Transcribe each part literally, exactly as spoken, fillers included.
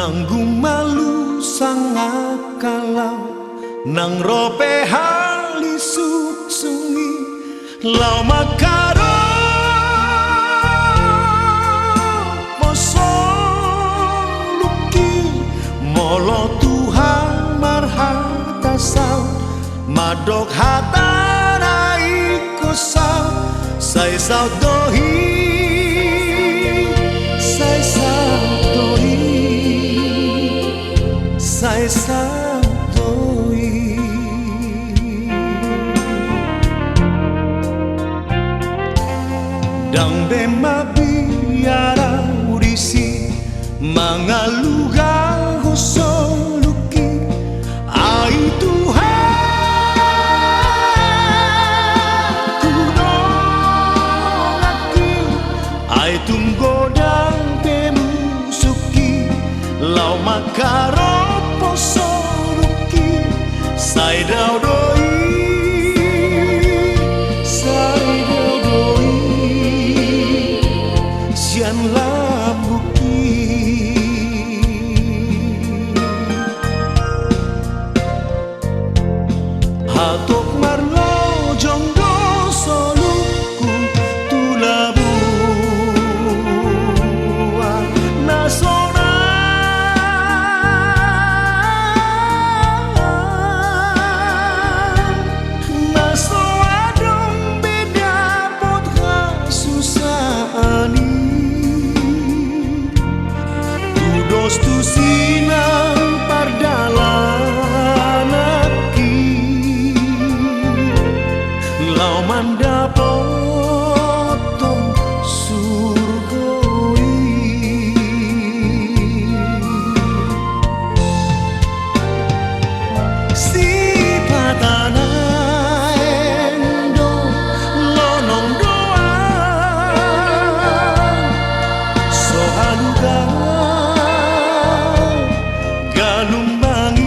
Nanggung malu sangap kalau nang ro pe hali suksung i, laho mangkaropo soluki. Molo Tuhan marhata saut, mandok hatana ingkon saut, sai saut do i, sai saut do i, sai saut do i. Ndang be mabiar ahu disi mangalugahon soluki. Ai Tuhan, hudongani, ai tung godang pe musukki, laho mangkaropo soluki, sai dao do i, sai dao do i sian lambungki. Hatop marlojong do soluku tu labuan na sonang. Na so adong be dapot hasusaan i, tudos tusi nang pardalananki, laho mandapothon surgo i. Sipata na endo, lonong do ahu so halugaon, ganumbang i.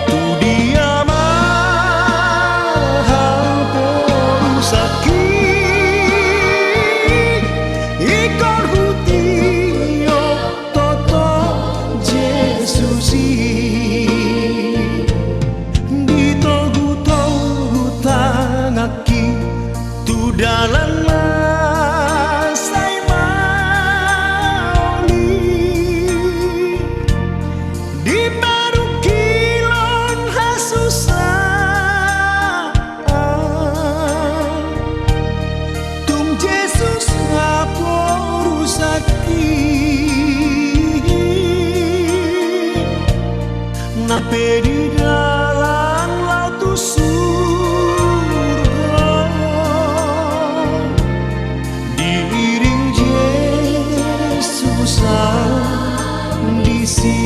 Tu dia ma haporusangki, ingkon hutio toto Jesus i. Ditogutogu tanganki tu dalan na sai maol i, di parungkilon hasusaan. Tung Jesus haporusangki, nang pe di dalan laho tu surgo, diiring Jesus ahu disi.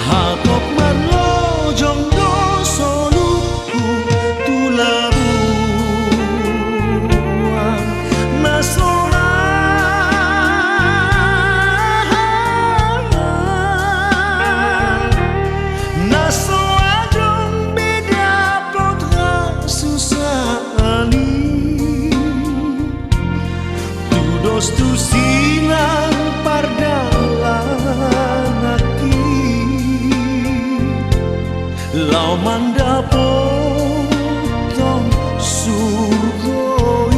Hatop marlojong do soluku tu labuan na sonang. Na so adong be dapot hasusaan i, tudos tusi nang pardalananki, laho mandapothon surgo i.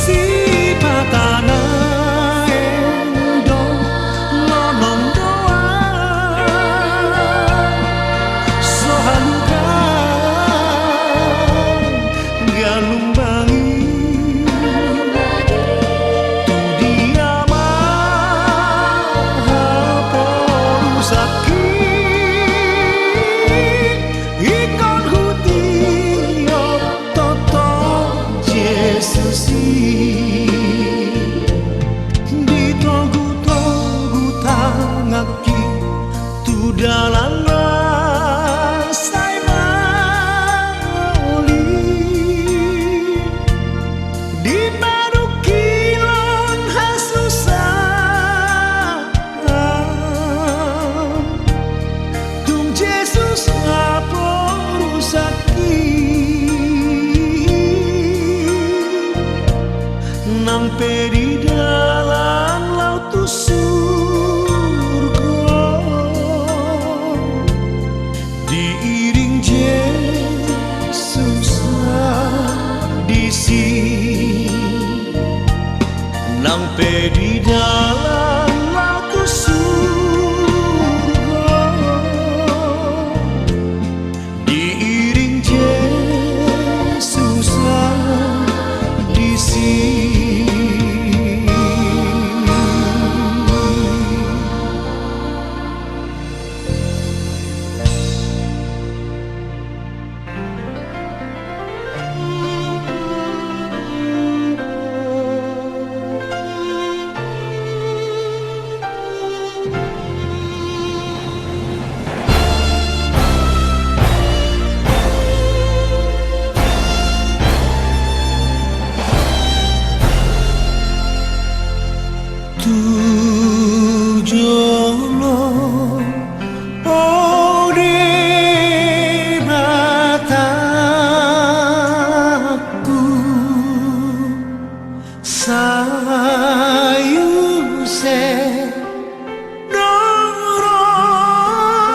Sipata na endo, lonong do ahu so halugaon, ganumbang i. Tu dia ma Pe di dalan laho tu surgo, diiring Jesus disi. Nang pe di dalan laho tu surgo, diiring Jesus disi. Tu jolo, o Debatangku, sai use do rohangku,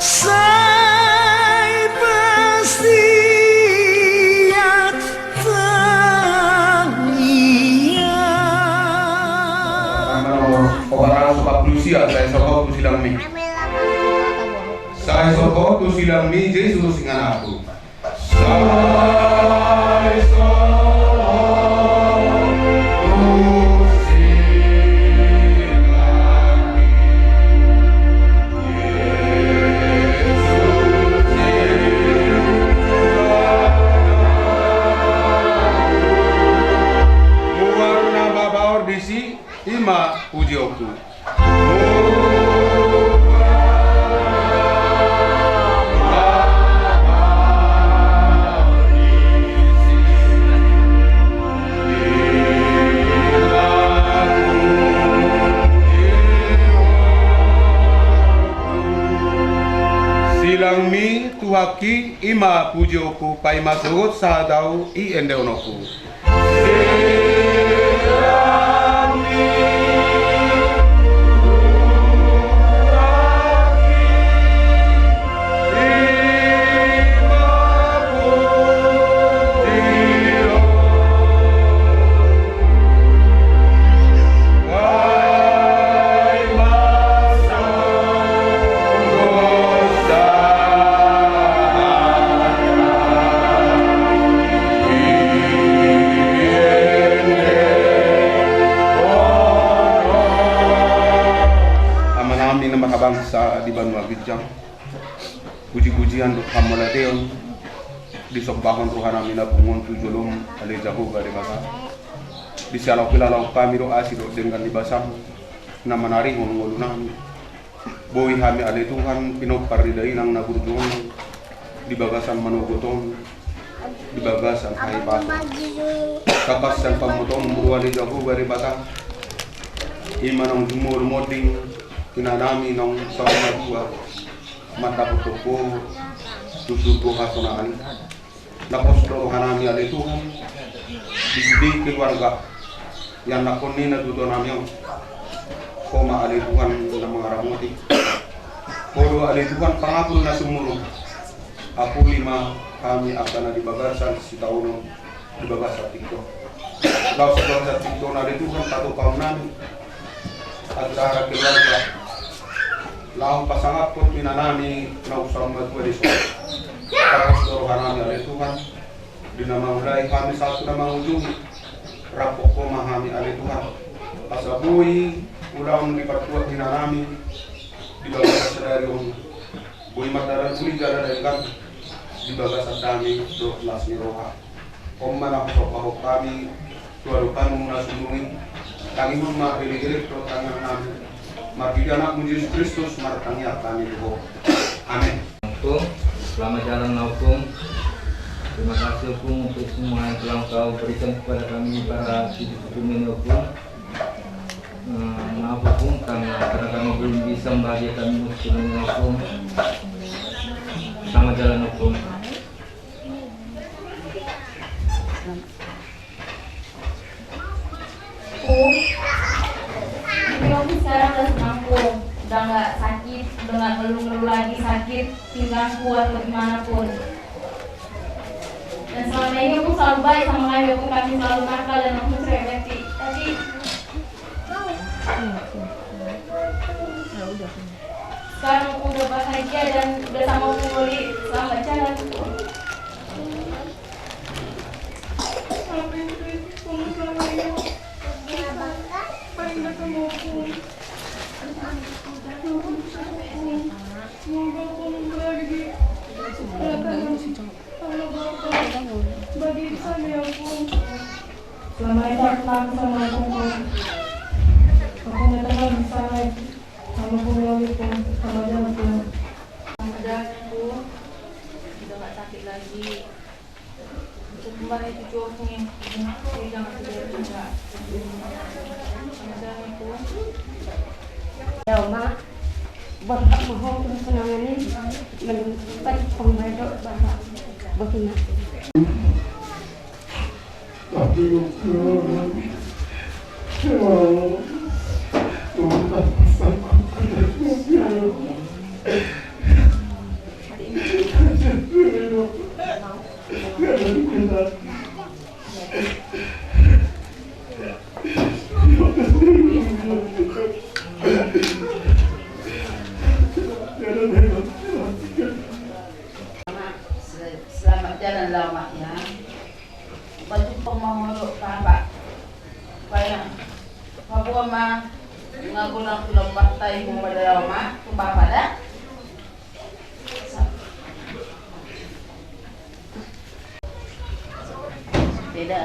sai pasti tangiang. Nomor opat ratus opat pulu sia, sai sogot tu silangmi. Sai sogot tu silangmi, Jesus ingananku. Sai sogot tu silangmi, Jesus ingananku. Muar na mabaor disi, i ma pujionku. Silangmi Tuhanki, i ma pujionku, paima sogot sahat ahu i endehononku. Amanami na marhabangsa di banua ginjang, pujipujian dohot hamauliateon disombahon rohanami na pungu on tu jolom, ale Jahowa Debata. Di siala on pe laho hami do asi dohot denggan ni basam na manarihon ngolunami. Boi hami ale Tuhan pinompar ni dainang na burju on di bagasan manogot on, di bagasan hahipason. Tangkas sian pamotoonmu do ale Jahowa Debata, i ma naung jumolo monding inanami naung saur matua mandapothon Ho tu surgo hasonangan i. Na pos do rohanami ale Tuhan di sude keluarga ianakhon ni na tuatua nami on. Ho ma ale Tuhan na mangaramoti. Ho do ale Tuhan pangapul na sumurung. Apuli ma hami angka na di bagasan sitaonon di bagasan tingki on. Laos di bagasan tingki on ale Tuhan patupaonnami acara keluarga laho pasangaphon inanami naung saur matua dison. Tapos do rohanami ale Tuhan di na mangulai hami sahat tu na mangujungi. Rap Ho ma hami ale Tuhan asa boi ulaon di partuat inanami di bagasan sadari on. Boi mardalan uli jala denggan di bagasan dame dohot las ni roha. On ma na husombahon hami tu adopanmu na sumurung i. Tangihon ma elekelek dohot tangiangnami. Marhite Anakmu Jesus Kristus martangiang hami tu Ho. Amen. Ompung, selamat jalan Ompung. Terima kasih Ompung untuk semua yang telah Engkau berikan kepada kami para cucu-cucumu ini Ompung. Eh, maaf Ompung, karena, karena kami belum bisa membahagiakan musim ini Ompung. Selamat jalan Ompung. Sakit pinggangku atau dimanapun. Dan selama ini aku selalu baik sama kami, aku kami selalu nakal dan aku sering mati. Tapi sekarang aku udah bahagia dan udah sama Pungli. Selamat jalan. Apa yang terjadi? Pungli selama ini paling gak sama Pungli. Semoga Pungli lagi. Bagi bisa ya Pung. Selama ini aku sama Pung. Aku nggak tahu bisa. Sama Pung lagi Pung. Sama aja Pung. Sama aja Pung. Udah nggak sakit lagi. Kembali tujuh ni. Jangan tidak. Sama aja Pung. Ya, Mak. Berhak ma ho tu senangan i. Mendapat pembaik dohot berhak. Bohina. Tapi Selamat jalan, Mak, ya. Pajumpang ma ho dohot bapa. Supaya paboa ma, nga golang tu lompat tai, paboa ma tu bapa da. Beda.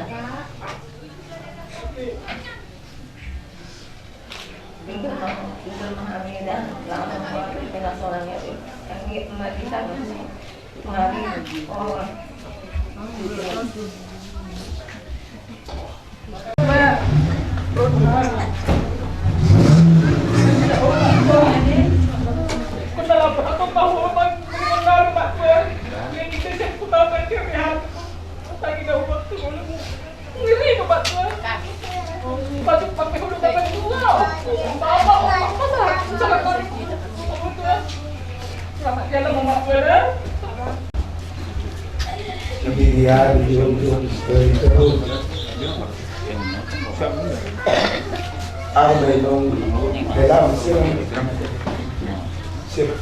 Au ma inong dalam sir. Sir.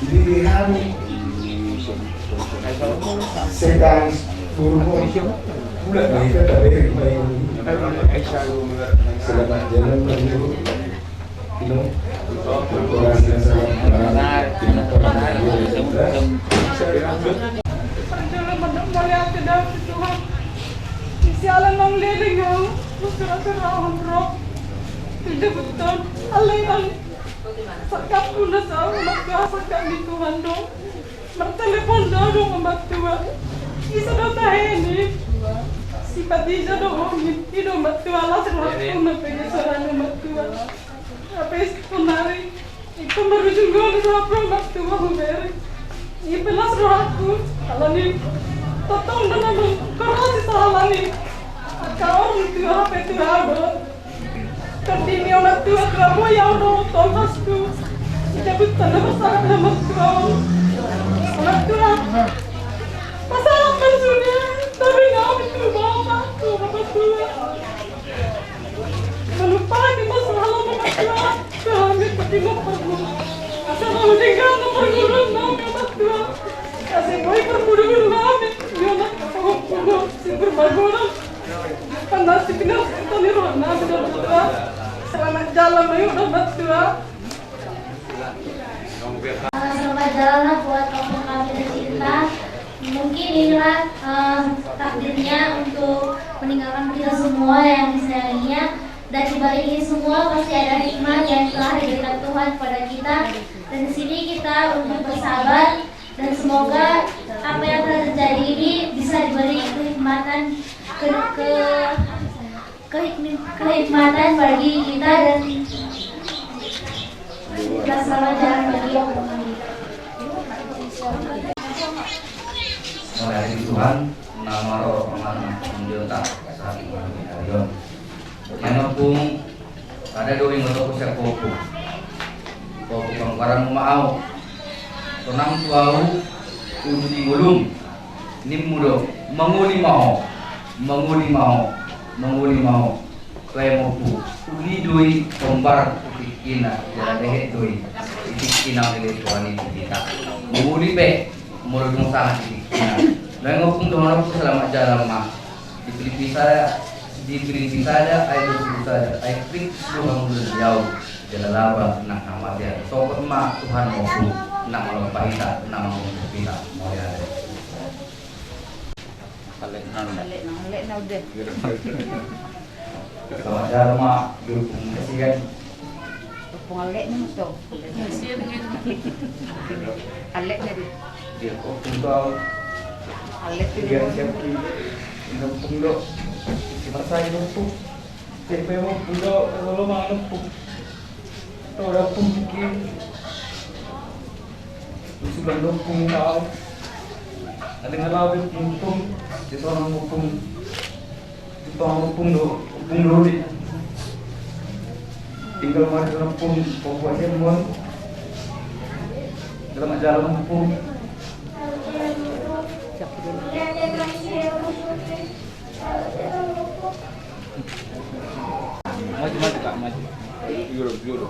Di hari sedang turun bulan, kita taberi main. Selamat jalan, Bang. Inong. Kurang dan salam. Perjalanan mandok mauliate dalam Tuhan. Sialan nang leleng au, sura-sura au ro. Tidak betul. Alai nang sangkapku na saur, maka sangkap ni Tuhan do. Martelepon do adong, Amang Tua. Ise do tahe ni? Si Patija do, i do, Amang Tua, las rohangku na pengesaran, Amang Tua. Hape sonari, ingkon marujung golu rohangku, Amang Tua, hubereng. I pe las rohangku, alani tongtong do na mangkorhon sisahalani. Angka orang tua hape tua do. Tondimi, Amang Tua, tua boi au do, tolhas tu. Jabut tanda masalah, Amang Tua. Amang Tua. Masalah maksudnya, tapi nggak itu, Bapak, Amang Tua. Melupakan masalah, Amang Tua. Kami pergi mau pergi. Asal mau tinggal, mau pergi, mau, Amang Tua. Kasih boy perburuan kami. Dia nak, mau, mau, si berbagunan. Kan nasib ini harus kita nih, Ron. Nah, benar, betul. Selamat jalan, ayo, Amang Tua. Eh, selamat jalan lah buat kampung kami tercinta. Mungkin inilah, eh, takdirnya untuk meninggalkan kita semua yang disayanginya. Dan di balik ini semua pasti ada hikmah yang telah diberikan Tuhan kepada kita. Dan di sini kita untuk bersabar. Dan semoga apa yang telah terjadi ini bisa diberi kehikmatan ke, ke, kehikmi-, kehikmatan bagi kita dan kita selamat jalan bagi yang Mulai di Tuhan, nama roh, nama, nama, Tuhan, Tuhan, Tuhan, Tuhan. Mana pun ada dua minggu atau siap pokok. Ho, panggoaranmu ma ahu. Sonang tu ahu uli di ngolum. Nimmu do, mangoli ma ho, mangoli ma ho, mangoli ma ho. Lae ma ompu, uli do i hombar tu tingkina, jala lehet do i di tingkina, mele Tuhan i di hita. Mangoli pe, molo dung sahat di tingkina. Lae ma ompu, dohononku selamat jalan ma. Dipilih-pilih saja, dipilih-pilih saja, ai do suruh saja, ai kritik do hamu di au, jala laba nang hamatean. Sogot ma Tuhan ma ompu, na malompa hita, na mangunjung hita, mauliate. Alek nang. Alek nang, alek nang udah. Selamat jalan ma, dukung kasihan. Ompung alek ni muto. Alek na di. Dia kok tunggal. Alek tu dia. Siap ki. Ompung do. Masa ompung. Siap ya ompung do. Kalau mau ompung. Kalau ompung bikin. Sudah ompung kau. Ada ngalau ompung. Dia seorang ompung. Tong ompung do, ompung do di. Tinggal mari ompung, pokok dia mon. Dalam aja ompung. Maju, maju, Kak, maju. Biar, biar.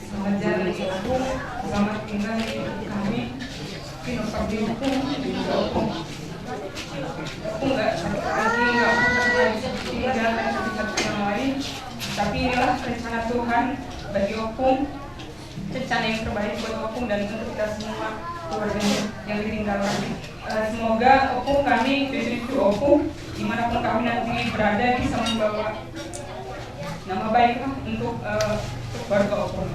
Selamat jalan, Mas Agung. Selamat tinggal di kami. Pino pergi hukum. Hukum nggak, lagi nggak mau terjadi seperti ini dan lain-lain. Tapi inilah rencana Tuhan bagi Opung, rencana yang terbaik buat Opung dan untuk kita semua keluarganya yang ditinggalkan. Eh, semoga Opung, kami, cucu-cucu Opung, dimanapun kami nanti berada, bisa membawa nama baik lah untuk, eh, keluarga Opung.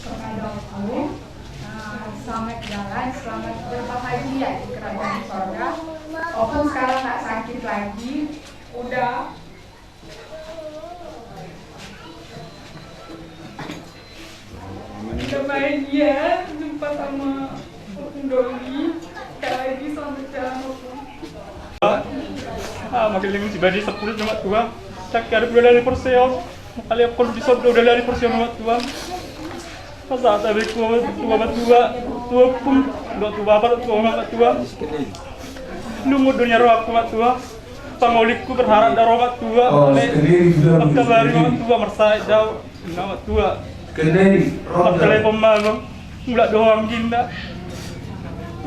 Kepada Opung, eh, selamat jalan, selamat berbahagia di kerajaan sorga. Opung sekarang nggak sakit lagi, udah. Udah bahagia jumpa sama Opung Doli. Sekali lagi selamat jalan, Opung. Ah, mageleng si badi sepuluh cuma tua. Tak ada udah dari perseon. Kali aku kalau di sodo udah dari perseon, Mak Tua. Masa tak ada tua, tua, Mak Tua. Tua pun, tua, tua, apa, tua, Mak Tua. Nunggu dunia roh aku, Mak Tua. Pangolikku berharap daro, Mak Tua. Oh, oleh sendiri sudah. Angka baru, Mak Tua, mersai jauh. Mak Tua. Kendai, Mak, telepon malam. Mulak doang ginda.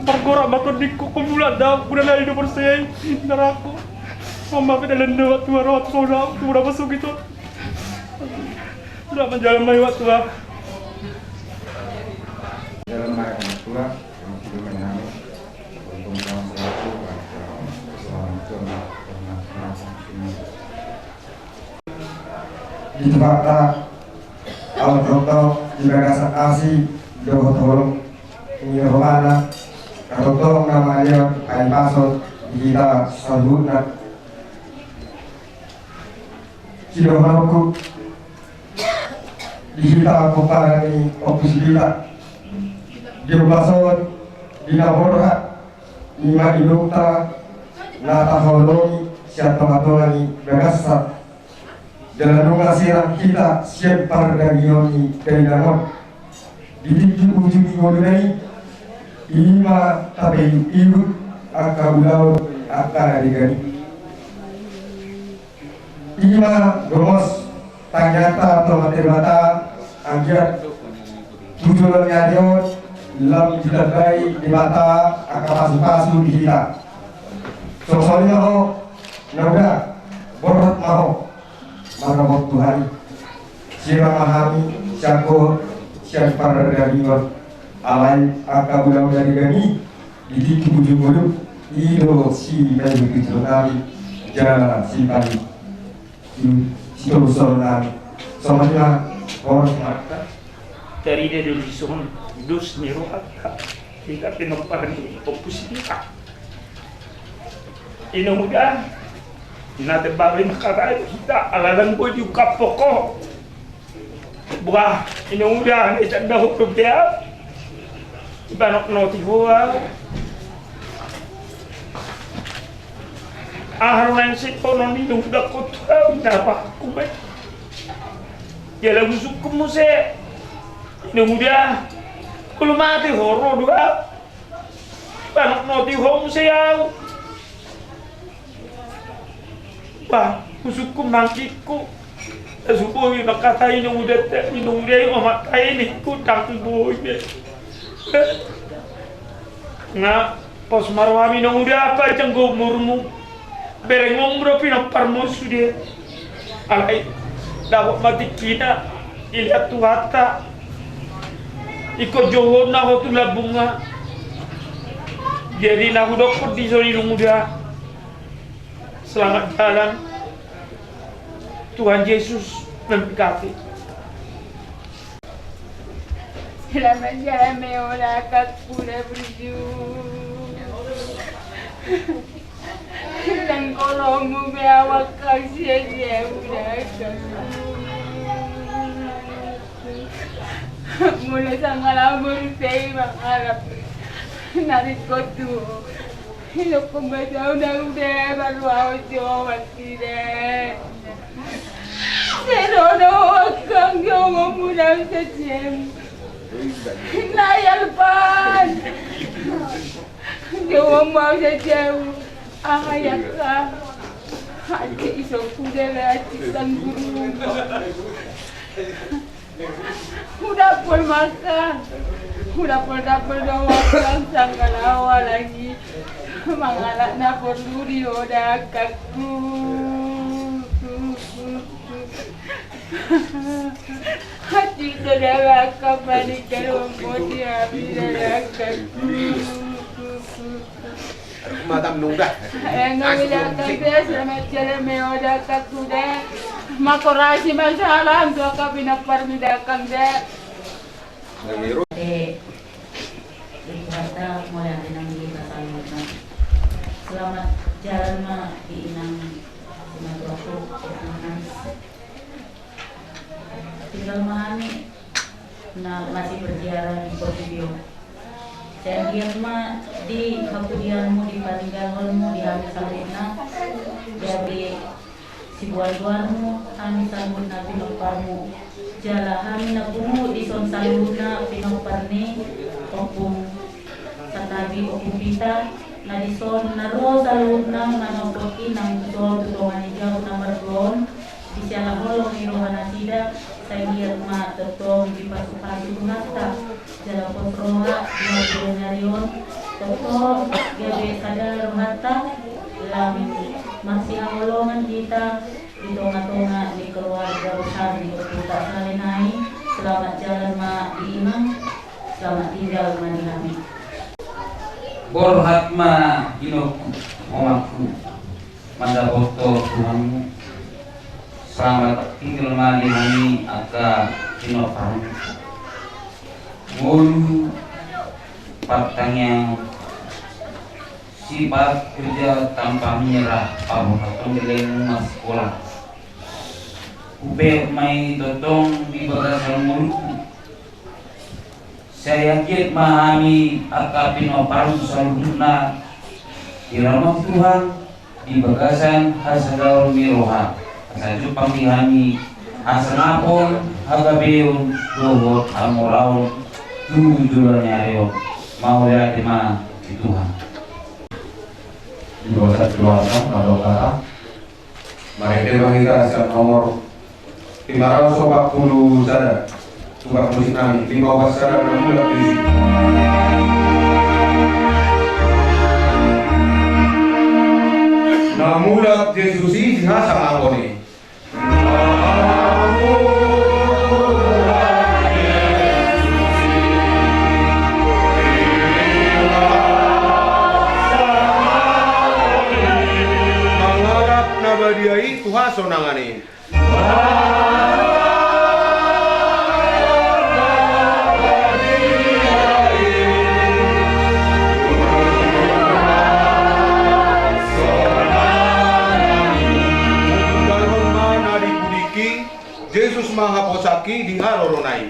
Pergorak baton dikku, ko mulak dau, udah lari do persei, naraku. Mama pe dalan do, Mak Tua, roh, tu soda, tu udah masuk itu. Udah menjalan mai, Mak Tua. Jalan mai, Mak Tua, yang sudah menyamu. Untung kamu selalu, Mak Tua. Selamat, Mak Tua. Di tempat alat rokok di bagasan asi, dohot holong, ni rohana, katongtong na mangaliat, ai paso di hita saluhutna. Sidohononku di hita pomparan ni Ompu Sipita, di upason di na borhat, ima inongta na taholongi sian tongatonga ni bagassa. Jala nunga sirang hita sian pardagingon ni dainang on. Di tingki ujung ni ngoluna i, ima tapaihutihut angka ulaon, angka na denggan i. Ima gomos tangiangta tu Amanta Debata, anggiat tu joloan ni ari on lam ditambai Debata angka pasupasu di hita. Songon i ma ho, na uda, borhat ma ho, manopot Tuhan i. Sirang ma hami sian ho, sian pardagingon, alai angka ulaon na denggan i, di tingki ujung ngolu, i do sipaihutihut nami, jala sipaihu, sitolu solo nami. Songon i ma, boras ma. Tarida do dison dos ni rohanta, hita pinompar ni Ompu Sipita. Ina uda, ina tebari makatai hita, ala ndang boi diungkap pokok. Buah, ina uda, ina tanda hukum dia. Ibanok noti hoa. Aha ro naeng sitonon, ina uda, kotu au, ina apa hukum, eh? Jala husungkun muse, inong uda, molo mate ho ro do ahu. Manotnoti ho muse ahu. Bah, husungkun ma anggingku. Ndang boi mangkatai inong uda, inong uda i, o mangkatai ningku, ndang boi be. Nga pos ma roham inong uda, panjang umurmu. Bereng on do pinomparmu sude. Alai dapot ma tingkina, dilehon Tuhanta. Ingkon jouhon na ho tu lambungna. Jadi na hudokkon dison inong uda, selamat jalan. Tuhan Yesus memberkati. Selamat jalan, meola kakku da berju. Nang kolomu meawa kau sia-sia udah kakku. Mula sangala murtei mangalap. Narik kotu. Ilok pembaca undang-undang baru aja wakil. Serono wakang jongo mudam sejam. Nayalpan. Jongo mau sejam. Ahayaka. Hati isok kuda lagi tangguru. Hudapol maka, hudapol-dapol do maka sangkalawa lagi. Mangalap na porlu di oda kakku. Hati so da maka panik karo modi hami da kakku. Aduh, mata menunggah. Enggak bilang kakku, selamat jalan meoda kakku da. Makorasi masalah tu angka pinompar mida kakku da. Te, itu kata mulai ada nang di pasal. Selamat jalan ma di inang. Selamat waktu. Tinggal ma hami na masih berziarah di Portibi on. Sai anggiat ma di hapudianmu, di paninggalhonmu di hami saluhutna, gabe siboan-boanmu hami saluhutna pinomparmu. Jala hami na pungu dison saluhutna pinompar ni Ompung Santabi, Ompung Pita, na dison na ro saluhutna manopot inang tu son tu tonga ni jabu na margoon. Di siala holong ni roha nasida, sai anggiat ma tongtong dipasupasu Tuhanta, jala pos roha di hami di ari on, tongtong gabe sada rohanta, lam marsihaholongan hita di tonga-tonga ni keluarga besar ni Ompunta Sahali nai. Selamat jalan ma di inang, selamat tinggal ma di hami. Borhat ma inongku, omakku. Mandapothon Tuhanmu. Selamat tinggal ma di hami angka pinomparmu. Ngolu partangiangan, sifat kerja tanpa menyerah, paborhathon lelengmu marsikola. Hupeop ma i tongtong di bagasan ngolungku. Sai anggiat ma hami angka pinomparmu saluhutna diramoti Tuhan di bagasan hasadaon ni roha, asa jumpang di hami hasangapon, hagabeon dohot hamoraon tu joloan ni ari on. Mauliate ma di Tuhan. Di bagasan keluarga, mandok kata. Marende ma hita sian nomor lima ratus opat pulu sada. Tukang musik nami, lima opat sada, na mulak di si. Na mulak Jesus i di hasangapon i. Mangalap na badia i tu hasonangan i. Dalhon ma na di pudingki, Jesus ma haposanki di harorona i.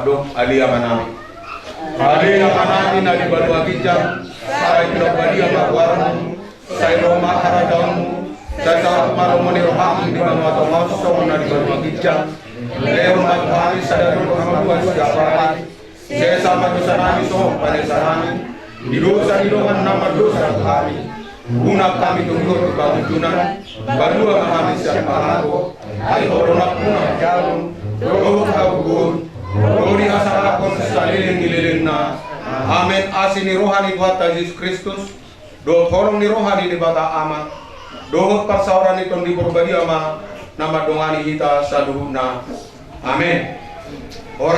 Adong, Ale Amanami. Ale Amanami na di banua ginjang, sai pinarbadia ma goarmu, sai ro ma harajaonmu, sai saut ma lomo ni roham di banua tonga on songon na di banua ginjang. Lehon ma tu hami sadari on hangoluan siapari. Sesa ma dosanami songon panesanami di dosa ni dongan na mardosa tu hami. Unang hami togihon tu pangunjunan, palua ma hami sian pangago, ai Ho do nampuna hajolon, dohot hagogoon, dohot hasangapon saleleng ni lelengna. Amen. Asi ni roha ni Tuhanta Jesus Kristus, dohot holong ni roha ni Debata Ama, dohot parsaoran ni Tondi Porbadia ma na mandongani hita saluhutna. Amen. Ora.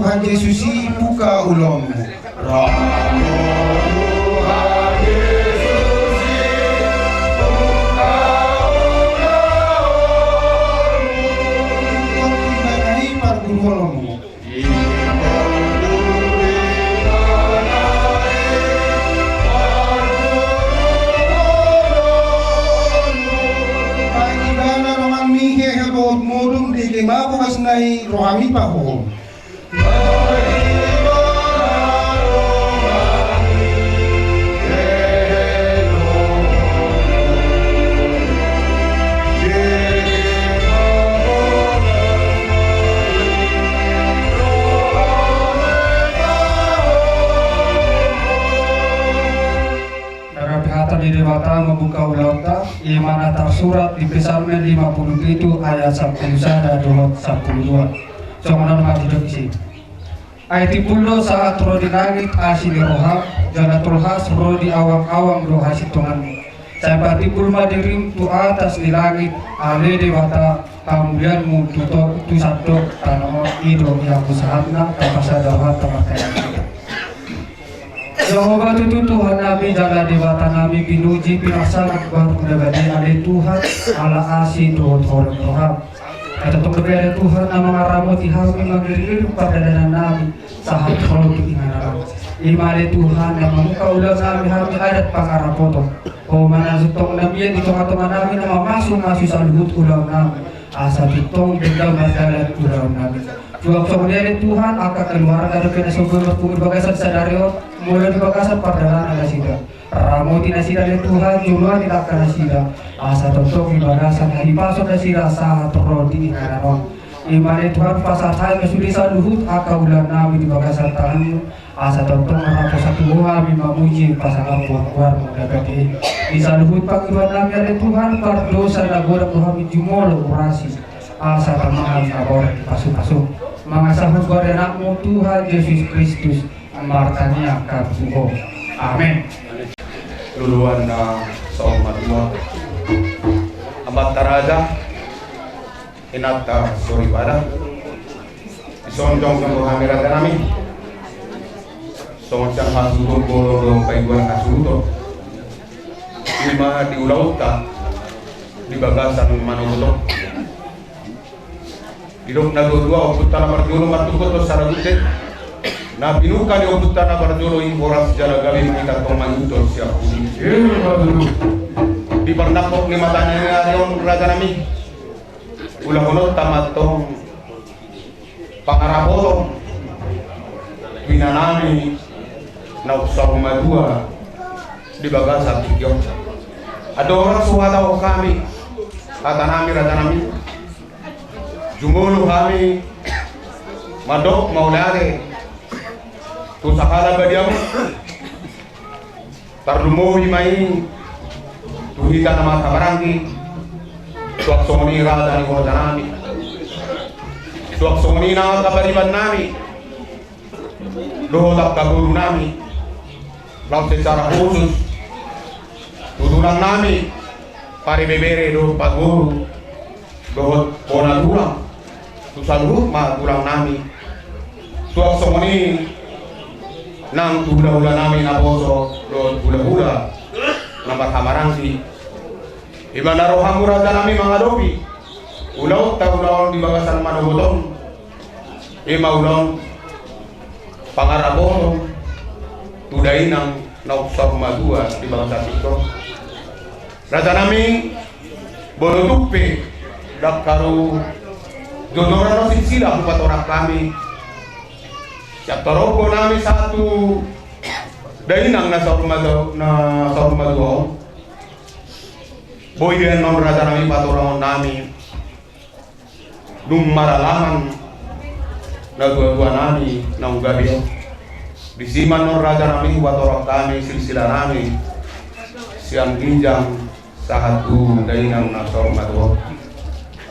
Tuhan Jesus i, buka ulaonmu. Roh Tuhan Jesus i, buka ulaonmu. Ingkon tu ibana i parguru holongmu. Bahen ibana donganmi hehe bohut modom, dege ma bogasna i rohami pahohom. Narapi hata ni Debata mambuka ulaonta, i ma na tarsurat di Psalmen lima puluh pitu ayat sampulu sada dohot sampulu dua. Songon on ma didok disi. Ai timbul do sahat ro di langit asi ni roham, jala tolhas ro di awang-awang do hasintonganmu. Sai patimbul ma dirim tu atas ni langit, ale Debata, hamulianmu tu to-, tu sandok tano on. I do nian sahatna, tapasada rohanta martangiang hita. Jahowa tutu Tuhannami jala Debatanami, pinuji pinarsangat goarmu na badia ale Tuhan, ala asi dohot holong ni roham. Ai tongtong dope ale Tuhan na mangaramoti hami mangiring-iring pardalanannami sahat ro tu ingananami. I ma ale Tuhan na mamungka ulaonnami hami adat pangarapoton. Ho ma na tongtong na mian di tonga-tonganami na mamasu-masu saluhut ulaonnami. Asa tongtong denggan mardalan ulaonnami. Suang songon i ale Tuhan angka keluarga dope na so boi marpungu di bagasan sadari on, molo di bagasan pardalanan nasida. Ramoti nasida ale Tuhan joloan ni dangka nasida, asa tongtong di bagasan hahipason nasida sahat ro di inganan on. I ma ale Tuhan pasahat hami ma sude saluhut angka ulaonnami di bagasan tanganmu, asa tongtong marhaposan tu Ho hami mamuji pasangaphon goarmu na badia i. Di saluhut pangidoannami ale Tuhan, pardosa na godang do hami jumolo urasi, asa tama hami na borhat di pasu-pasu. Mangasahon goar ni Anakmu Tuhan Jesus Kristus, martangiang hami tu Ho. Amen. Luluan na saur matua, amanta raja, inanta soripada, dison jongjong do hami rajanami, songon sian hasuhuton bolon do paiguan hasuhuton, i ma di ulaonta di bagasan manogot on. Didok na dua-dua, ompunta na parjolo mantungkot do sada bunte. Na pinungka ni ompunta na parjolo i horas jala gabe ma hita tong mangihuthon siapudi. Di parnangkok ni mataniari on rajanami, ulahononta ma tong pangarapoton tu inanami naung saur matua di bagasan tingki on. Andorang so huhatahon hami hatanami rajanami, jumolo hami mandok mauliate tu sahala badiamu. Tarlumobi ma i tu hita na marhahamaranggi, suang songon i raja ni horjanami, suang songon i na angka paribannami dohot angka borunami, laos secara khusus tu tulangmi, paribebere dohot paboru, dohot bona tulang, tu saluhut ma tulangnami, suang songon i nang tu hulahulanami naposo dohot hulahula na marhahamaranggi. I ma na rohamu rajanami mangadopi ulaonta ulaon di bagasan manogot on, i ma ulaon pangarapoton tu dainang naung saur matua di bagasan tingki on. Rajanami, molo tung pe dang haru jojoran do silsila hupatorang hami sian torop bonami sahat tu dainang na saur matua, na saur matua on. Boi do annon rajanami patorangonnami dung maralangan natuatuanami naung gabe on. Disi ma annon rajanami hupatorang hami silsilanami sian ginjang sahat tu dainang na saur matua on.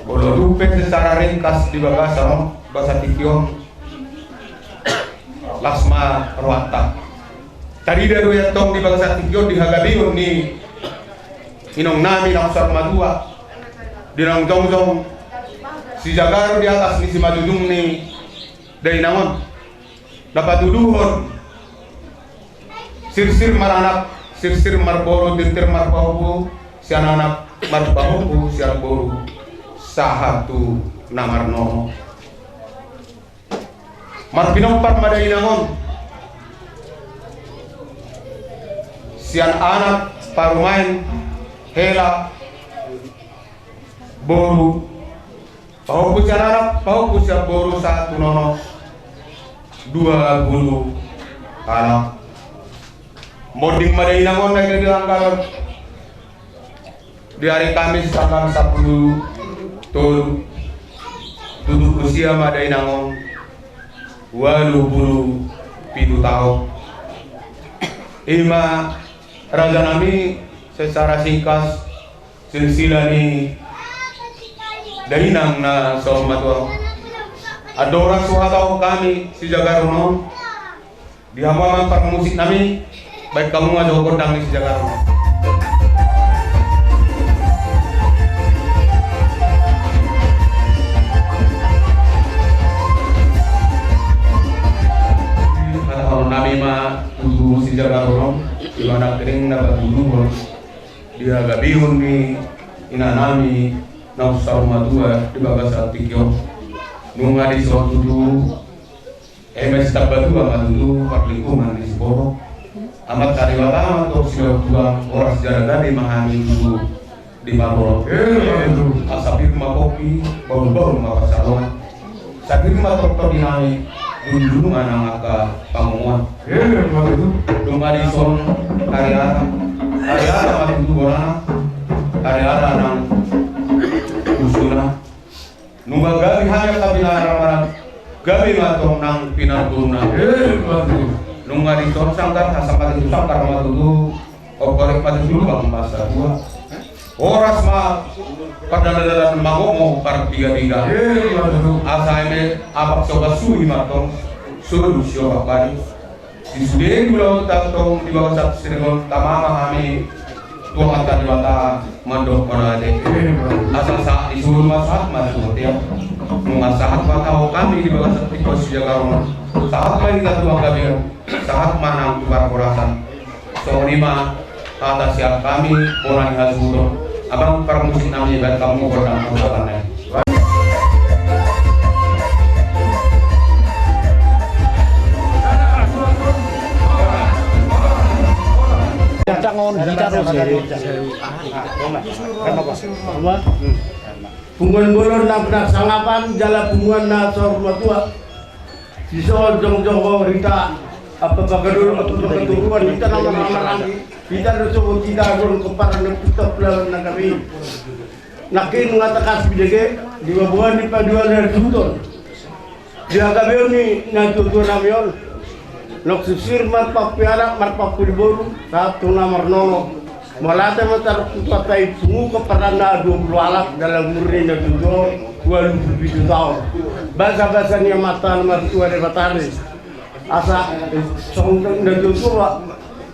Molo tung pe secara ringkas di bagasan on, bagasan tingki on, las ma rohanta. Tarida do i antong di bagasan tingki on di hagabeon ni inongnami naung saur matua, di naung jongjong sijaga do di atas ni simanjujung ni dainang on. Na patuduhon sirsir maranak, sirsir marboru, tirtir marpahompu, sian anak marpahompu, sian boru sahat tu na marnono. Marpinompar ma dainang on sian anak, parumaen, hela, boru, pahompu sian anak, pahompu sian boru sahat tu nono, dua pulu halak. Monding ma dainang on na di tanggal, di ari Kamis tanggal sampulu tolu, tutu usia ma dainang on ualu pulu pitu taon. I ma rajanami, secara singkat, silsilah ni dainang na saur matua. Andorang so huhatahon hami sijagaron on, di hamu amang parmusik nami, baen hamu ma jo gondang ni sijagaron on. Huhatahon nami ma tutu sijagaron on, di mana kering na patuduhon di hagabeon ni inanami na saur matua di bagasan tingki on. Nunga dison tutu, eme sitambatua ma tutu parlinggoman ni siborok. Amanta Debata ma antong sidaotuang, horas jala gabe ma hami tutu di parboru. Asa pir ma pongki, bahulbahul ma pansalongan. Sahat ma tongtong di nami, dundungan nang angka pangomoan. Nunga dison, ari Ara, ari Ara ma tutu gonana, ari Ara nang usuna. Nunga gabe hami angka pinaramaran, gabe ma antong nang pinarguruna. Nunga dison sanggar, hasanggar tu sanggar ma tutu, okorek ma tutu lubang ma satua. Horas ma pardaladalan mangomo partigatiga. Asa eme apak siopat suhi ma antong, solu siopat bali. Di sude di ulaonta antong di bagasan siringon, tama ma hami tu Amanta Debata mandok mauliate. Asa sahat ni solu ma sahat ma tu bontean. Nunga sahat ma hami di bagasan tingki on sijagaron on, sahat ma hita tu hagabeon, sahat ma nang tu parhorasan. Songon i ma hata sian hami, bona ni hasuhuton. Amang parmusik nami, baen hamu gondang hata nai. Tangan gitar. Punguan bolon na pinarsangapon jala punguan na saur matua. Dison jongjong hita, apa pagadol, apa pagatoruan hita na marhahamaranggi, hita do sogot hita agon komparan na putak pulawan na gabe. Nangkin nunga tangkas bidege di baboan ni paduahon na tutu on, di hagabeon ni natuatua nami on. Nunga sirsir marpahompu anak, marpahompu di boru, sahat tu na marnono. Mauliate ma tartutuanta i, pungu komparan na dua pulu halak, dalam umur ni natuatua on ualu pulu pitu taon. Basabasa ni Amanta na martua Debata do i. Asa songon natuatua,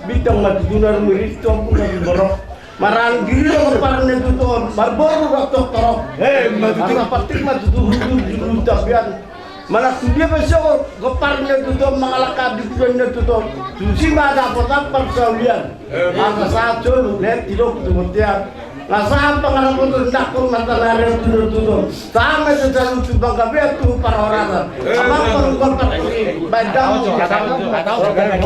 bintang ma tutu na rumiris, tompu na rumorop. Maranggi do komparan ni natuatua on, marboru do antong torop. Asa patik ma tutu hujur julu tapian. Manang tu dia pe songon komparan ni natuatua on, mangalangka di bulan ni natuatua on, tusi ma dapotan parsaulian. Asa sahat solu, lehet hidop tu bontean. Nga sahat pangarapoton, dangkon ma tanari on tu natuatua on. Sahat ma saluhut panggabean tu parhorasan. Amang parungkol parkusi, baen damang. Ari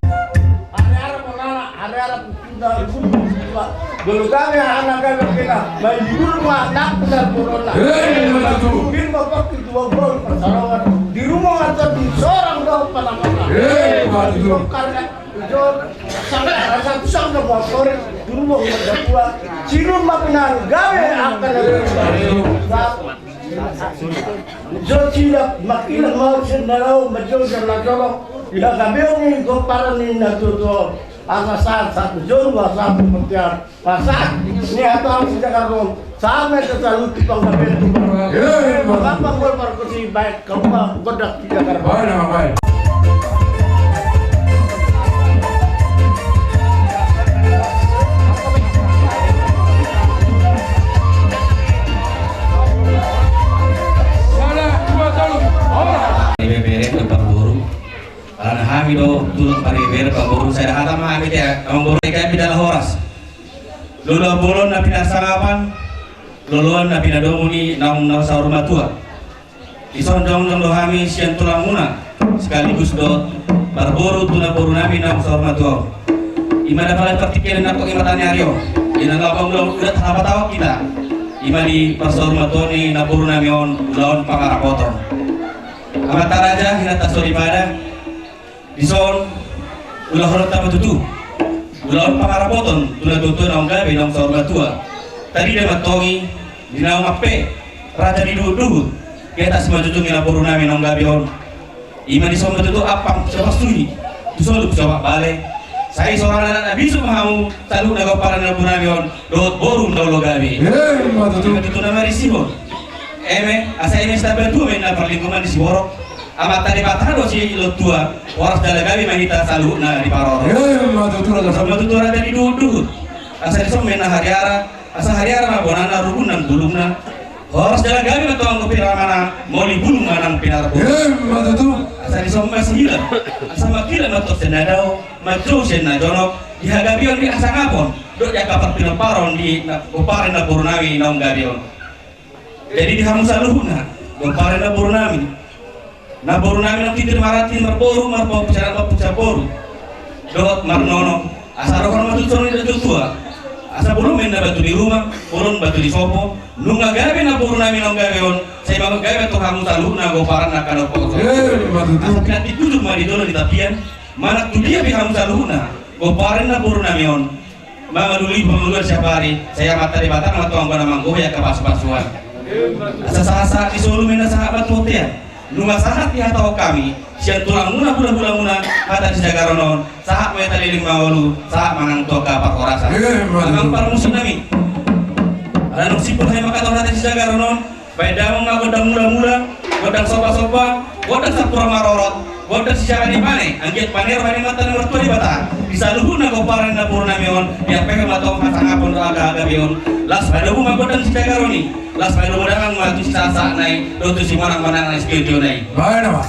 Ara ma nang, ari Ara. Jolo gabe anak gabe kena, baen di guru ma anak benar corona. Pir ma pokki dua gol pertarungan. Di rumah atau di sorang do panamana. Karena ijo sangka rasa tu sangka buat sore di rumah umat datua. Sinur ma pinar gabe angka na. Ijo tidak makilah mau sendalao majol dan najolok. Di hagabeon ni komparan ni natuatua. Asa sahat sahat jolo, asa sahat tu bontean, asa sahat ni hata sijagaron on, sahat ma saluhut panggabean. Gampang gol parkusi, baen hamu ma gondang sijagaron on. Bebere tu parboru. Alana Parboru, sada hata ma hami tu amangboru, gabe jala horas. Loloan bolon na pinasangapan, loloan na pinadomu ni naung na saur matua. Dison jongjong do hami sian tulangmuna, sekaligus dohot parboru tu namboru nami naung saur matua on. I ma na pala partingkian nangkok i ma tani ari on. Di na laho mangula uda tahapatahon hita. I ma di parsaur matua ni namboru nami on, ulaon pangarapoton. Amanta raja, inanta soripada. Dison, ulaonta ma tutu. Ulaon pangarapoton tu natuatua naung gabe naung saur matua. Tarida ma antong i di naung ampe raja ni duhutduhut, di atas manjujung ni namboru nami naung gabe on. I ma dison ma tutu ampang siompat suhi, tu solu siompat bale. Sai sorangan anak na bisuk ma hamu, saluhutna gomparan namboru nami on, dohot boru na olo gabe. I ma tutu. I ma tutu na marisihon. Eme, asa eme sitamba tua ma inna parlinggoman ni siborok. Amanta Debata do silehon tua, horas jala gabe ma hita saluhutna diparorot. I ma tutu, raja. Dison ma tutu raja ni duhutduhut. Asa dison ma inna hariara, asa hariara ma bonana, rurung nang bulungna. Horas jala gabe ma tulang gopi ramana, moli bulung ma nang pinarboru. I ma tutu. Asa dison ma sihilap, asa mangkilap ma antong sian na dao, manjou sian na jonok, di hagabeon, di hasangapon, dohot di angka parpinomparon ni na, gomparan namboru nami naung gabe on. Jadi di hamu saluhutna, gomparan namboru nami. Namboru nami naung tintin marantin, marboru, marpaung pisaran, marpaung pisaran boru. Dohot marnono, asa roha ma tutu songon i do tua. Asa bolon ma inna batu di ruma, bolon batu di sopo. Nunga gabe namboru nami naung gabe on, sai ma gabe antong hamu saluhutna gomparan na angka na umposo. I ma tutu. Asa pinantik ujung ma di jolo di tapian, manang tu dia pe hamu saluhutna, gomparan namboru nami on. Mangalului pangoluan siap ari, sai Amanta Debata ma antong anggo na manggohi angka pasupasuan. Asa sahatsahat ni solu ma inna sahat ma tu bontean. Nunga sahat dihatahon hami sian tulangmuna, hulahulamuna, hata ni sijagaron on, sahat ma hita leleng mangolu, sahat ma nang tu angka parhorasan. I ma tutu. Amang parmusik nami. Ala dung simpul hami mangkatahon hata ni sijagaron on, baen damang ma gondang mulamula, gondang sombasomba, gondang sampur marorot, gondang sijaha ni pande, anggiat paneor hami ma tu Amanta na martua Debata. Di saluhutna gomparan namboru nami on, diampehon ma antong hasangapon dohot hagabeon. Las padomu ma gondang sijagaron i, las padomu damang ma tu sisahatsahatna i, dohot tu simonangmonangna i, sitiotio na i. Baen ma.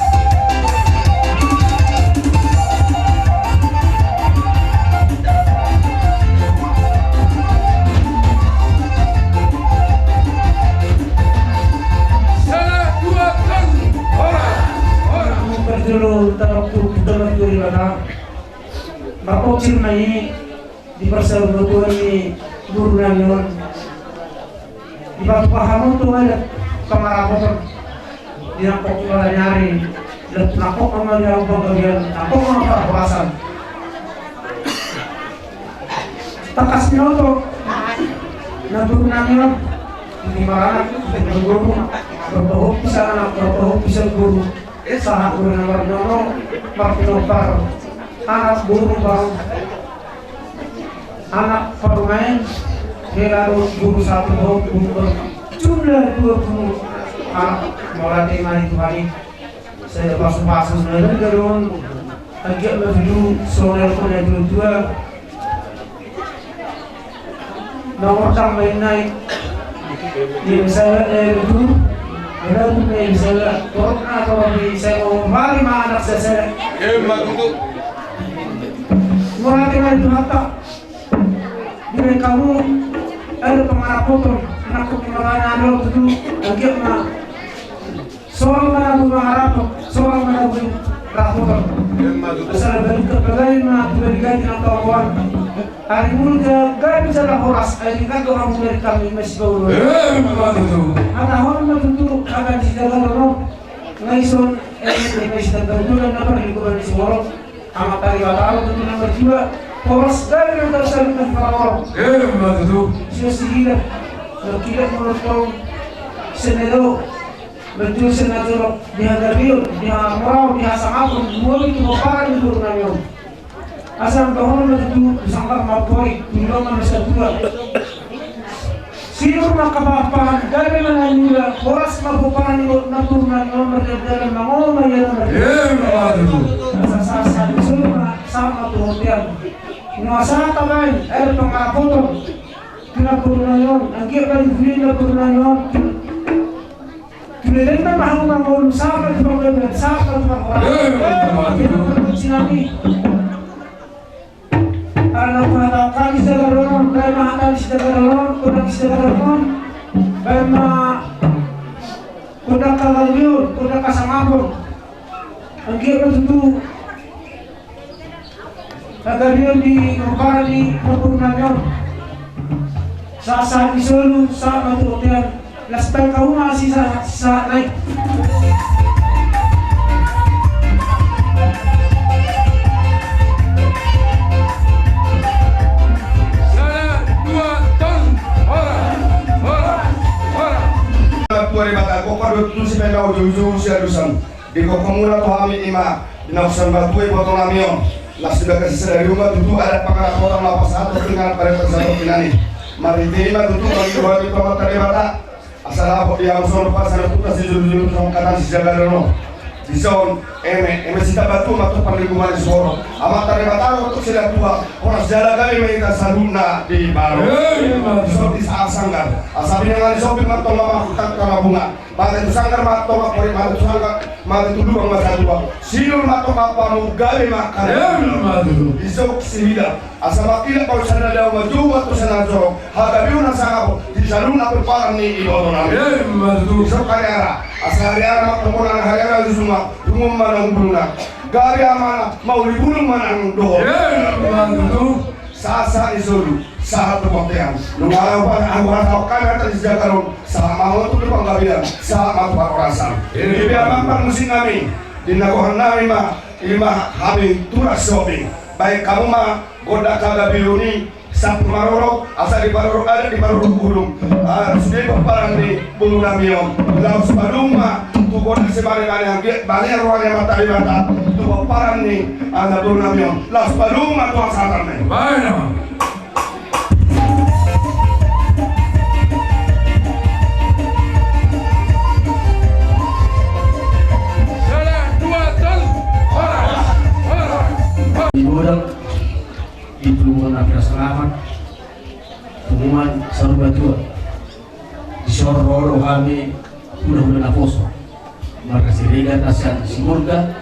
Sada, dua, tolu. Horas, horas. Parjolo tarup tu, tu Amanta na martua Debata. Marpocir ma i di parsaurmatuaon ni boru nami on. Dipatupa hamu tu adat pangarapoton. Di nangkok i ma na ari, nangkok ma di nangkok panggabean, nangkok ma parhorasan. Tangkas binoto namboru nami on, di maranak, di boru, marpahompu sian anak, marpahompu sian boru. Sahat boru na marnono, marpinompar anak, boru, baru anak parumaen, hela dohot boru sahat tu boru, jumlah dua puluh anak. Mauliate ma di Tuhan i. Sai pasupasu na denggan on, anggiat ma tutu songon na nidok ni natuatua. Mangortang ma inna i. Ia misalna, eh, betul. Ada pun, eh, misalna, torop na, torop di, sai mau mari ma anak sesere. Eh, ma tutu. Mauliate ma di Tuhanta. Di hamu, adat pangarapoton, anak ku, di maranak, adat tutu, anggiat ma. Songon na boi mangarapot, songon na boi rapoton. Asal balik terpegai ma tu balik gaji na taoan. Ari mulga gaji jala horas, ari gaji orang mulai kami masih bau. Emma tutu. Hatahon ma tutu, akan si jaga dono. Ngaison, eh, eh, eh, si jaga dono, na perlu kau balik si borok. Amanta Debata ma tutu na martua, horas gabe ma antong saluhutna parorot. Emma tutu. Sian sihilap, mangkilap ma antong sian na dao, manjou sian na jonok, di hagabeon, di hamoraon, di hasangapon, di moli tu pomparan ni boru nami on. Asa dohonon ma tutu, tu sanggar ma pori, tu dongan ma satua. Sinur ma angka pahanpahan, gabe ma na niula, horas ma pomparan ni boru nami on, mardalan mangomo ma ia na mardalan. Emma tutu. Asa sahat ni solu ma, sahat ma tu bontean. Nunga sahat tabaen, adat pangarapoton. Tu namboru nami on, anggiat ma di hula ni namboru nami on. Tu lelengna ma hamu mangolu, sahat ma tu panggabean, sahat ma tu parhorasan. Emma tutu. Sinami. Hata ni sijagaron on, gondang sijagaron on, baen ma gondang hagabeon, gondang hasangapon. Anggiat ma tutu hagabeon di pomparan ni namboru nami on. Sahat-sahat ni solu, sahat ma tu bontean. Las baen hamu ma sisahat-sahat nai. Sada, dua, tolu. Horas, horas, horas. Tuhan Debata, gokhon do tusi pe na ujung-ujung sialusan. Di gokhonmuna tu hami ima, di na husomba tu iboto nami on. Las di bagasan sadari on ma tutu adat pangarapotan ma pasahathon tu inganan, paretan sahat tu inganan i. Marhite i ma tutu mangido hami tu Amanta Debata. Asa dapot di hamu songon pasahat tu na sijolo-jolo tu songon hata ni sijagaron on. Dison, eme, eme sitambatua ma tu parlinggoman ni soro. Amanta Debata ma tu silatua, horas jala gabe ma hita saluhutna di balo. Dison di sahat sanggar. Asa pinangan ni sopi ma tong ma mahutang tangabunga. Mate tu sanggar ma tong, mate tu sanggar, mate tu lubang ma satua. Sinur ma tong ampamu, gabe ma angka na. Ima tutu. Di son sihida. Asa mangkilap ma tu sana dao, manjou ma tu sana joro. Hagabeon hasangapon di saluhutna pomparan ni iboto nami. Ima tutu. Di son hariara. Asa hariara ma tong, bona hariara di suma. Dungon ma nang bulungna. Gabe amana, mauli bulung ma nang dohot. Ima tutu. Sahat-sahat ni solu, sahat tu bontean. Nunga anggo hata hami hata ni sijagaron, sahat ma tu panggabean, sahat ma tu parhorasan. Ima. Di pe amang parmusik nami, di na gokhon nami ma, ima hami turas sopi. Baen hamu ma gondang hagabeon i, sampur marorot, asa diparorot adat, diparorot uhum. Ah, sude pomparan ni boru nami on. Laos paluhut ma tu gondang simanimani, anggiat balian roha ni Amanta Debata tu pomparan ni anak boru nami on. Laos paluhut ma tu hasahatan nai. Baen ma. Sada, dua, tolu. Horas, horas, horas. Di godang, di punguan na pinasangapan, punguan Saur Matua. Dison ro do hami hulahula naposo, marga Siregar na sian Simorga,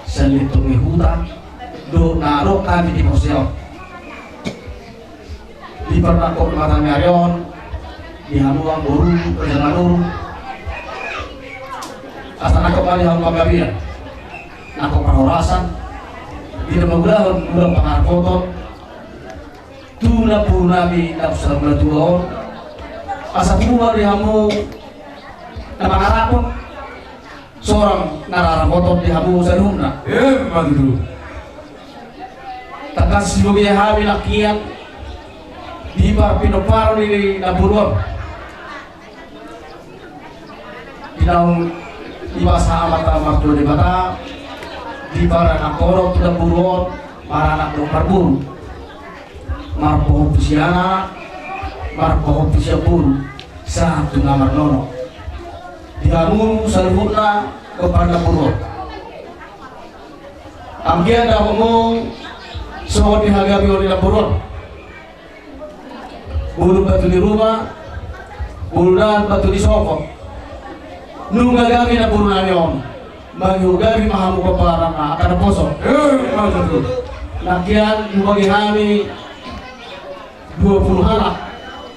sian Lintong ni Huta, dohot na adong hami di poso on. Di parnangkok ni mata ni ari on, di hamu amang boru, raja na boru, asa nangkok ma di hamu panggabean, nangkok parhorasan, di na mangulahon, ulang pangarapoton, tu namboru nami na Saur Matua on, asa tubu ma di hamu na mangarapothon, sonang na rarapothon di hamu saluhutna. Ima tutu. Tangkas sibogei hami nangkin di parpinomparan ni namboru on. Di naung dibasa Amanta Martua Debata, di paranakhonon tu namboru on, maranak dohot marboru, marpahompu sian anak, marpahompu sian boru, sahat tu na marnono. Di hamu saluhutna pomparan namboru on, anggiat dapotmu songon di hagabeon ni namboru on. Bolon batu ni ruma, bolon batu ni soko. Nunga gabe namboru nami on, mangihut gabe ma hamu pomparan na angka naposo. Ima tutu. Nangkin dibagi hami dua pulu halak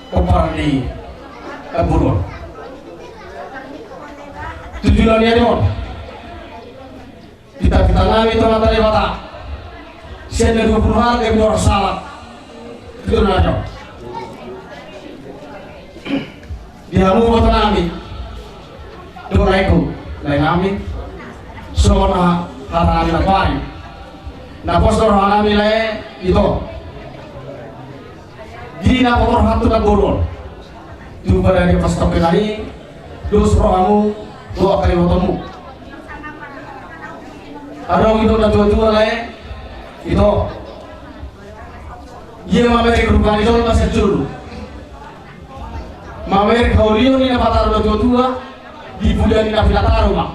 pomparan ni namboru on. Tu joloan ni ari on, dipinta nami tu Amanta Debata, sian na dua pulu halak gabe dua ratus halak. Itu na jo. Di hamu iboto nami, dohot laengku, lae nami, songon hata nami na paling, na pos do roha nami, lae, ito. Di na paborhat tu namboru on, tu pada di pos topi nai, dos rohamu dohot angka ibotomu. Adong i do na tua-tua, lae, ito. Ia mamereng rupa ni jolma sian jolo, mamereng haulion ni na pataru na tua-tua, di pudian ni na pinataru ma.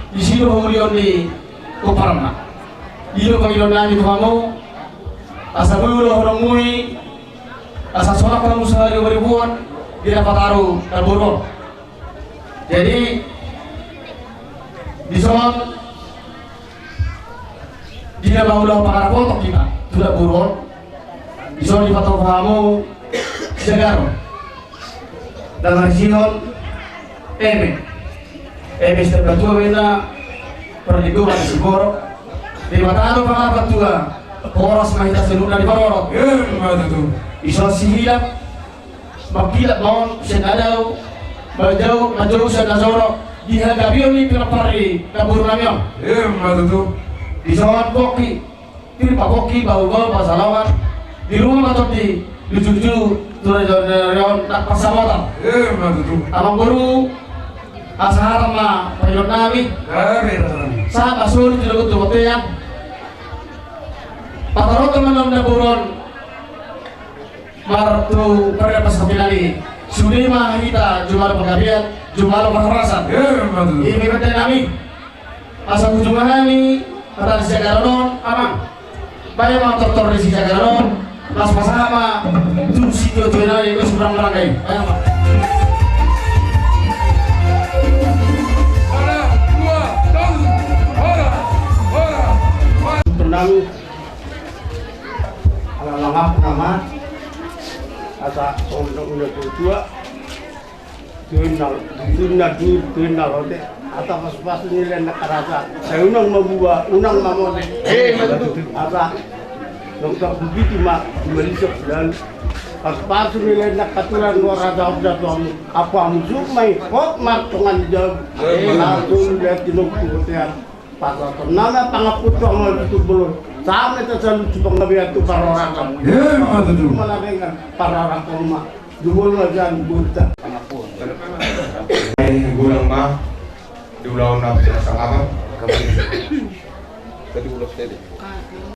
Disi do haulion ni pomparanna. I do pangidoan nami tu hamu, asa boi ulahononmu i, asa sonang hamu sahali umaribon di na pataru namboru on. Jadi, dison, di na mangulahon pangarapoton hita tu namboru on. Dison dipatupa hamu sijagaron. Dang risihon eme. Eme setiap batua bena perlindungan sigoro. Debata do pangalapan tua. Horas ma hita saluhutna diparorot. Ima tutu. Dison sihilap. Mangkilap ma on sian na dao. Manjou, manjou sian na jolo. Di hagabeon ni pinompar ni namboru nami on. Ima tutu. Dison pongki. Tirpuk pongki, bahulbahul pansalongan, di ruma ma tondi, lucu-lucu, tu raja on, nang pansamotan. Ima tutu. Amangboru, asa haram ma pangidoan nami. Gabe, gabe. Sahat ma solu tu logot tu bontean. Pataroton ma namboru on. Martu pernah pas kepinali. Sude ma hita jumalo panggabean, jumalo parhorasan. Ima tutu. Ima i bontean nami. Asa bujung hami, hata ni sijagaron on, amang. Baen ma tortor ni sijagaron on, las pasahat ma, tu situatua nami, tu sibarang barang i. Baen ma. Sada, dua, tolu, horas, horas, horas. Tenang. Ala langap nama. Asa, om, om, om, tua. Tuinna, tuinna, tuinna lote. Hata pasupasu ni leleng nangkin raja. Sai unang mamua, unang mamose. Hata nang tak begitu ma dua lisok dan pasupasu ni leleng nangkin tulang dua raja. Oda tuang apa musuh mai kok martongan jauh. Langsung lihat di nong kutean. Pasupasu nama pangaputu amal itu belum. Sampai tersalut di penggabean tu parorang kamu. Ima tutu. Malah dengan parorang kamu. Jumolo ma sian gurita. Godang ma di ulaon na pinasahaton.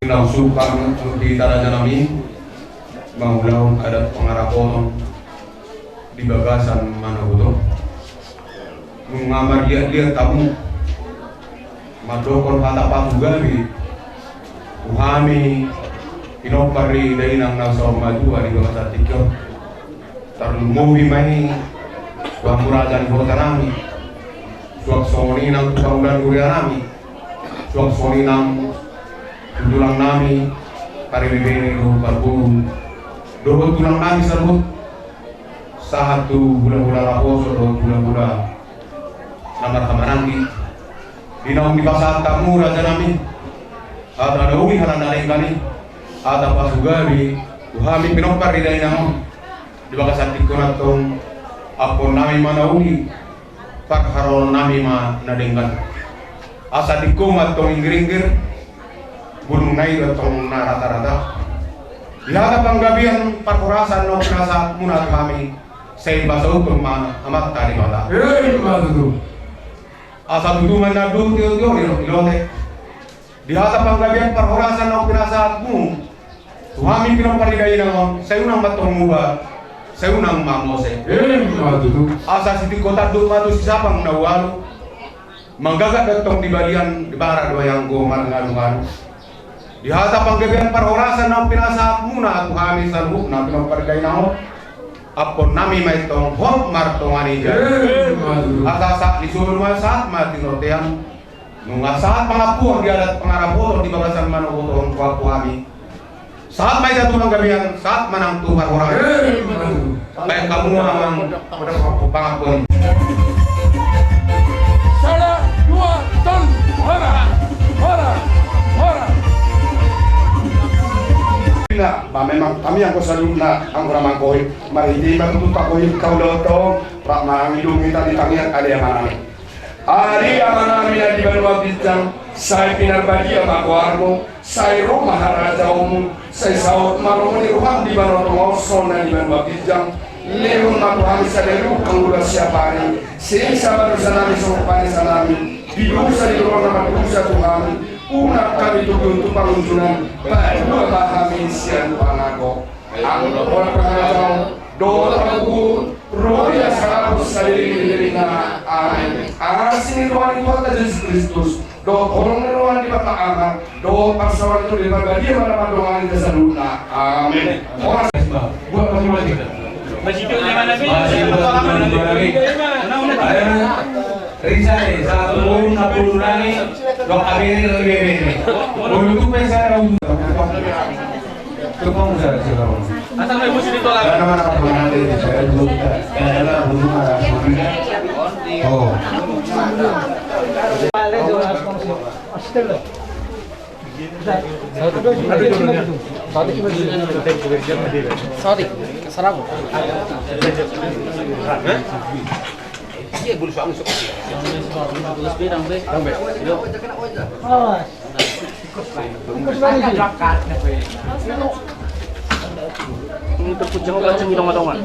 Naung suka di raja nami mangulahon adat pangarapoton di bagasan manogot on. Nunga marliat-liat hamu mandokkon hata patugabi tu hami pinompar ni dainang na saur matua di bagasan tingki on. Tarlumobi ma i tu hamu raja ni huta nami, suang songon i nang tu pangula ni huria nami, suang songon i nang tu tulang nami, paribebere dohot parboru dohot tulang nami saluhut. Sahat tu hulahula naposo dohot hulahula na marhahamaranggi. Di naung dipasahat hamu raja nami hata na uli, hata na denggan i, hata patugabi tu hami pinompar ni dainang on. Di bagasan tingki on antong ampuon nami ma na uli, parharoro nami ma na denggan. Asa tingkos ma antong inggir-inggir, bulungna i do antong na rata-rata. Di hata panggabean parhorasan naung pinasahatmuna tu hami, sai pasauthon ma Amanta Debata. Ima tutu. Asa tutu ma na dong tio-tio di lote. Di hata panggabean parhorasan naung pinasahatmu tu hami pinompar ni dainang on, sai unang ma antong muba, sai unang ma mose. Ima tutu. Asa sitingko tanduk ma tu sisapang na ualu. Manggagat do antong di balian, di bara do i anggo marngalu-ngalu. Di hata panggabean parhorasan naung pinasahatmuna tu hami saluhutna pinompar ni dainang on, ampuon nami ma antong hot martonga ni jala. Ima tutu. Asa sahat ni solu ma, sahat ma tinortean. Nunga sahat pangampuon di adat pangarapoton di bagasan manogot on tu hami. Sahat ma hita tu panggabean, sahat ma nang tu parhorasan. Ima tutu. Baen hamu ma amang pangampuon. Sada, dua, tolu, horas, horas, horas. Ba memang hami anggo saluhutna anggo na manggohi, marhite i ma tutu tanggohi hamu do, rap mangido hita di tangiang. Ale Amanami. Ale Amanami na di banua ginjang, sai pinarbadia ma goarmu, sai ro ma harajaonmu, sai saut ma lomo ni roham di banua tonga on songon na di banua ginjang. Lehon ma tu hami sadari on anggo na siapari, sesa ma dosanami songon panesanami di dosa ni dongan na mardosa tu hami, unang hami togihon tu pangunjunan, palua ma hami sian pangago. Anggo na pola pangarajaon dohot pangarajaon, ro di atas sadari ni diri na. Amin. Asi ni roha ni Tuhanta Jesus Kristus, dohot holong ni roha ni Debata Ama, dohot parsaoran ni Tondi Parbadia ma na mandongani hita saluhutna. Amin. Horas. Buat masing-masing. Masih hidup di mana, Bi? Masih hidup di mana, Bi? Ayo, Rizal, satu puluh, enam puluh nani, dua kali ini lebih, lebih. Dulu tuh pesan. Tunggu, saya, saya tahu. Asal main musik di tolak. Karena mana pernah ada di saya dulu, kita, eh, enak, dulu marah, dulu. Oh. Sorry, kesal aku. Iya, bulu suami suka. Bulu sepeda, Bang, Be. Bang, Be. Yo. Awas. Ini terpujang apa sih di tengah-tengah?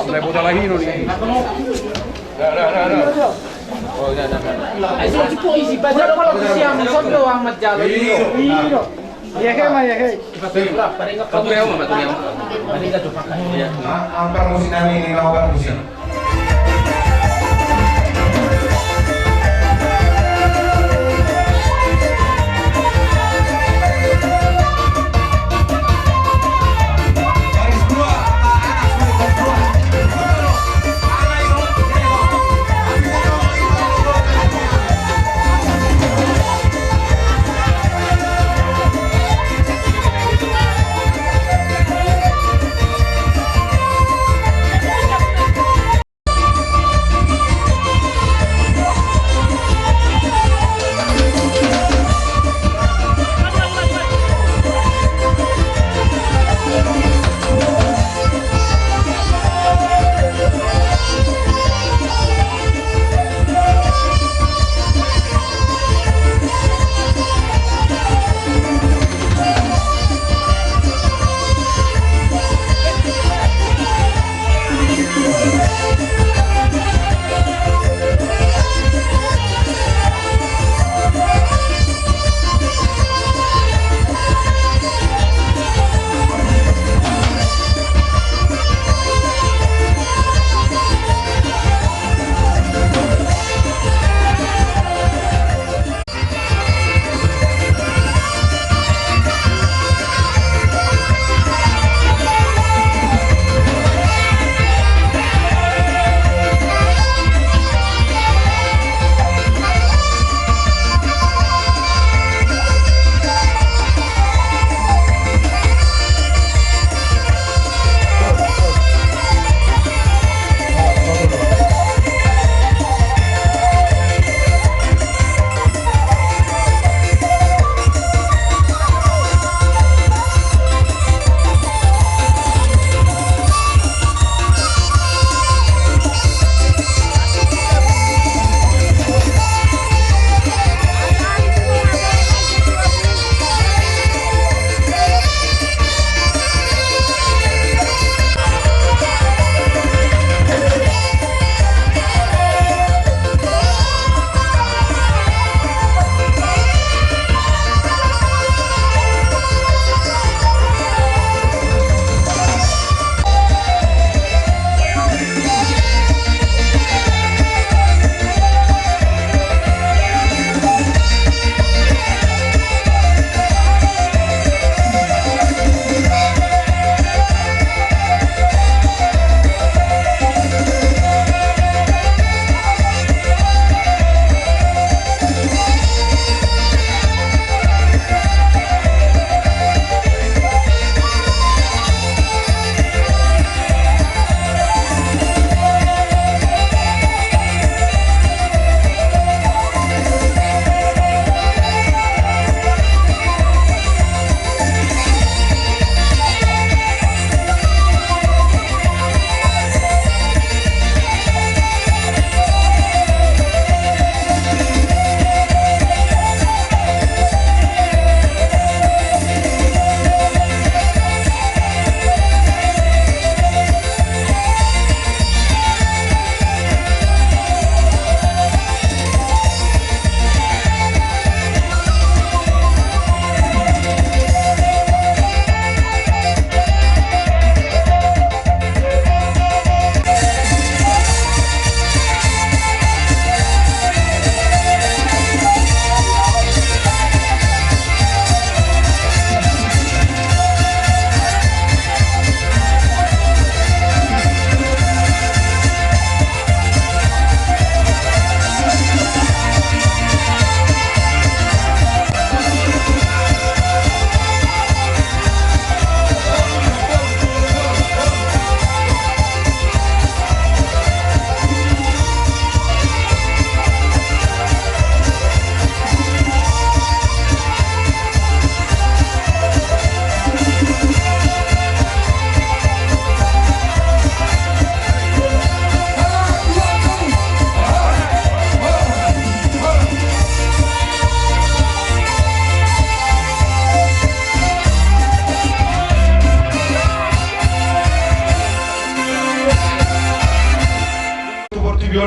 Sudah buta lagi, no, ini. Dah, dah, dah, dah. Oh, dah, dah, dah. Ayo, cukup isi, baca kalau siang, sondo, Ahmad Jalil. Iya. Iya, Kak, Mas, iya, Kak. Satu ya, Mas, satu ya, Mas. Iya. Ah, ah, permusikan ini, mau permusikan.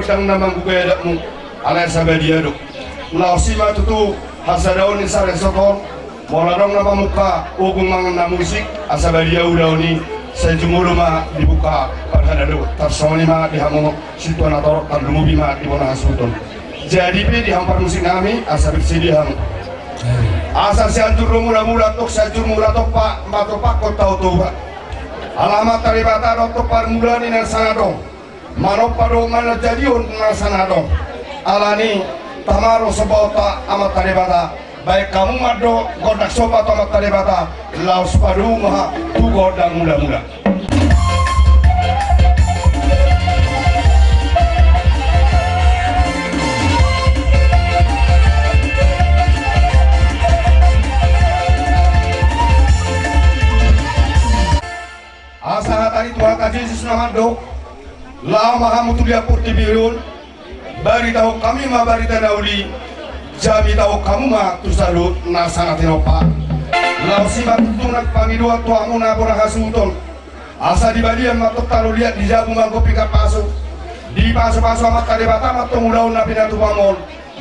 Ndang na manggugai adatmu, alai asa badia do. Laos i ma tutu hasadaon ni sarinsot on, molo adong na mamungka ogung mangan na musik, asa badia ulaon i, sai jumolo ma dibuka parhadadok. Tarsongon i ma di hamu sintua na torop, tarlumobi ma di bona hasuhuton. Jadi pe di hamu parmusik nami, asa bersedia hamu. Asa Sianjur do mula-mula, tong Sianjur mula tompa, matompakkon tao Toba. Ala Amanta Debata do tong parmula ni na sanga adong. Manompa do manjadion na sanga adong. Alani tama do sombaonta Amanta Debata. Baen hamu ma do gondang somba tu Amanta Debata, laos padomu ma tu gondang mula-mula. Asa hata ni Tuhanta Jesus na mandok: Laho ma hamu tu liat portibi on, baritahon hami ma barita na uli, jamitahon hamu ma tu saluhut na sanga tinompa. Laos i ma tutu nang pangidoan tu hamu na bona hasuhuton. Asa di balian ma tong tano liat, di jabu ma anggo pinggan pasu. Dipasupasu Amanta Debata ma tong ulaon na pinatupam on.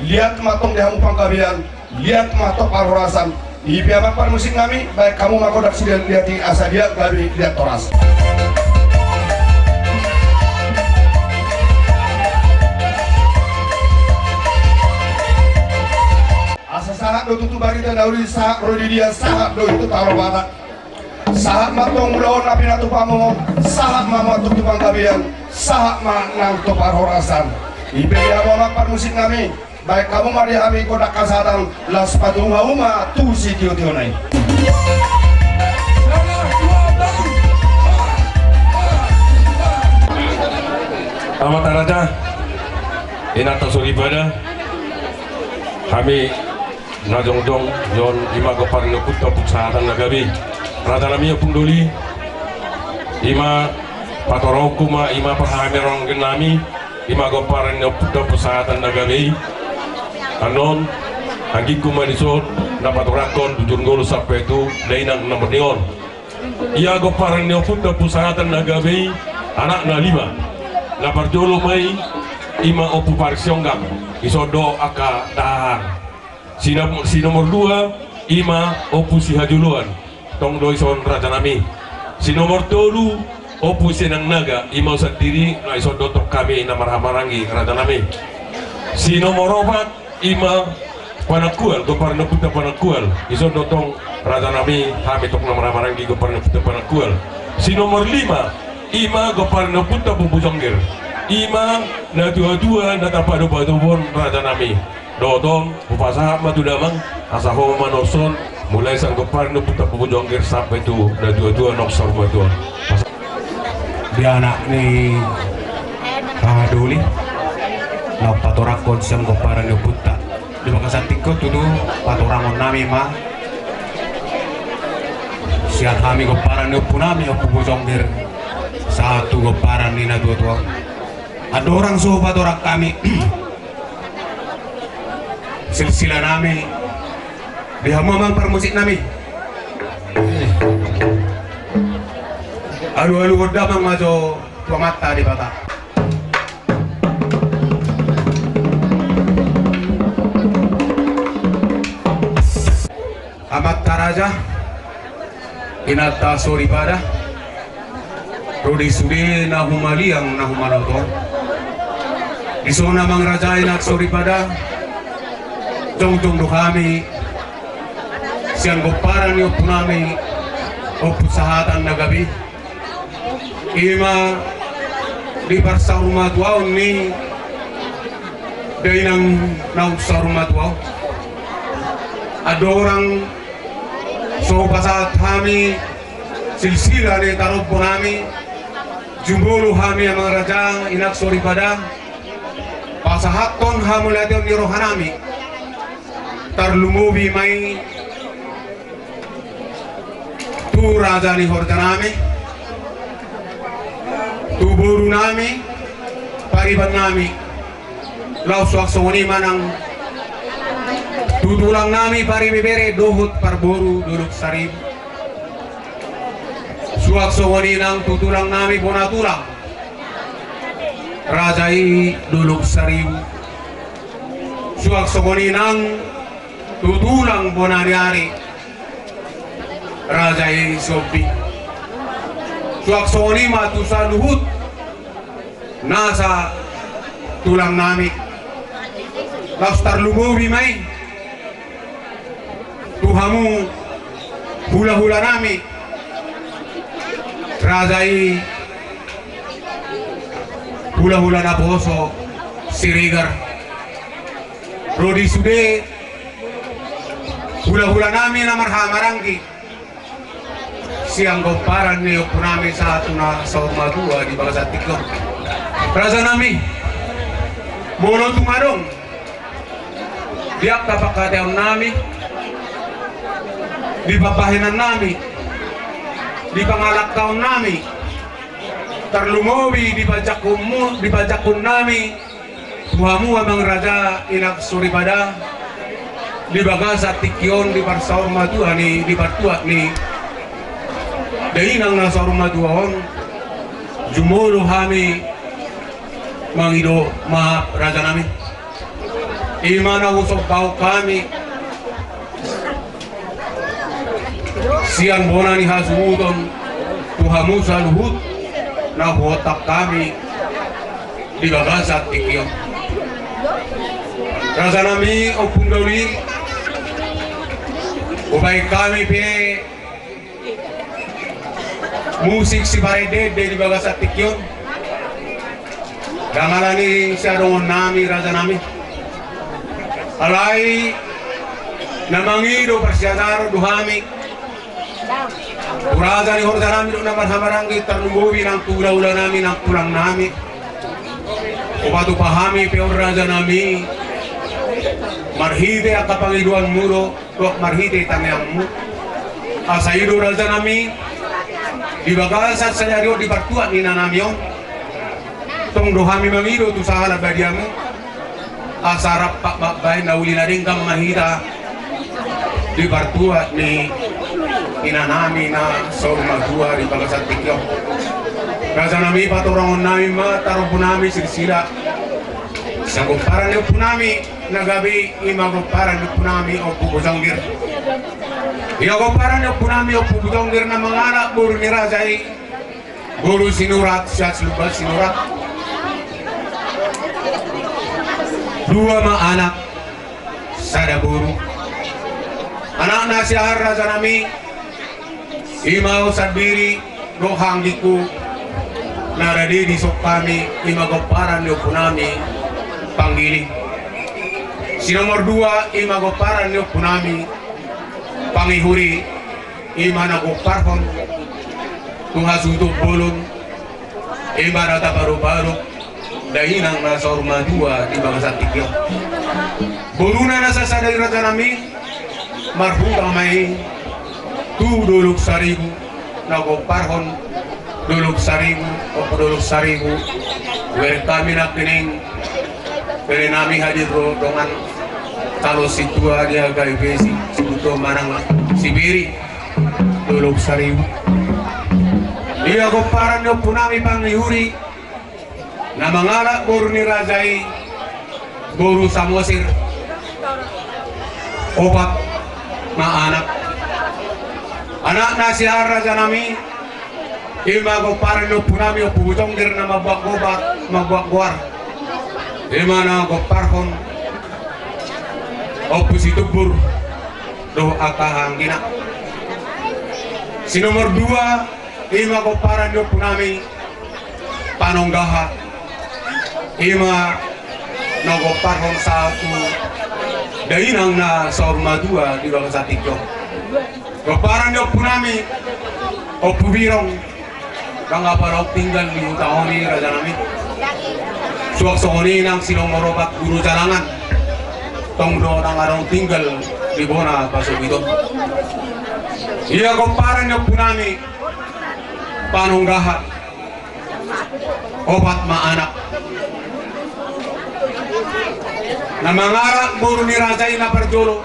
Liat ma tong di hamu panggabean, liat ma tong parhorasan. I pe amang parmusik nami, baen hamu ma gondang siliat-liat i, asa liat gabe liat horas. Asa sahat do tutu barita na uli, sahat ro di dia, sahat do i tu tano Batak. Sahat ma tong ulaon na pinatupam on, sahat ma tong tu panggabean, sahat ma nang tu parhorasan. I pe di hamu amang parmusik nami, baen hamu ma di hami gondang hasahatan, laos patudu hamu ma tu sitio-tiona i. Amanta raja, inanta soripada, hami na jongjong on, i ma gompar ni ompunta Ompu Sahatan na gabe i. Raja nami Ompung Doli, i ma patorangku ma, i ma parhamiarangen nami, i ma gompar ni ompunta Ompu Sahatan na gabe i. Annon, anggingku ma dison, na patorangkon, bujur ngolu sampe tu dainang na murni on. Ia gomparan ni ompunta Ompu Sahatan na gabe i, anakna lima. Na parjolo ma i, i ma Ompu Parik Sionggang, dison do angka dahahang. Si nom-, si nomor dua, i ma Ompu Sihajoloan, tong do dison raja nami. Si nomor tolu, Ompu Sinangnaga, i ma au sandiri, na dison do tong hami na marhahamaranggi raja nami. Si nomor opat, i ma Panangkual, gompar ni ompunta Panangkual. Dison do tong raja nami, hami tong na marhahamaranggi gompar ni ompunta Panangkual. Si nomor lima, i ma gompar ni ompunta Ompu Jongger. I ma na tua-tua na tapadopadophon raja nami. Dohot on, hupasahat ma tu damang, asa ho ma na dison, mulai sian gompar ni ompunta Ompu Jongger sampe tu na tua-tua naung saur matua on. Di anak ni Raja Doli, na patorangkon sian gomparan ni ompunta. Di bagasan tingki on tutu patorangon nami ma sian hami gomparan ni ompu nami, Ompu Bojongger, sahat tu gomparan ni na tua-tua. Andorang so patorang hami silsila nami, di hamu amang parmusik nami. Alu-alu godang ma jo tu Amanta Debata. Amanta raja, inanta soripada, ro di sude na humaliang na humanoto. Dison amang raja, inanta soripada, jongjong do hami sian gomparan ni ompu nami, Ompu Sahatan na gabe i. I ma di parsaurmatuaon ni dainang naung saurmatua on. Andorang so pasahat hami silsila ni tarombo nami, jumolo hami amang raja, inanta soripada, pasahathon hamauliateon ni roha nami. Tarlumobi ma i tu raja ni horja nami, tu boru nami, pariban nami. Laos suang songon i ma nang tu tulang nami, paribebere dohot parboru Dolok Saribu. Suang songon i nang tu tulang nami, bona tulang. Raja i Dolok Saribu. Suang songon i nang tu tulang bona ni ari, raja i Sihombing. Suang songon i ma tu saluhut nasa tulang nami. Laos tarlumobi ma i tu hamu hulahula nami, raja i hulahula naposo Siregar. Ro di sude hulahula nami na marhahamaranggi sian pomparan ni ompu nami sahat tu na saur matua di bagasan tingki on. Raja nami, molo tung adong di angka pangkataion nami, di pambahenan nami, di pangalangkaon nami, tarlumobi di panjangkonmu, di panjangkon nami tu hamu amang raja, inang soripada, di bagasan tingki on di parsaur matua ni, di partuat ni dainang na saur matua on, jumolo hami mangido maaf raja nami. I ma na husombahon hami sian bona ni hasuhuton tu hamu saluhut na huontak hami di bagasan tingki on. Raja nami, ompung doli, hubahen hami pe musik siparendeende di bagasan tingki on. Ndang ala ni siadongon nami raja nami, alai na mangido parsiajaran do hami tu raja ni horja nami dohot na marhahamaranggi, tarlumobi nang tu hulahula nami, nang tulang nami. Hupatupa hami pe on raja nami marhite angka pangidoanmu do, dohot marhite tangiangmu. Asa i do raja nami, di bagasan sadari on di partuat ni inanami on, tong do hami mangido tu sahala badiamu, asa rap mambahen na uli na denggan ma hita di partuat ni inanami na saur matua di bagasan tingki on. Raja nami, patorangon nami ma tarompu nami silsila sian pomparan ni ompu nami na gabe, i ma pomparan ni ompu nami Ompu Bojonggir. Ia pomparan ni ompu nami Ompu Bojonggir na mangalap boru ni raja i, boru Sinurat, sian Lumban Sinurat. Dua ma anak, sada boru. Anakna si aha raja nami, i ma au sandiri dohot anggingku na rade di son hami, i ma pomparan ni ompu nami Panggiling. Si nomor dua, i ma pomparan ni ompu nami Pangihuri, i ma na gomparhon tu hasuhuton bolon, i ma na tapadopadop dainang na saur matua di bagasan tingki on. Boruna na sasada i raja nami, marhutang ma i tu Dolok Saribu, na gomparhon Dolok Saribu, Ompu Dolok Saribu. Hubereng hami nangkining pele nami hadir do dongan calon sintua di H K I P si, si Buto manang si Beri Dolok Saribu. Ia pomparan ni ompu nami Pangihuri na mangalap boru ni raja i, boru Samosir. Opat ma anak. Anakna si aha raja nami, i ma pomparan ni ompu nami Ompu Bojonggir na mambuat gobar, mambuat goar, i ma na gomparhon Ompu Situmbur dohot angka anggina. Si nomor dua, i ma pomparan ni ompu nami Panonggaha, i ma na gomparhon sahat tu dainang na saur matua di bagasan tingki on. Pomparan ni ompu nami Ompu Birong, ndang adong tinggal di huta on i raja nami. Suang songon i nang si nomor opat Guru Jalangan, tong do ndang adong tinggal di bona pasogit on. Ia pomparan ni ompu nami Panonggaha, opat ma anak. Na mangalap boru ni raja i na parjolo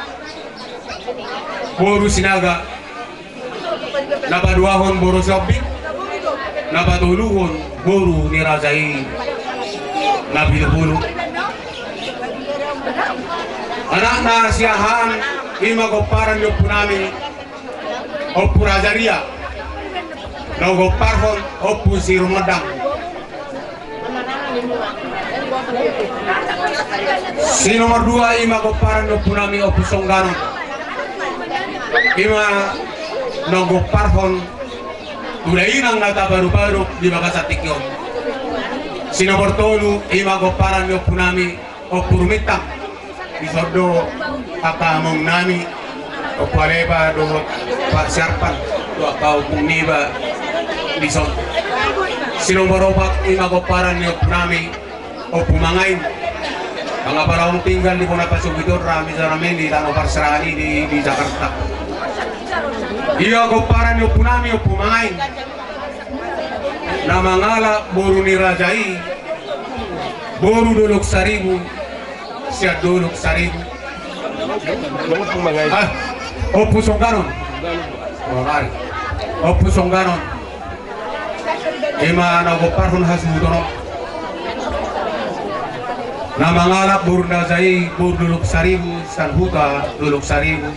boru Sinaga, na paduahon boru Sihombing, na patoluhon boru ni raja i Na pitu pulu. Anakna siahaan, ima gomparan ni ompunami, Ompu Raja Ria. Na gomparhon Ompu Sirumondang. Si nomor dua, ima gomparan ni ompunami, Ompu Songganon. Ima na gomparhon tu dainang na taparuparu di bagasan tingki on. Si nomor tolu, ima gomparan ni ompunami, Ompu Rumintang. Dison do angka amongnami, Ompu Alepa dohot Pak Siarpan, tu angka ompung niba dison. Si nomor opat, ima gomparan ni ompunami, Ompu Mangain. Mangapala tinggal di bona pasogit on, rami-rami di tano parserahan i di, di Jakarta. Ia gomparan ni ompunami, Ompu Mangain. Na mangalap boru ni raja i, boru Dolok Saribu, sian Dolok Saribu. Ah, Ompu Songganon. Ompu Songganon. Ima na gomparhon hasuhuton on. Na mangalap boru ni raja i, boru Dolok Saribu, sian huta Dolok Saribu.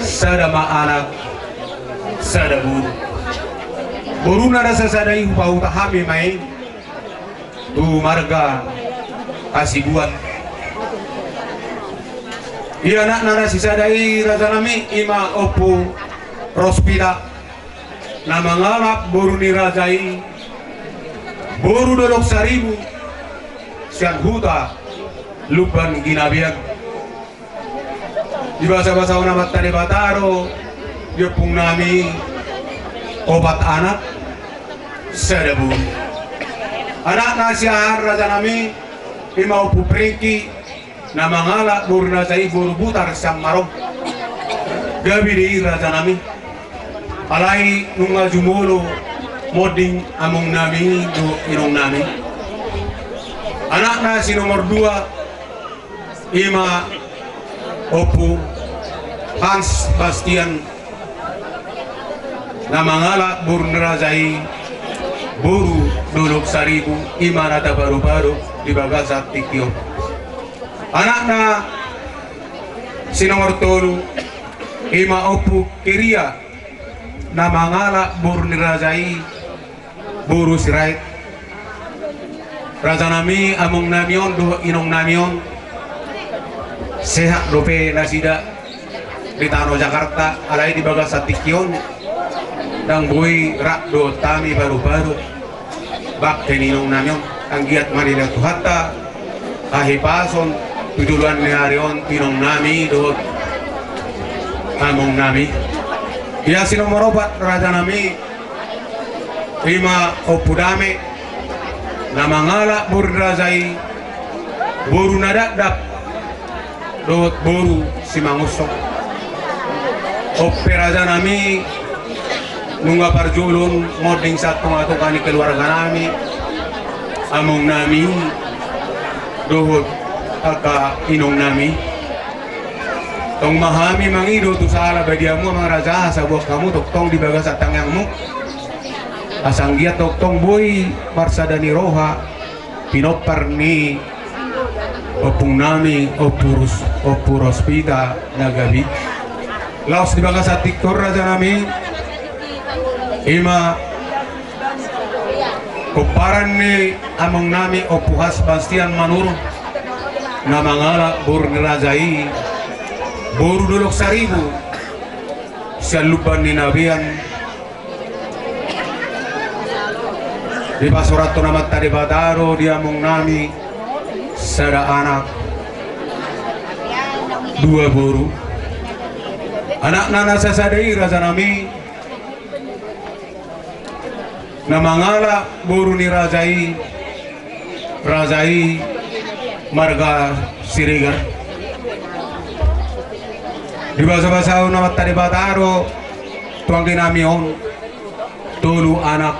Sada ma anak, sada boru. Boruna na sasada i hupahuta hami ma i tu marga Hasibuan. Ia anakna na sisada i, rajanami, ima Ompu Rospita. Na mangalap boru ni raja i, boru Dolok Saribu, sian huta Lumban Ginabean. Dibasabasahon Amanta Debata do di ompungnami opat anak, sada boru. Anakna siahaan, rajanami, ima Ompu Pringki, na mangalap boru ni raja i, boru Butar sian Marom. Gabe do i, rajanami. Alai nunga jumolo monding amongnami dohot inongnami. Anakna si nomor dua, ima Ompu Hans Bastian, na mangalap boru ni raja i, boru Dolok Saribu, ima na taparuparu di bagasan tingki on. Anakna si nomor tolu, ima Ompu Keria, na mangalap boru ni raja i, boru Sirait. Rajanami, amongnami on dohot inongnami on, sehat dope nasida di tano Jakarta, alai di bagasan tingki on ndang boi rap dohot hami paruparu. Bangke ni inongnami on, anggiat ma dilehon Tuhanta hahipason tu joloan ni ari on inongnami dohot amongnami. Ia si nomor opat, rajanami, ima Ompu Dame, na mangalap boru ni raja i, boru na dakdak dohot boru Simangunsong. On pe, rajanami, nunga parjolo on monding sian tongatonga ni keluarganami, amongnami dohot angka inongnami. Tong ma hami mangido tu sala badiamu, amang raja, asa boan hamu tongtong di bagasan tangiangmu, asa anggiat tongtong boi marsada ni roha pinompar ni ompungnami Ompu Ros-, Ompu Rospita na gabe i. Laos di bagasan tingki on, rajanami, ima gomparan ni amongnami Ompu Hans Bastian Manurung, na mangalap boru ni raja i, boru Dolok Saribu, sian Lumban Ginabean. Dipasahat Amanta Debata do di amongnami sada anak, dua boru. Anakna na sasada i, rajanami, na mangalap boru ni raja i, raja i marga Siregar. Dibasabasahon Amanta Debata do tu angginami on tolu anak,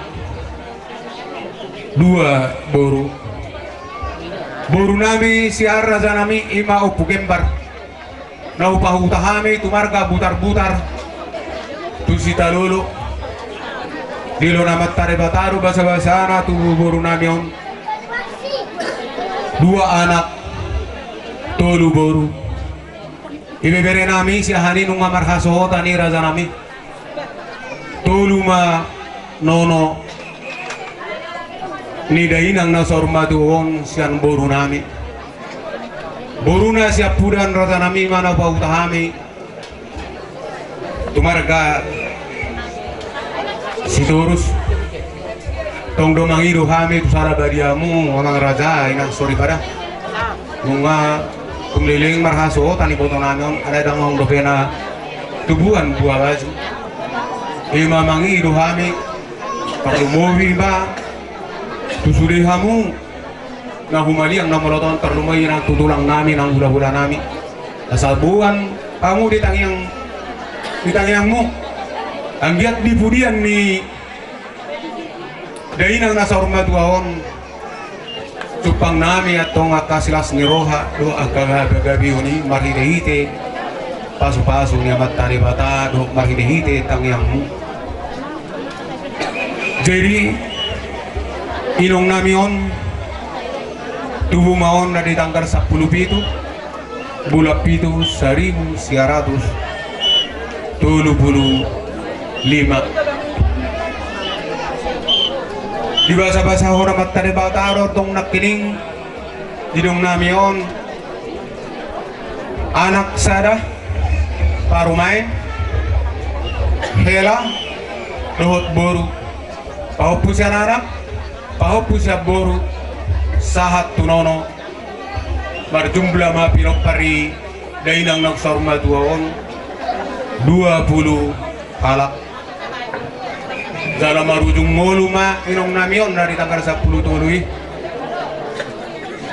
dua boru. Borunami siahaan, rajanami, ima Ompu Gembar, na hupahuta hami tu marga Butarbutar, tu Sitalolo. Dilehon Amanta Debata do basabasana tu borunami on. Dua anak, tolu boru. Ibebere nami sian i nunga marhasohotan i, raja nami. Tolu ma nono ni dainang na saur matua on sian boru nami. Boruna siampudan, raja nami, ma na pahuta hami tu marga Sitorus. Tong do mangido hami tu sada badiamu, amang raja, inang soripada. Nunga tung leleng marhasohotan iboto nami on, alai ndang adong dope na tubuan buha baju. Ima mangido hami, tarlumobi ma tu sude hamu na humaliang na molo tong, tarlumobi nang tu tulang nami, nang hulahula nami. Asa boan hamu di tangiang, di tangiangmu. Anggiat di pudian ni dainang na saur matua on, jumpang nami antong angka silas ni roha dohot angka gabe-gabeon i marhite-hite pasupasu ni Amanta Debata dohot marhite-hite tangiangmu. Jadi, inong nami on, tubu ma on na di tanggal sampulu pitu bulan pitu, saribu sia ratus tolu pulu lima. Dibasabasahon Amanta Debata do tong nangkining di inong nami on anak sada, parumaen, hela dohot boru, pahompu sian anak, pahompu sian boru, sahat tu nono. Marjumlah ma pinompar ni dainang na saur matua on dua pulu halak. Jala marujung ngolu ma inong nami on na di tanggal sampulu tolu i.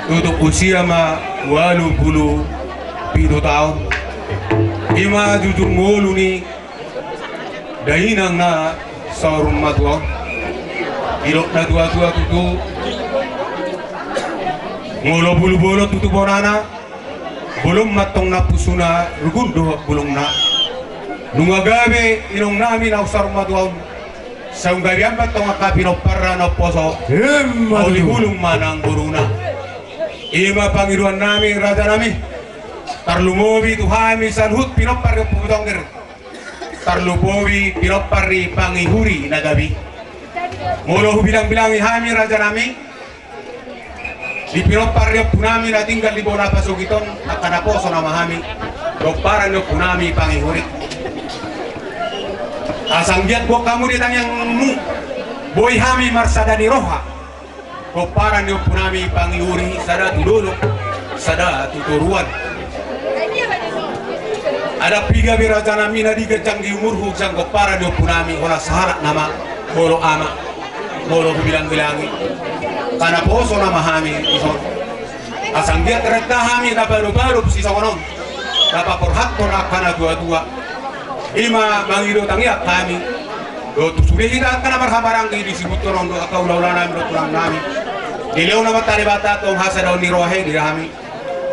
Tutup usia ma ualu pulu pitu taon. Ima jujung ngolu ni dainang na saur matua on. Didok na tua-tua tutu, molo bulu bolon tutu bonana, bolon ma antong na pusuna, rugun dohot bulungna. Nunga gabe inong nami na saur matua on, sai gabe ma antong angka pinomparna na umposo. Emma tutu. Uli bulung ma nang boruna. Ima pangidoan nami, raja nami. Tarlumobi tu hami saluhut pinompar ni Ompu Tongger. Tarlumobi pinompar ni pangihuri na gabe i. Molo hubilang-bilangi hami, raja nami, di pinompar ni ompu nami na tinggal di bona pasogit on, angka naposo nama hami, pomparan ni ompu nami pangihuri. Asa anggiat boan hamu di tangiangmu, boi hami marsada ni roha. Pomparan ni ompu nami pangihuri, sada tu dolok, sada tu toruan. Adong pe gabe, raja nami, na di ganjang di umurhu sian pomparan ni ompu nami, holan sahalak nama, molo ama, molo hubilang-bilangi. Angka naposo nama hami dison. Asa anggiat renta hami na balu-balu sisongon on, na paborhathon angka na tua-tua. Ima mangido tangiang hami. Dohot tu sude hita angka na marhahamaranggi, disibuthon on do angka hula-hula nami dohot tulang nami. Dilehon Amanta Debata tong hasadaon ni roha i di hami.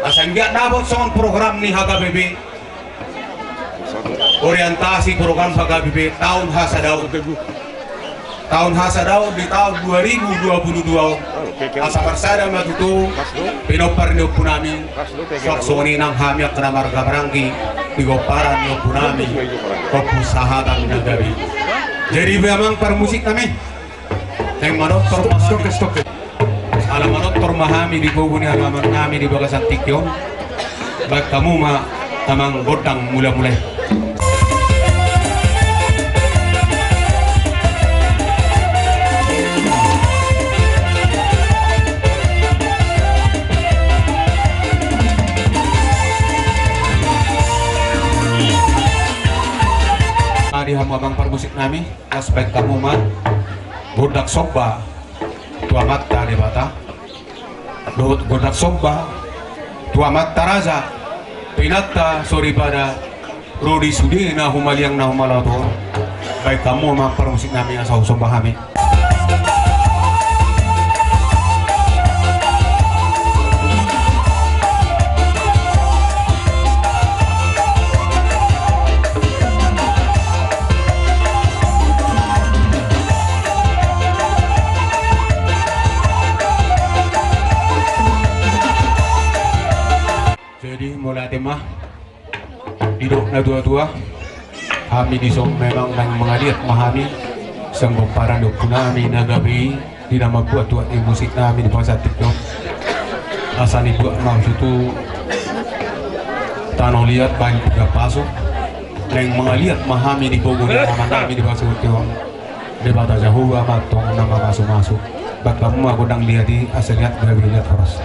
Asa anggiat dapot songon program ni H K B P. Orientasi program H K B P taon hasadaon. Taon hasadaon di taon dua ribu dua puluh dua on. Asa marsada ma tutu pinompar ni ompu nami. Suang songon i nang hami angka na marhahamaranggi di pomparan ni ompu nami, Ompu Sahatan na gabe i. Jadi, amang parmusik nami, naeng manortor ma hami. Ala manortor ma hami di pogu ni alaman nami di bagasan tingki on. Baen hamu ma amang gondang mula-mula i. Adi hamu amang parmusik nami, las baen hamu ma gondang somba tu Amanta Debata. Dohot gondang somba tu amanta raja, tu inanta soripada, ro di sude na humaliang na humalaho on. Baen hamu ma parmusik nami asa husomba hami. Mauliate ma. Didok na tua-tua, hami dison memang naeng mangaliat ma hami sian pomparan ni ompunami na gabe i, di na mambuat-buat ni musiknami di pasantik on. Asa dibuat ma tutu tano liat bahen pinggan pasu. Naeng mangaliat ma hami di gogo ni amannami di pasantik on. Debata Jahowa ma antong na mamasu-masu. Bahen hamu ma gondang liat i, asa liat gabe liat horas.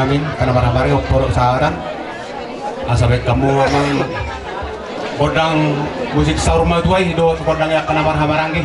Angka na marhahamaranggi, ompung dohot sahabat. Asa baen hamu amang gondang musik saur matua i dohot gondang angka na marhahamaranggi.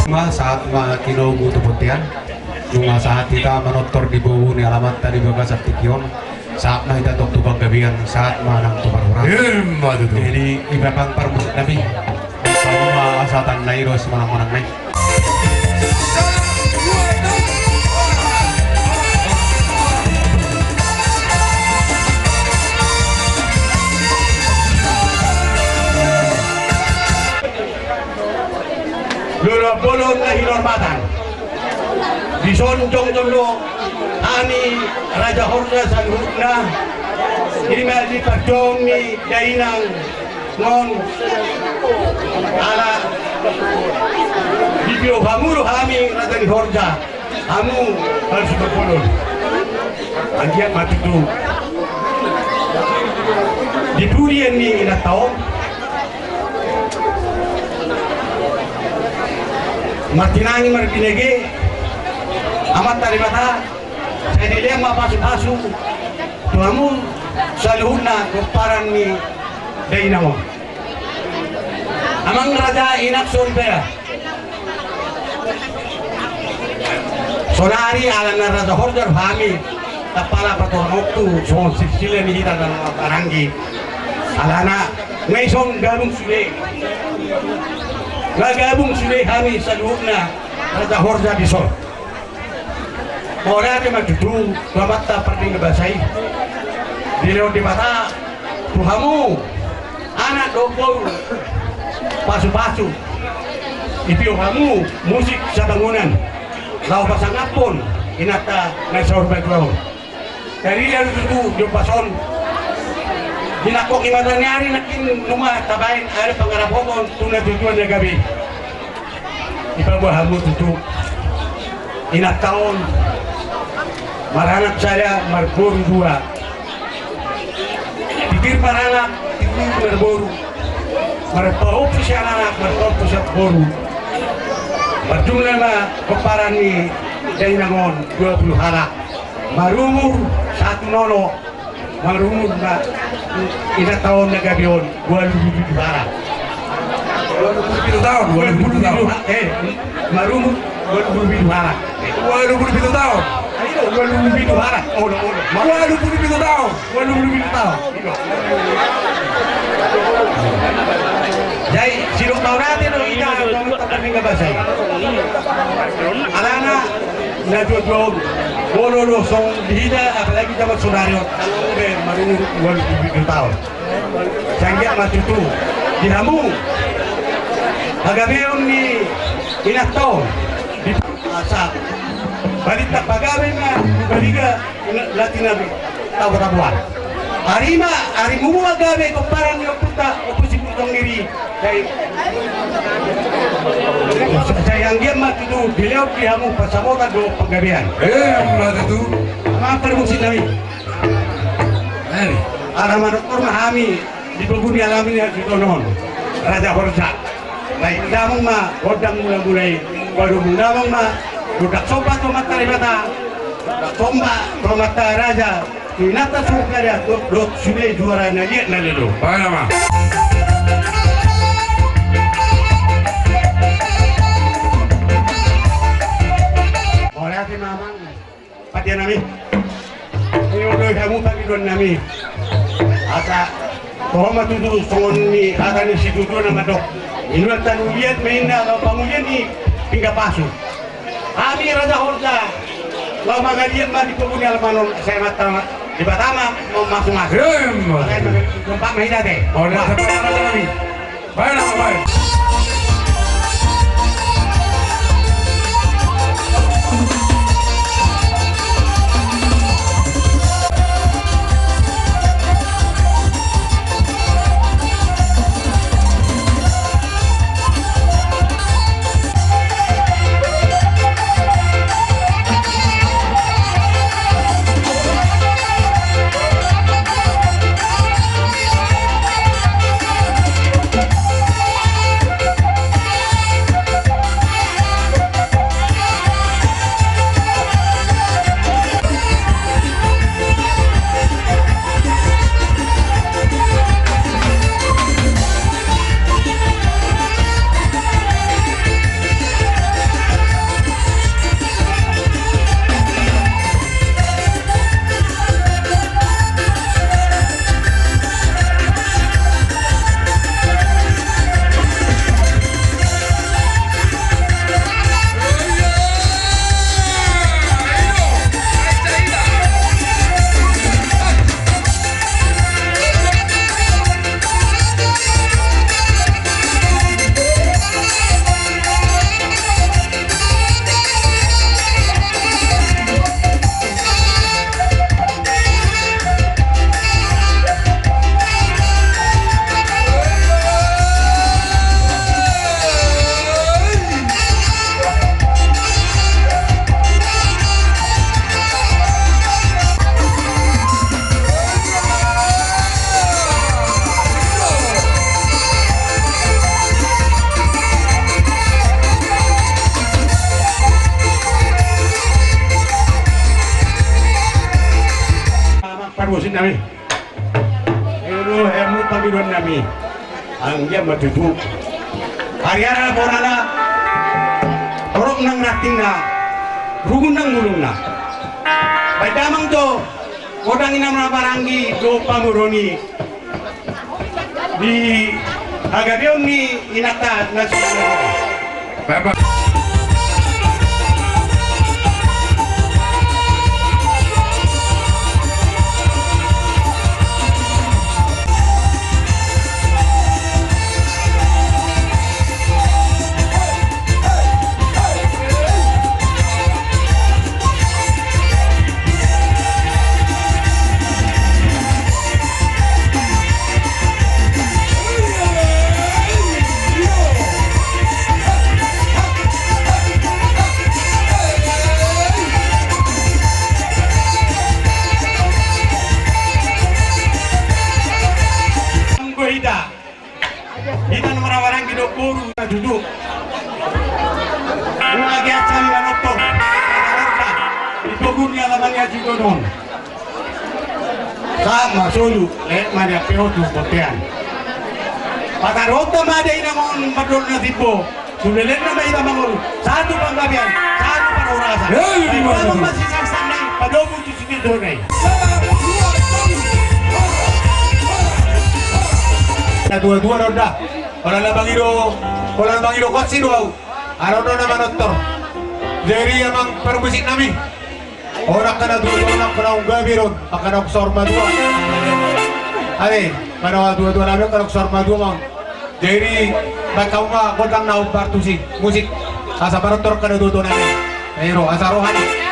Ma sahat ma tinogu tu bontean. Nunga sahat hita manortor di boru ni alamanta di bagasan tingki on. Sahat ma hita tong tu panggabean, sahat ma nang tu parhorasan. Ima tutu. Jadi, i ma amang parmusik nami. Sahat ma asa tanda i dos manang-manang nai. Lolo bolon na hinormatan. Dison jongjong do hami Raja Horja saluhutna, ima di parjolo ni dainang on, ala dipio hamu do hami Raja ni Horja, hamu harus berpulun. Anggiat ma tutu di pudi ni inanta on martinangi marbinege Amanta Debata, sai dilehon ma pasu-pasu tu hamu saluhutna pomparan ni dainang on. Amang raja, inang soripada. Sonari alana Raja Horja do hami, tampala patorang waktu songon silsila ni hita na marhahamaranggi. Alana nga dison gabung sude. Nga gabung sude hami saluhutna Raja Horja dison. Mauliate ma tutu tu Amanta Pardenggan Basa i. Dilehon Debata tu hamu anak dohot boru, pasu-pasu. Dipio hamu musik sabangunan laho pasangaphon inanta na saur matua on. Tarida do tutu di ombas on. Di nangkok ni mata ni ari nangkin nunga tabaen ari pangarapoton tu natua-tua na gabe. Dipaboa hamu tutu inanta on maranak sada, marboru dua. Titir maranak, titir marboru. Marpaompu sian anak, marpaompu sian boru. Marjumlah ma pomparan ni dainang on dua pulu halak. Marumur sahat tu nono. Marumur ma inanta on na gabe on ualu pulu pitu halak. Ualu pulu pitu taon, ualu pulu pitu taon. Eh, marumur ualu pulu pitu halak. Ualu pulu pitu taon. Ayo, ualu pulu pitu halak. Olo, olo. Ualu pulu pitu taon. Ualu pulu pitu taon. Jadi sidok mauliate do hita tu Amanta Pardenggan Basa i. Alana natua-tua on, molo do songon di hita, apalagi jaman saonari on, adong be marumur ualu pulu pitu taon. Sai anggiat ma tutu di hamu hagabeon ni inanta on, di asa balintang pagabe ma baliga na tinabi tabo-taboan. Ari ma, ari mumua gabe pomparan ni ompunta, Ompu Siputong Niri. Sai, sai anggiat ma tutu dilehon di hamu pansamotan dohot panggabean. Eh, ma tutu. Amang parmusik nami. Eh. Ala manortor ma hami di pogu ni alaman ni hasuhuton on, Raja Horja. Baen damang ma gondang mula-mula i. Baru mundamang ma gondang somba tu Amanta Debata. Gondang somba tu amanta raja. Inanta soripada dohot sude juara na liat na lolo. Baen ma. Amang, patia nami. Ido hamu pangidoan nami. Asa toho ma tutu songon ni hata ni situtu na mandok: Inuan tanu liat ma inna, laho pamulian ni pinggan pasu. Hami Raja Horja laho mangaliat ma di pogu ni alaman on, sai ma tama di Batama mamasu-masu. Em. Makanya, kompak ma hita te. Olo, sampai Raja nami. Baik, baik. Parmusik nami. Ido hamu pangidoan nami. Anggiat ma tutu. Hariara borana, torop nang rantingna, rugun nang bulungna. Baen damang do gondang ni na marhahamaranggi dohot pamoruon i di hagabeon ni inanta na suda. Hita na marhahamaranggi dohot boru na tutu. Nunga giat hami manortor di pogu ni alaman ni aji godon. Sahat ma solu, lehet ma di ampe on tu bontean. Pataruhonta ma di inang on mandok na timbo. Suleleng nama ita mangolu, sahat tu panggabean, sahat tu parhorasan. Hei, baik, mantap. Baik, masih santai, padomu tu sini tuh, nih. Na tua-tua ronda. Holan na mangido, holan na mangido koksi do au. Aron do na manortor. Jadi amang parmusik nami. Ora kana dua dua na kana unggabi ron, kana uksor madua. Ale, kana dua dua na kana uksor madua, Mang. Jadi, baen hamu ma gondang na umbar tusi, musik. Asa panortor kana dua dua na. Ayo, asa rohani.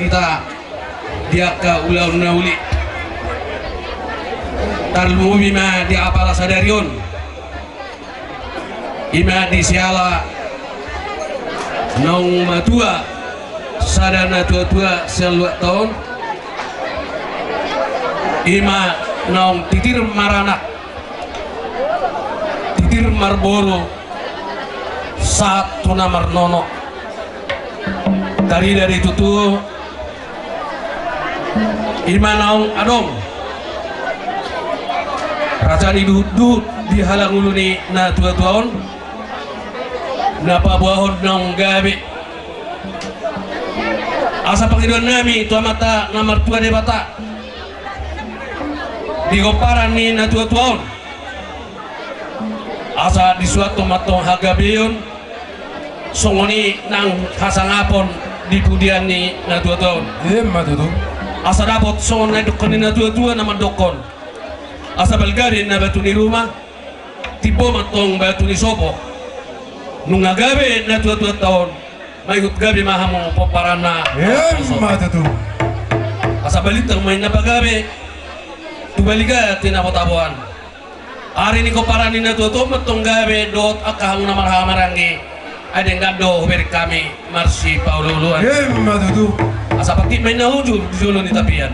Hita di angka ulaon na uli, tarlumobi ma di apala sadari on, i ma di siala naung matua sada natuatua sian luatta on, i ma naung titir maranak, titir marboru, sahat tu na marnono. Tarida di tutu, i ma naung adong raja ni duhutduhut di halangulu ni natuatua on, na paboahon naung gabe. Asa pangidoan nami tu Amanta na martua Debata di gomparan ni natuatua on, asa disuathon ma antong hagabeon, songon i nang hasangapon di pudian ni natuatua on. Emma tutu. Asa dapot songon na nidok ni natuatua na mandokkon: Asa balga do inna batu ni ruma, timbo ma antong batu ni sopo. Nunga gabe natuatuanta on, mangihut gabe ma hamu pomparanna. Emma tutu. Asa balintang ma inna pagabe, tu baliga tinabo-taboan. Ari ni gomparan ni natuatua on ma antong gabe dohot angka hamu na marhahamaranggi, ai denggan do hubereng hami marsipaolooloan. Emma tutu. Asa patik ma inna hujur di jolo ni tapian.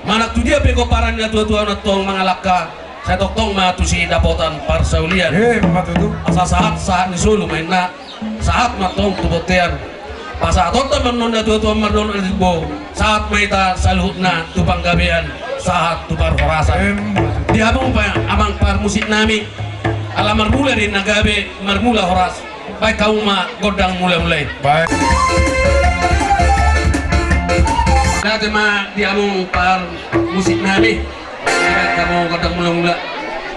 Manang tu dia pe gomparan ni natuatua on antong mangalangka, sai tongtong ma tusi dapotan parsaulian. Emma tutu. Asa sahatsahat ni solu ma inna, sahat ma antong tu bontean. Pasahatonta ma annon natuatua on marnono na timbo, sahat ma hita saluhutna tu panggabean, sahat tu parhorasan. Emma tutu. Di hamu pe amang parmusik nami, ala marmula do inna gabe, marmula horas. Baen hamu ma gondang mulamula i. Baen. Mauliate ma di hamu parmusik nami. Baen hamu gondang mulamula.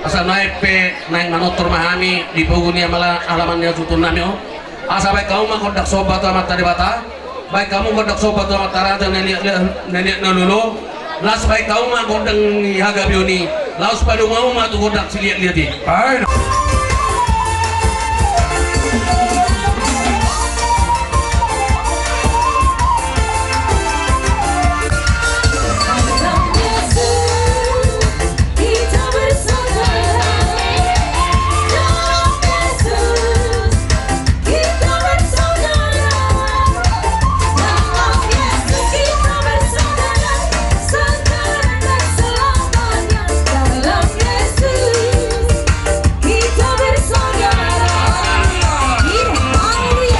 Asa nuaeng pe naeng manortor ma hami di pogu ni amala alaman ni hasuhuton nami on. Asa baen hamu ma gondang somba tu Amanta Debata. Baen hamu gondang somba tu Amanta Raja na liat, na liat na lolo. Laos baen hamu ma gondang ni hagabeon i, laos padomu hamu ma tu gondang siliatliat i. Ai. Kita bersaudara, dalam Yesus kita bersaudara, sekarang dan selamanya dalam Yesus kita bersaudara. Iya, haleluya.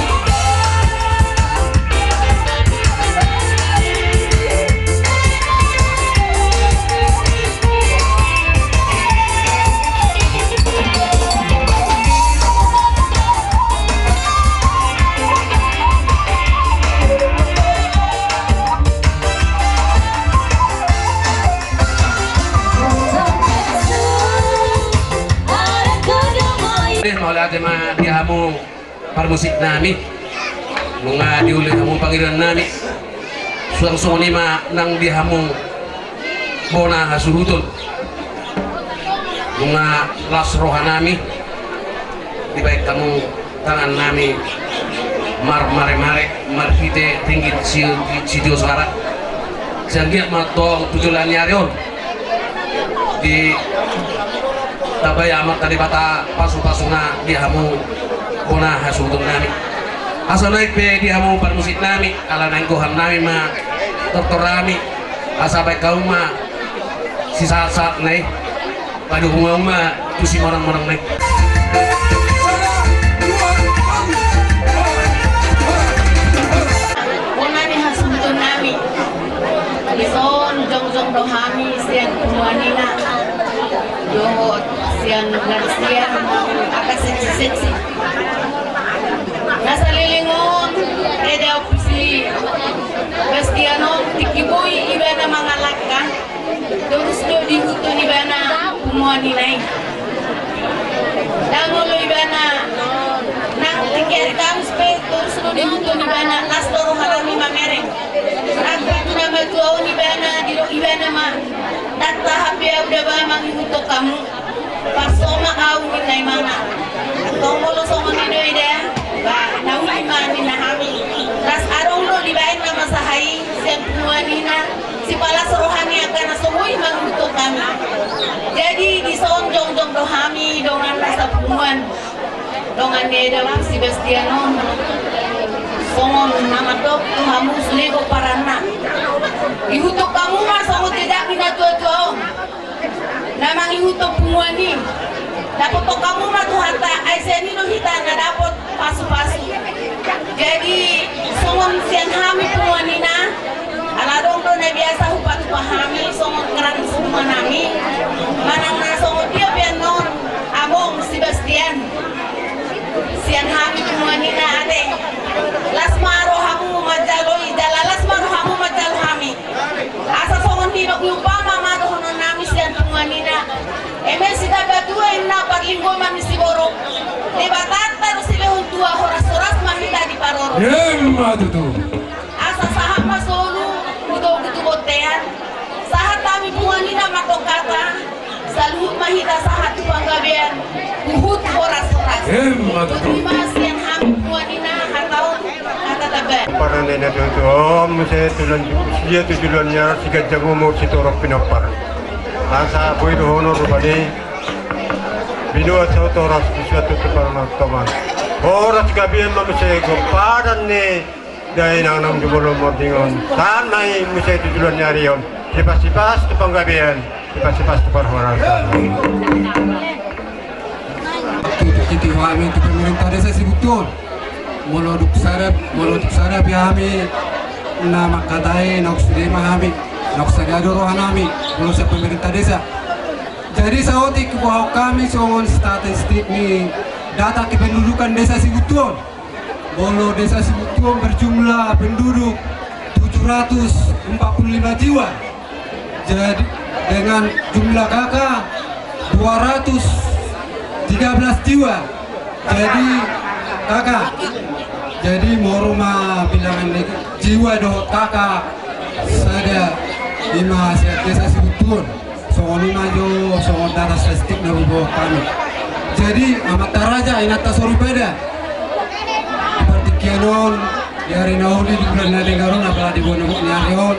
Mauliate ma di hamu parmusik nami. Nunga diuli hamu pangidoan nami. Suang songon i ma nang di hamu bona hasuhuton. Nunga las roha nami, dibaen hamu tangan nami marmare-mare marhite ringgit si, sitio soara. Sai anggiat ma antong tu joloan ni ari on ditambai Amanta Debata pasu-pasuna di hamu bona hasuhuton nami. Asa nuaeng pe di hamu parmusik nami, ala naeng gohan nami ma tortor nami, asa baen hamu ma sisahat-sahat na i. Padomu hamu ma tu simorang-morang na i. Bona ni hasuhuton nami. Dison jongjong do hami sian punguan ina dohot sian lansia, angka seksi-seksi. Na saleleng on, eda opisi Bastian on, tingki boi ibana mangalangka, torus do diihuthon ibana punguan ina i. Ndang olo ibana nang tingki ari Kamis pe, torus do diihuthon ibana, las do roha nami mamereng. Rap tu na matua on ibana, didok ibana ma, ndang tahan be au daba mangihuthon hamu. Parsoma au ninna imana. Antong molo songon i do eda, ba na uli ma ninna hami. Las adong do dibaen na masaha i sian Punguan i na sipalas roha ni angka na so boi mangihuthon hami. Jadi dison jongjong do hami dongan na sapunguan, dongan ni Eda Sebastian on. Songon na mandok tu hamu sude pomparanna. Ihuthon hamu ma songon didok ni natuatua on. Na mangihuthon punguan i, dapothon hamu ma Tuhanta, ai sian i do hita na dapot pasupasu. Jadi songon sian hami punguan i na, ala adong do na biasa hupatupa hami songon keran sipunguan nami, manang na songon dia pe annon Among Sebastian. Sian hami punguan i na ate, las ma rohamu manjalo i jala las ma rohamu manjalo hami. Asa songon nidok ni umpama ma dohonon nami sian punguan i na: Eme sitambatua inna parlinggoman ni siborok, Debatanta do silehon tua, horas-horas ma hita diparorot. Emma tutu. Asa sahat ma solu tu togu tu bontean, sahat hami punguan i na mandok hata: Saluhut ma hita sahat tu panggabean, huhut horas-horas. Emma tutu. Boti ma sian hami punguan i na hata on, hata tamba. Pomparan ni natuatua on muse tulan, sia tu joloan ni ari, siganjang umur, sitorop pinompar. Asa boi dohonon rupani: Binoan saut horas, bisuan tutu parmatongan. Horas gabean ma muse pomparan ni dainang na jumolo mardingkon, sahat ma i muse tu joloan ni ari on, sipas-sipas tu panggabean, sipas-sipas tu parhorasan. Tutu hami tu pemerintah desa Sibuntuon. Molo dung sada, molo dung sada pe hami na mangkatai, naung sude ma hami, naung sada do roha nami molo sian pemerintah desa. Jadi saotik huboan hami songon statistik ni data kependudukan desa Sibuntuon. Molo desa Sibuntuon berjumlah penduduk tujuh ratus empat puluh lima jiwa. Jadi dengan jumlah K K dua ratus tiga belas jiwa. Jadi K K, jadi molo ma bilangan ni jiwa dohot K K sada, i ma sian desa Sibuntuon. Songon i ma jo songon data statistik na huboan hami. Jadi amanta raja, inanta soripada, di partingkian on, di ari na uli, di bulan na degar on, apala di bona ni ari on,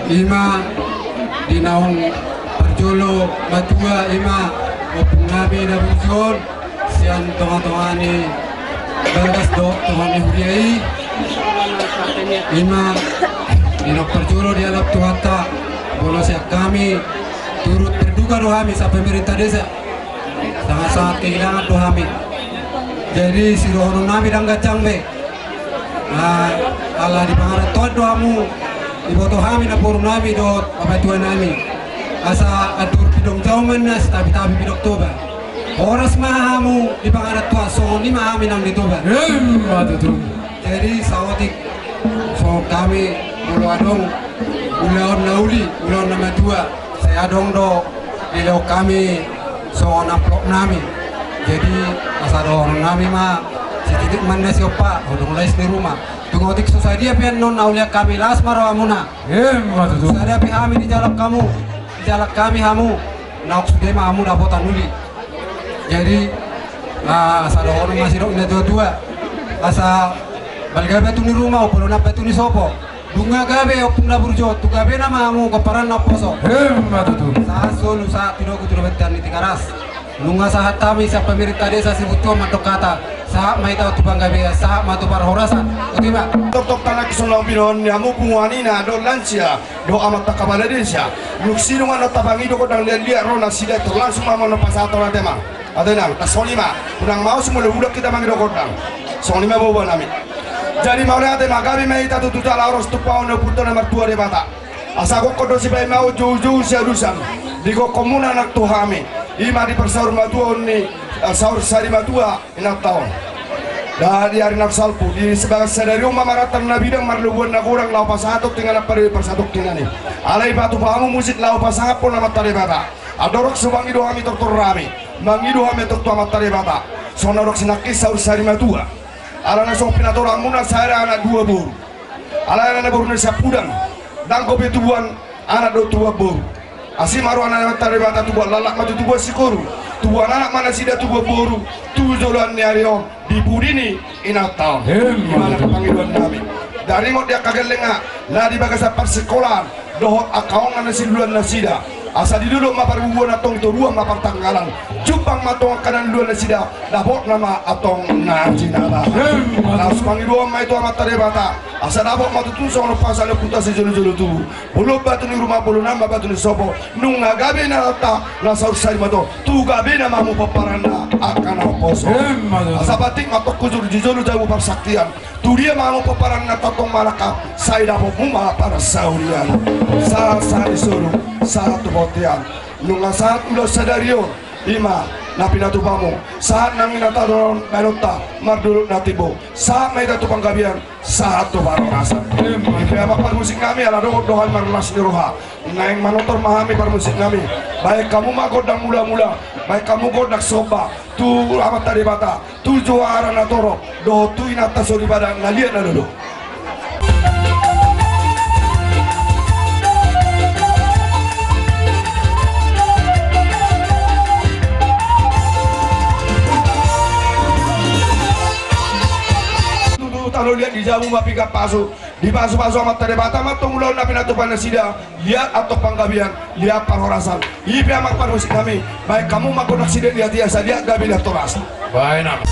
i ma di naung parjolo matua, i ma ompung nami na burju on, sian tonga-tonga ni bagas dohot tonga ni huria i. I ma di naung parjolo dialap Tuhanta, molo sian hami turut berduka do hami sian pemerintah desa. Sangat-sangat kehilangan do hami. Jadi sidohonon nami ndang ganjang be. Ala di pangarantoan do hamu, diboto hami namboru nami dohot papatua nami. Asa andor pidong jaoman na sitapi-tapi pidong Toba. Horas ma hamu di pangarantoan, songon i ma hami nang di Toba. Emma tutu. Jadi saotik songon hami molo adong ulaon na uli, ulaon na matua, sai adong do dilehon hami songon amplop nami. Jadi asa dohonon nami ma: Sititik ma na siompa, hudung lais ni ruma. Tung otik so sadia pe annon na ulian hami, las ma rohamuna. Emma tutu. Sada pe hami dijalang hamu, dijalang hami hamu, naung sude ma hamu dapotan uli. Jadi asa dohonon ma sidok ni natuatua: Asa balga batu ni ruma, umpola na batu ni sopo. Nunga gabe ompung na burju on, tu gabena ma hamu pomparan na umposo. Emma tutu. Sahat solu, sahat tu togu tu bontean ni Tigaras. Nunga sahat hami sian pemerintah desa Sibuntuon mandok hata: Sahat ma hita tu panggabean, sahat ma tu parhorasan. Boti ma. Toktok tangan sonang pinohon ni hamu punguan i na dohot lansia dohot amanta kapala desa. Dung sidung annon tapangido gondang liat-liat ro nasida, tor langsung ma hamu annon pasahathon ate ma. Ate nang, tar songon i ma. Unang maos molo bulan hita mangido gondang. Songon i ma boa nami. Jadi mauliate ma, gabe ma hita tutu jala horas tumpahon ni ompunta na martua Debata. Asa gokhon do sipaingaton, joujou sialusan. Digokhonmuna nang tu hami, i ma di parsaurmatuaon ni, eh, saur sari matua inanta on. Di ari na salpu, di sebagas sadari on ma marantang na bidang, marlobuan na godang, laho pasahathon tu inganan pariban parsatongkinan i. Alai patupa hamu musik laho pasangaphon Amanta Debata. Andorang so mangido hami tortor hami, mangido hami antong tu Amanta Debata. Songon na didok sinangkin, saur sari matua. Alana songon pinatoranmuna, sada anak dua boru. Alai anak na boru na siapudang, ndang dope tubuan anak dohot tubuan boru. Asi ma roha ni Amanta Debata, tubuan laklak ma tu tubuan sikoru, tubuan anak ma nasida tubuan boru tu joloan ni ari on di pudi ni inanta on. Emma tutu. I ma na pangidoan nami. Taringot di angka gellengna na di bagasan parsikolaan dohot angka ongga na siluluan nasida. Asa dilolo ma parbubuan antong, toruan ma partanggalan. Jumpang ma antong angka na niluluan nasida, dapotna ma antong na jinala. Laos pangidoan ma i tu Amanta Debata asa dapot ma tutu songon umpasa ni ompunta sijolojolo tubu. Bolon batu ni ruma, bolon ma batu ni sopo. Nunga gabe na rata na saur sari mato, tu gabena ma hamu pomparanna angka na poso. Asa patik ma antong hujur di jolo jabu parsaktian. Tu dia ma hamu pomparanna antong manangkap, sai dapotmu ma parsaulian. Sahat sahat ni solu, sahat tu bontean. Nunga sahat ulaon sadari on, i ma na pinatupamu. Sahat nang i na tadok baenonta, mardolok na timbo. Sahat ma hita tu panggabean, sahat tu parhorasan. Ipe amang parmusik nami, ala dohot do hami marlas ni roha, naeng manortor ma hami parmusik nami. Baen hamu ma gondang mulamula, baen hamu gondang somba tu Amanta Debata, tu Johara na torop dohot tu inanta soripada na liat na lolo. Tutu tano liat di jabu ma pinggan pasu. Dipasupasu Amanta Debata ma antong ulaon na pinatupa nasida, liat antong panggabean, liat parhorasan. Ipe amang parmusik nami, baen hamu ma gondang side liat ia, asa liat gabe liat horas. Baen amang.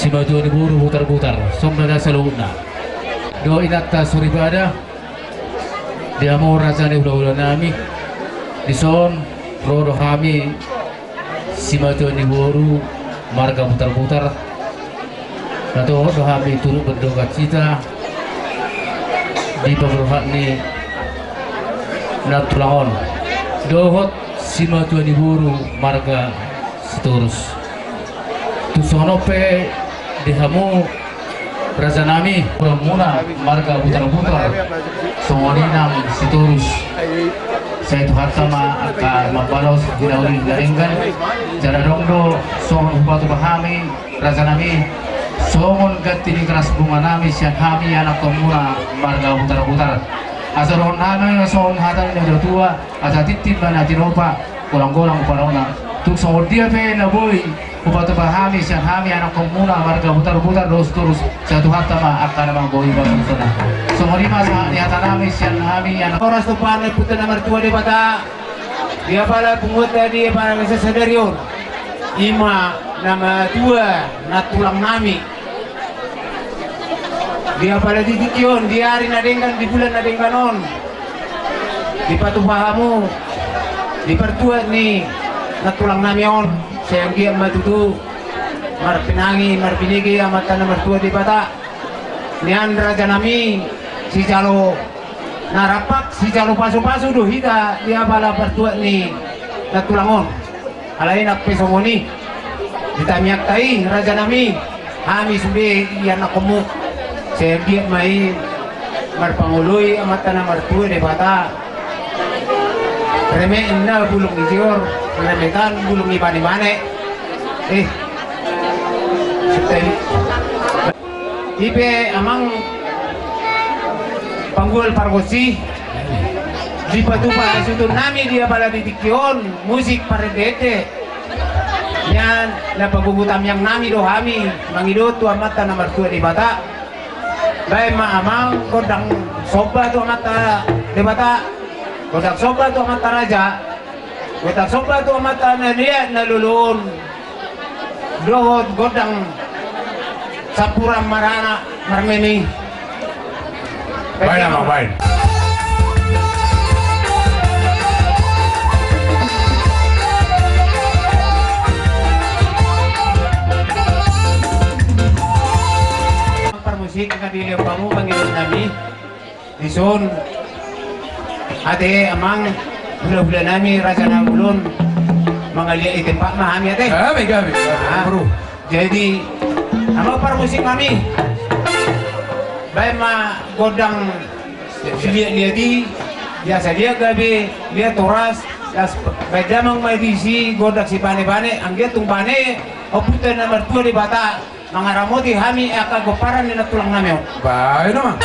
Simatua ni boru Butarbutar, songon na saluhutna. Dohot inanta soripada, di hamu raja ni hulahula nami, dison ro do hami simatua ni boru marga Butarbutar, na dohot do hami turut berduka cita di pamurhat ni nantulang on, dohot simatua ni boru marga Sitorus. Tung songon on pe di hamu raja nami, boru muna marga Butarbutar, songon i nang Sitorus. Sai Tuhanta ma angka mambalos di na uli na denggan. Jala adong do songon hupatupa hami raja nami, songon ganti ni keras bunga nami sian hami anakkon muna marga Butarbutar. Asa dohonon nami ma songon hata ni natua-tua, asa tintin ma na tinopa, golang-golang uparona, Tung songon dia pe na boi hupatupa hami sian hami anakkonmuna marga Butarbutar, dos torus sian Tuhanta ma angka na manggohi pasu-pasuna. Songon i ma sahat ni hata nami sian hami anak. Horas tumpahon ni Ompunta na martua Debata di apala punguanta di apala sadari on, i ma na matua nantulang nami. Di apala di tingki on, di ari na denggan, di bulan na denggan on, dipatupa hamu di partuat ni nantulang nami on, sai anggiat ma tutu marpinangi marbinege Amanta na martua Debata. Nian raja nami, sijalo na rampak, sijalo pasu-pasu do hita di apala partuat ni nantulang on. Alai nang pe songon i, di tangiangta i raja nami, hami sude ianakkonmu, sai anggiat ma i marpangoloi Amanta na martua Debata. Reme inna bulung ni jor, remetan bulung ni bane-bane. Eh, sudah i. Ipe amang panggual pargonsi, dipatupa hasuhuton nami di apala di tingki on, musik parende-ende. Nian na pagugu tangiang nami do hami mangido tu Amanta na martua Debata. Baen ma amang gondang somba tu Amanta Debata, gondang somba tu amanta raja, gondang somba tu amanta na liat na lolo on. Dohot gondang sampuran marana marmeme. Baen amang, baen. Parmusik, angka dilehon hamu pangidoan nami. Dison ate amang, hula-hula nami, raja na bolon, mangaliat i tempat ma hami ate. Gabe, gabe, gabe. Ah. Jadi amang parmusik nami, baen ma gondang siliat-liat i, biasa liat gabe, liat horas, las baen damang ma disi gondang sibane-bane, anggiat tung bane Ompunta na martua Debata mangaramoti hami angka pomparan ni nantulang nami on. Baen ma.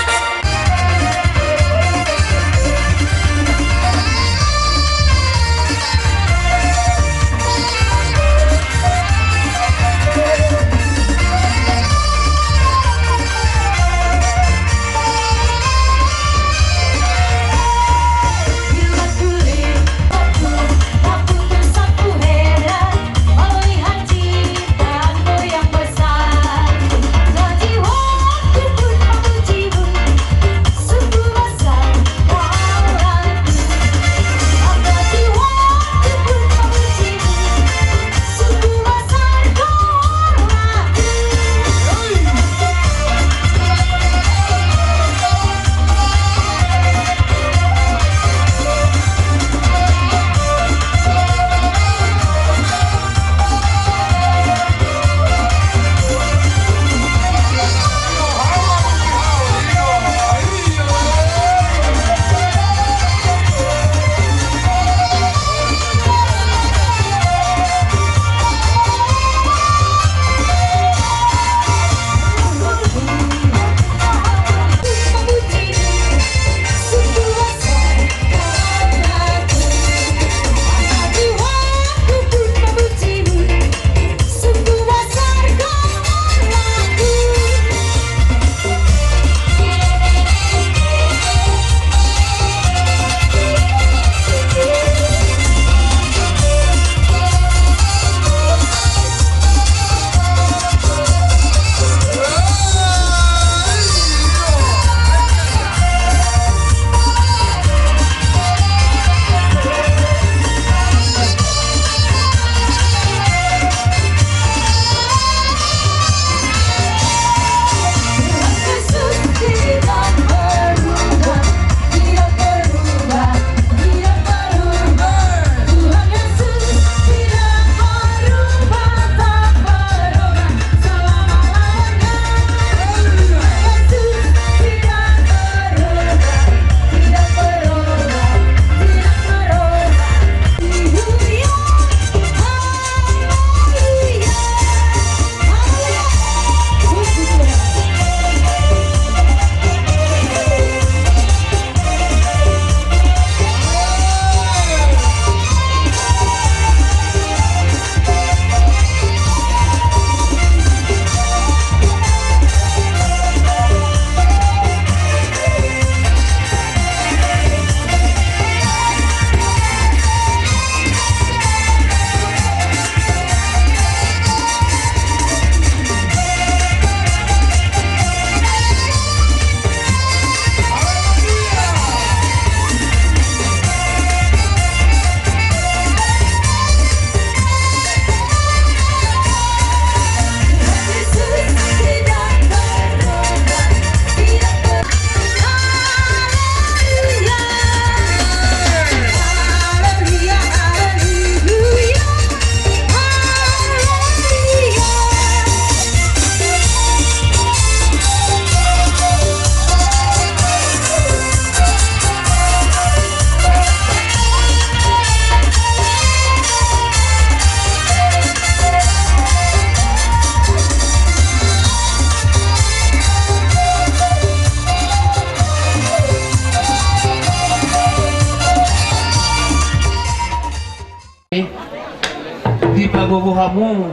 Bobo hamu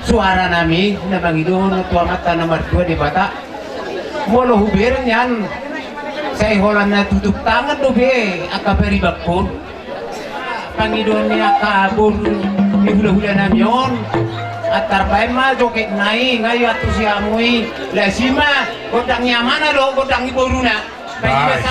suara nami na mangido tu Amanta na martua Debata. Molo hubereng nian, sai holan na tutup tangan dope angka paribanghon. Pangidoan ni angka boru ni hulahula nami on, antar baen ma joget nai, nga i antusi hamu i, lasi ma gondang ni amana dohot gondang ni boruna. Baik.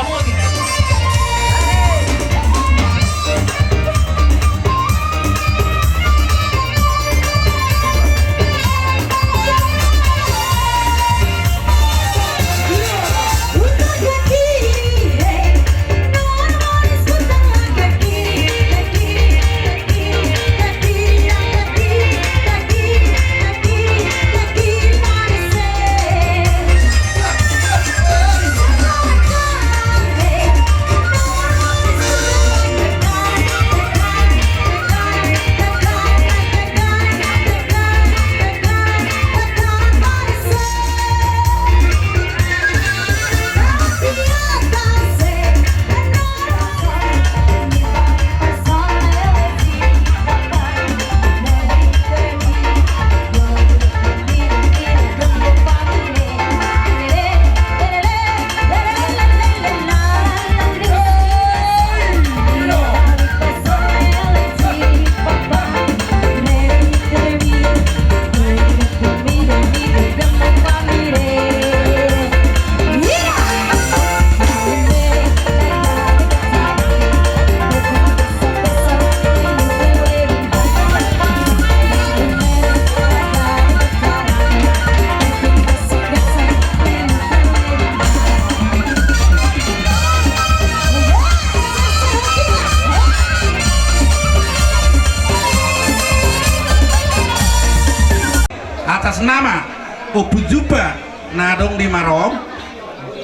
Atas nama Ompu Jumpa na adong di Marom,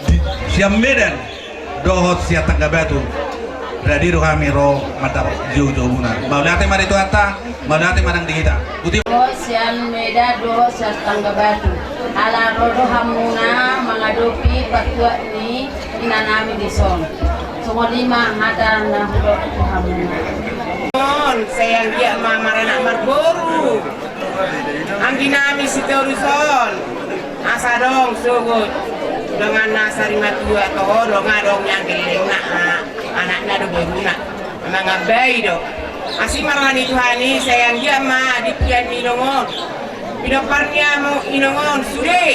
di, sian Medan dohot sian Tanggabatu, rade do hami ro mandapothon joujou muna. Mauliate ma di Tuhanta, mauliate ma nang di hita. Boti. Dohot sian Medan dohot sian Tanggabatu, ala ro do hamuna mangadopi partuat ni inanami dison. Songon i ma hata na hudok tu hamuna. On, sai anggiat ma maranak marboru. Angginami sitorus on, asa adong sogot dongan na sarimatua, toho do nga adong nian gellengna, a, anakna do boruna, mangambai do. Asi ma roha ni Tuhan i, sai anggiat ma di pian ni inong on, pinompar ni hamu inong on sude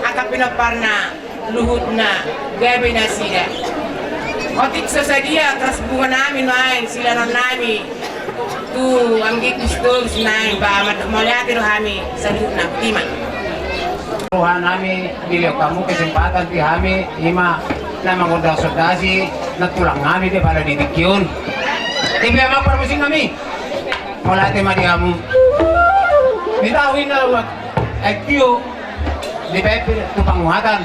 angka pinomparna luhutna gabe nasida. Otik so sadia tarasbungan nami nuaeng silaon nami tu anggi pistorus nuaeng, ba mandok mauliate do hami saluhutna. Boti ma. Roha nami dilehon hamu kesempatan di hami, i ma na mangondang sondasi nantulang nami di pala di tingki on. Di pe amang parmusik nami. Mauliate ma di hamu. Di tahu ina uat aek tio di pe tu panguhatan.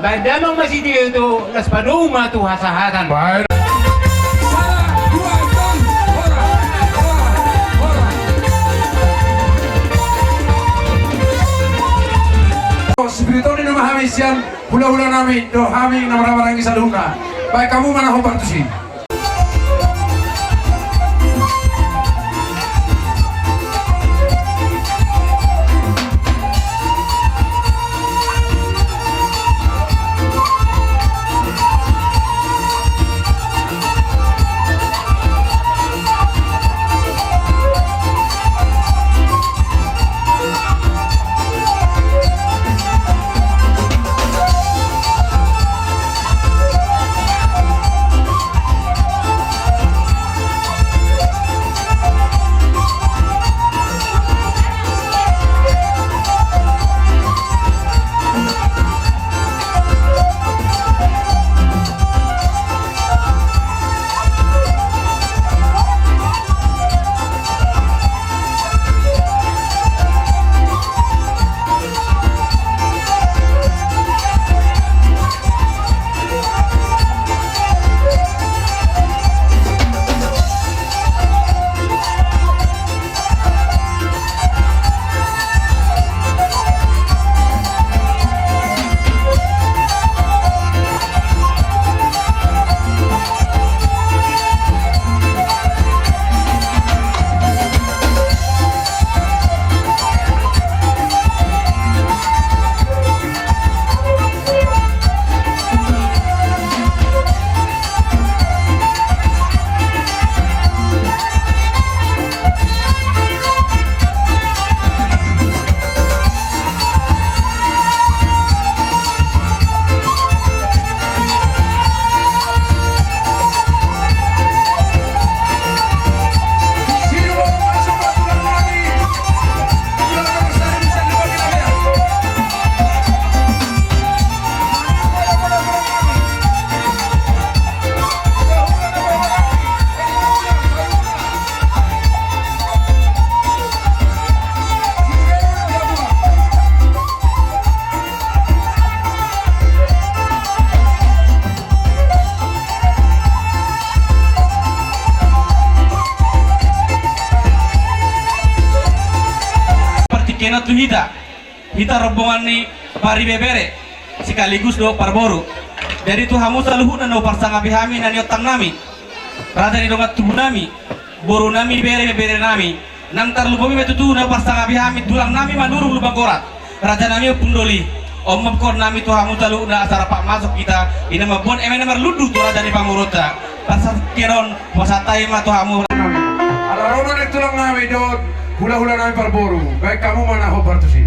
Baen damang ma sitio tu las padomu ma tu hasahatan. Baik. Spiritori nama hami sian hulahula nami dohot hami na marhahamaranggi saluhutna. Baen hamu ma na hombar tusi. tu hita, hita rombongan ni paribebere sekaligus do parboru. Jadi tu hamu saluhutna na huparsangapi hami na niontang nami, raja ni dongan tubu nami, boru nami, bere, bere nami, nang tarlumobi ma tutu na huparsangapi hami tulang nami Manurung Lumban Gorat, raja nami Ompung Doli. On ma ingkon nami tu hamu saluhutna asa rap masuk hita, i na mamboan eme na marlundu tu raja ni pamoruonta. Pasahat on, pasahat hami ma tu hamu. Ala ro ma na tulang nami dohot hulahula nami parboru, baen hamu ma na hombar tusi.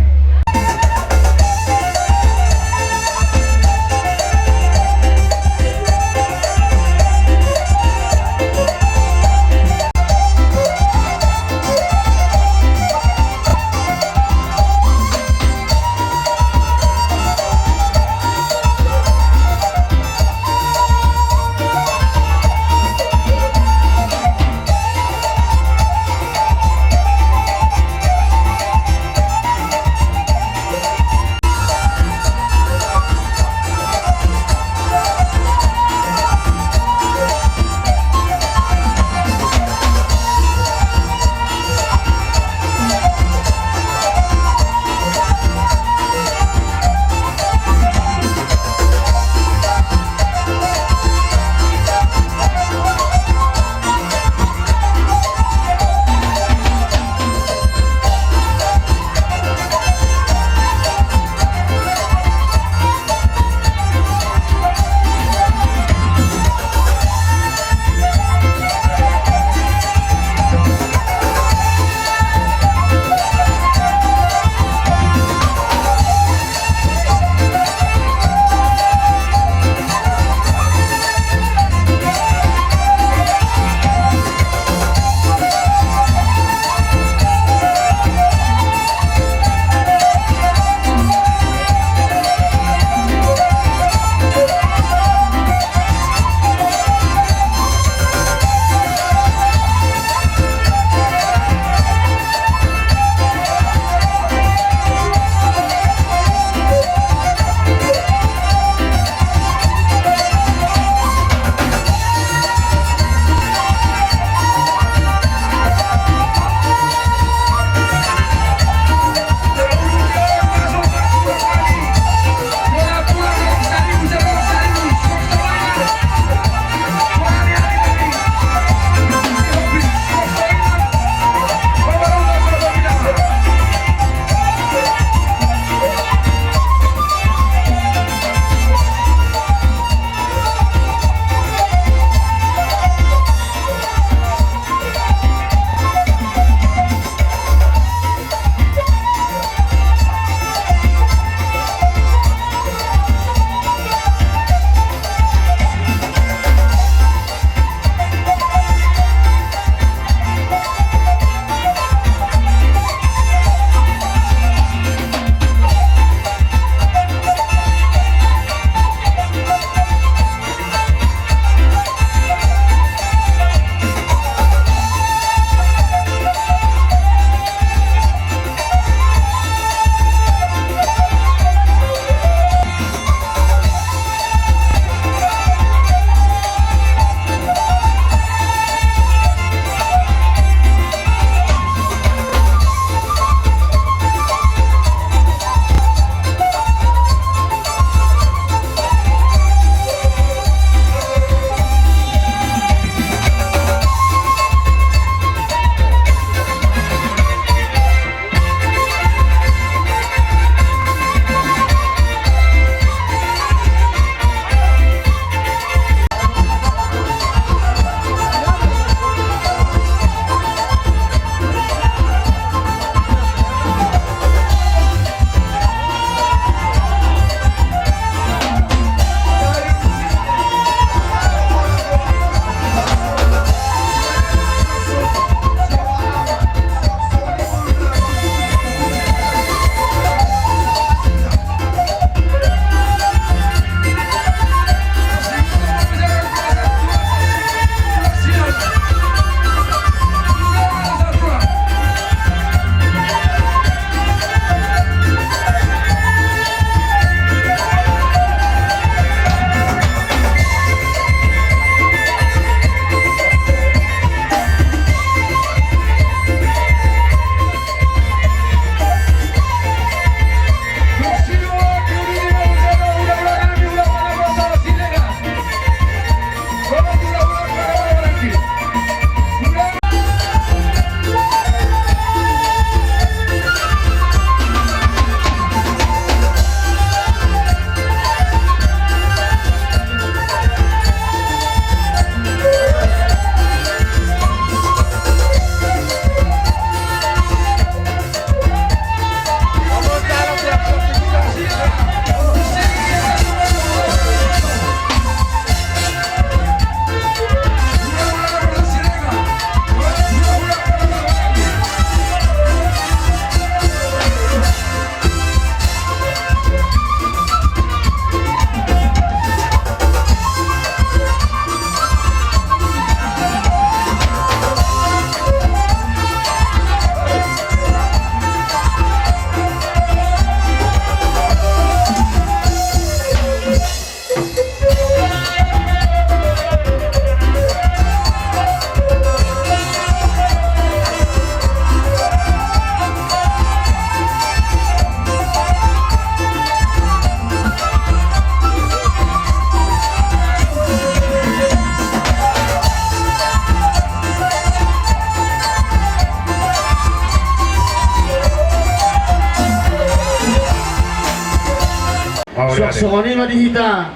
Songon i ma di hita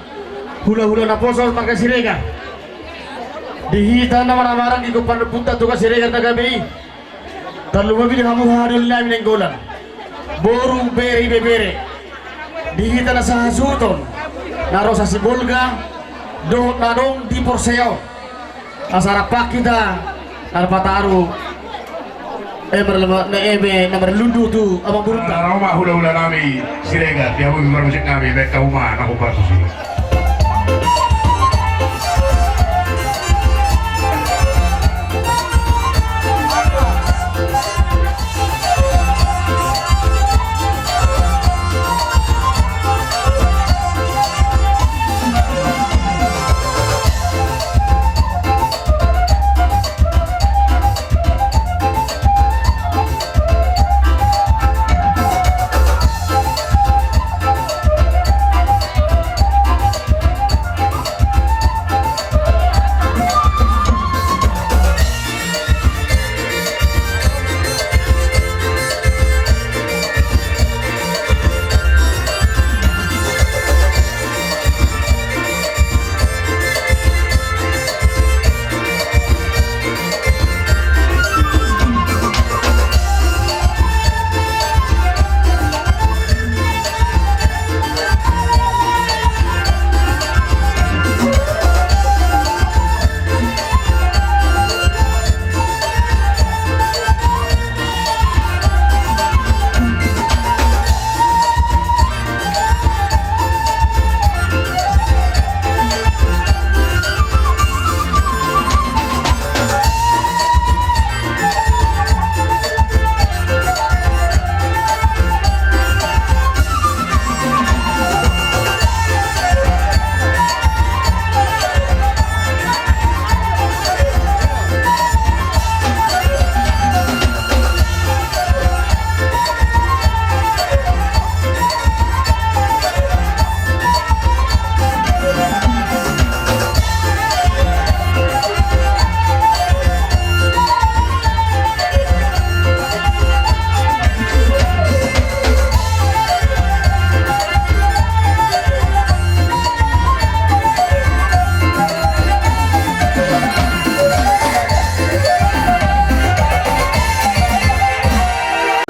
hulahula naposo marga Siregar. Di hita na marhahamaranggi, gopan punta tu Siregar na gabe i. Tarlumobi di hamu hahadoli nami Nainggolan, boru, bere, ibebere. Di hita na sahasuhuton, na ro Sibolga dohot na adong di Porsea on. Asa rap hita na pataru, eh, marlama-, na eme na marlundu tu amangborunta. Ro ma hulahula nami Siregar, di hamu parmusik nami, baen hamu ma na hombar tusi.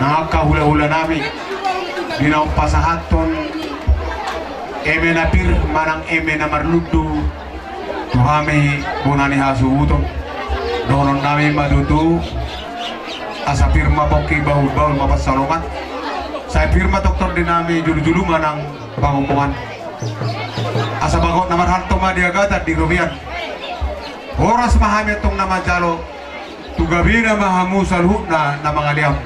Nangkin hulahula nami, di naung pasahathon eme na pir manang eme na marlundu tu hami bona ni hasuhuton, dohonon nami ma tutu, asa pir ma pongki, bahul-bahul ma pansalongan, sai pir ma tongtong di nami julu-julu manang pangomoan. Asa bagot na marhalto ma di agatan di robean. Horas ma hami antong na manjalo, tu gabena ma hamu saluhutna na mangalean.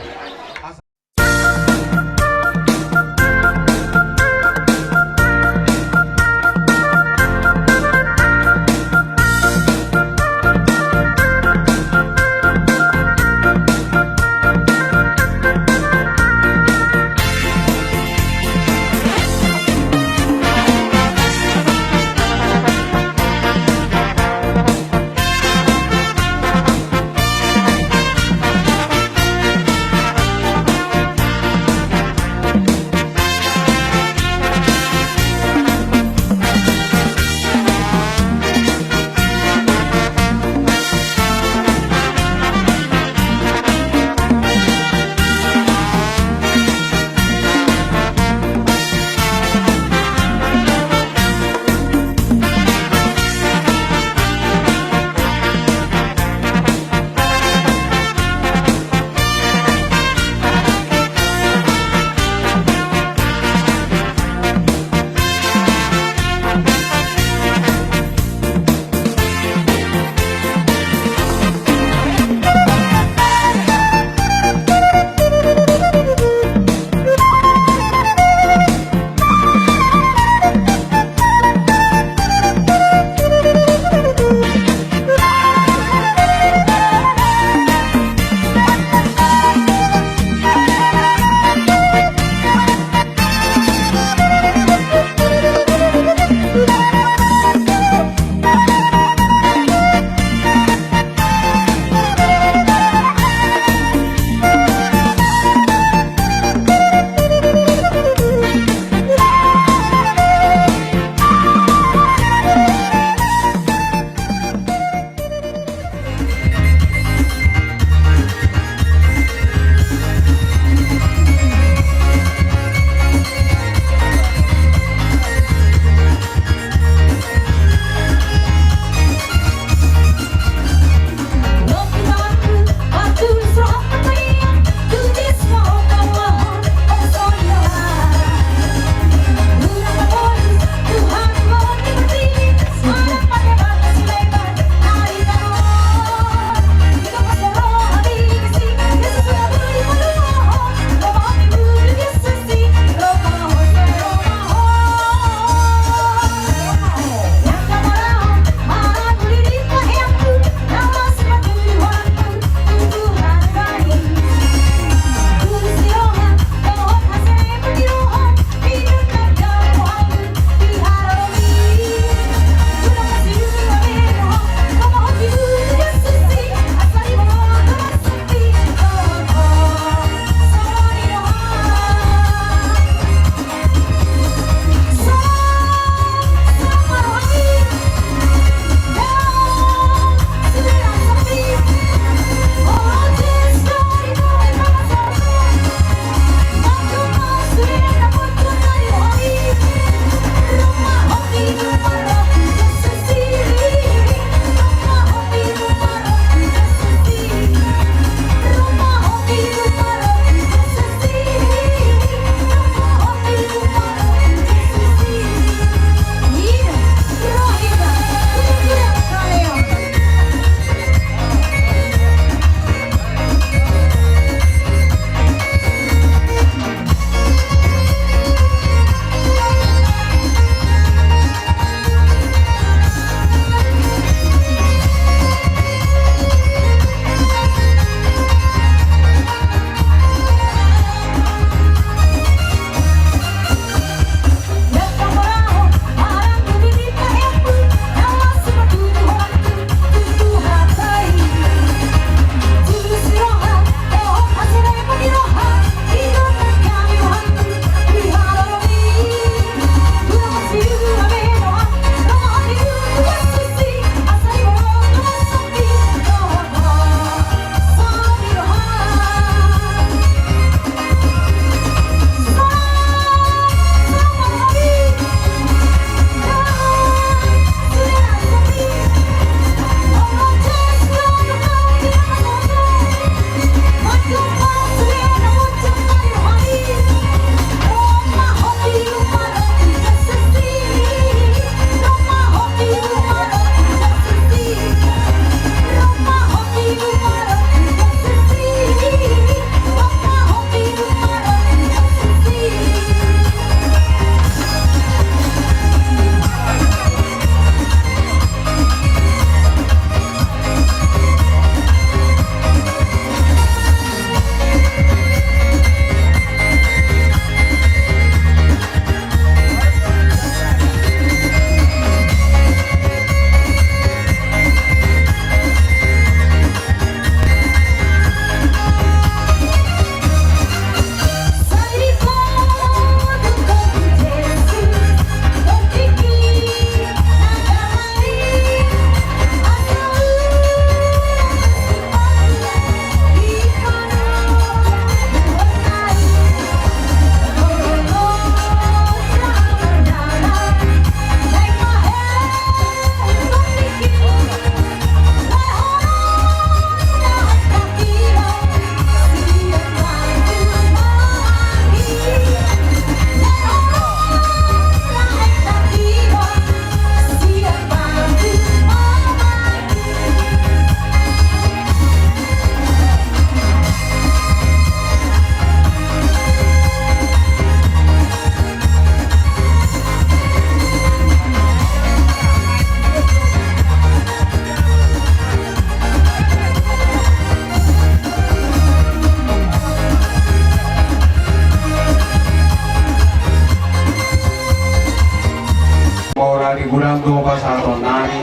Pasahaton nami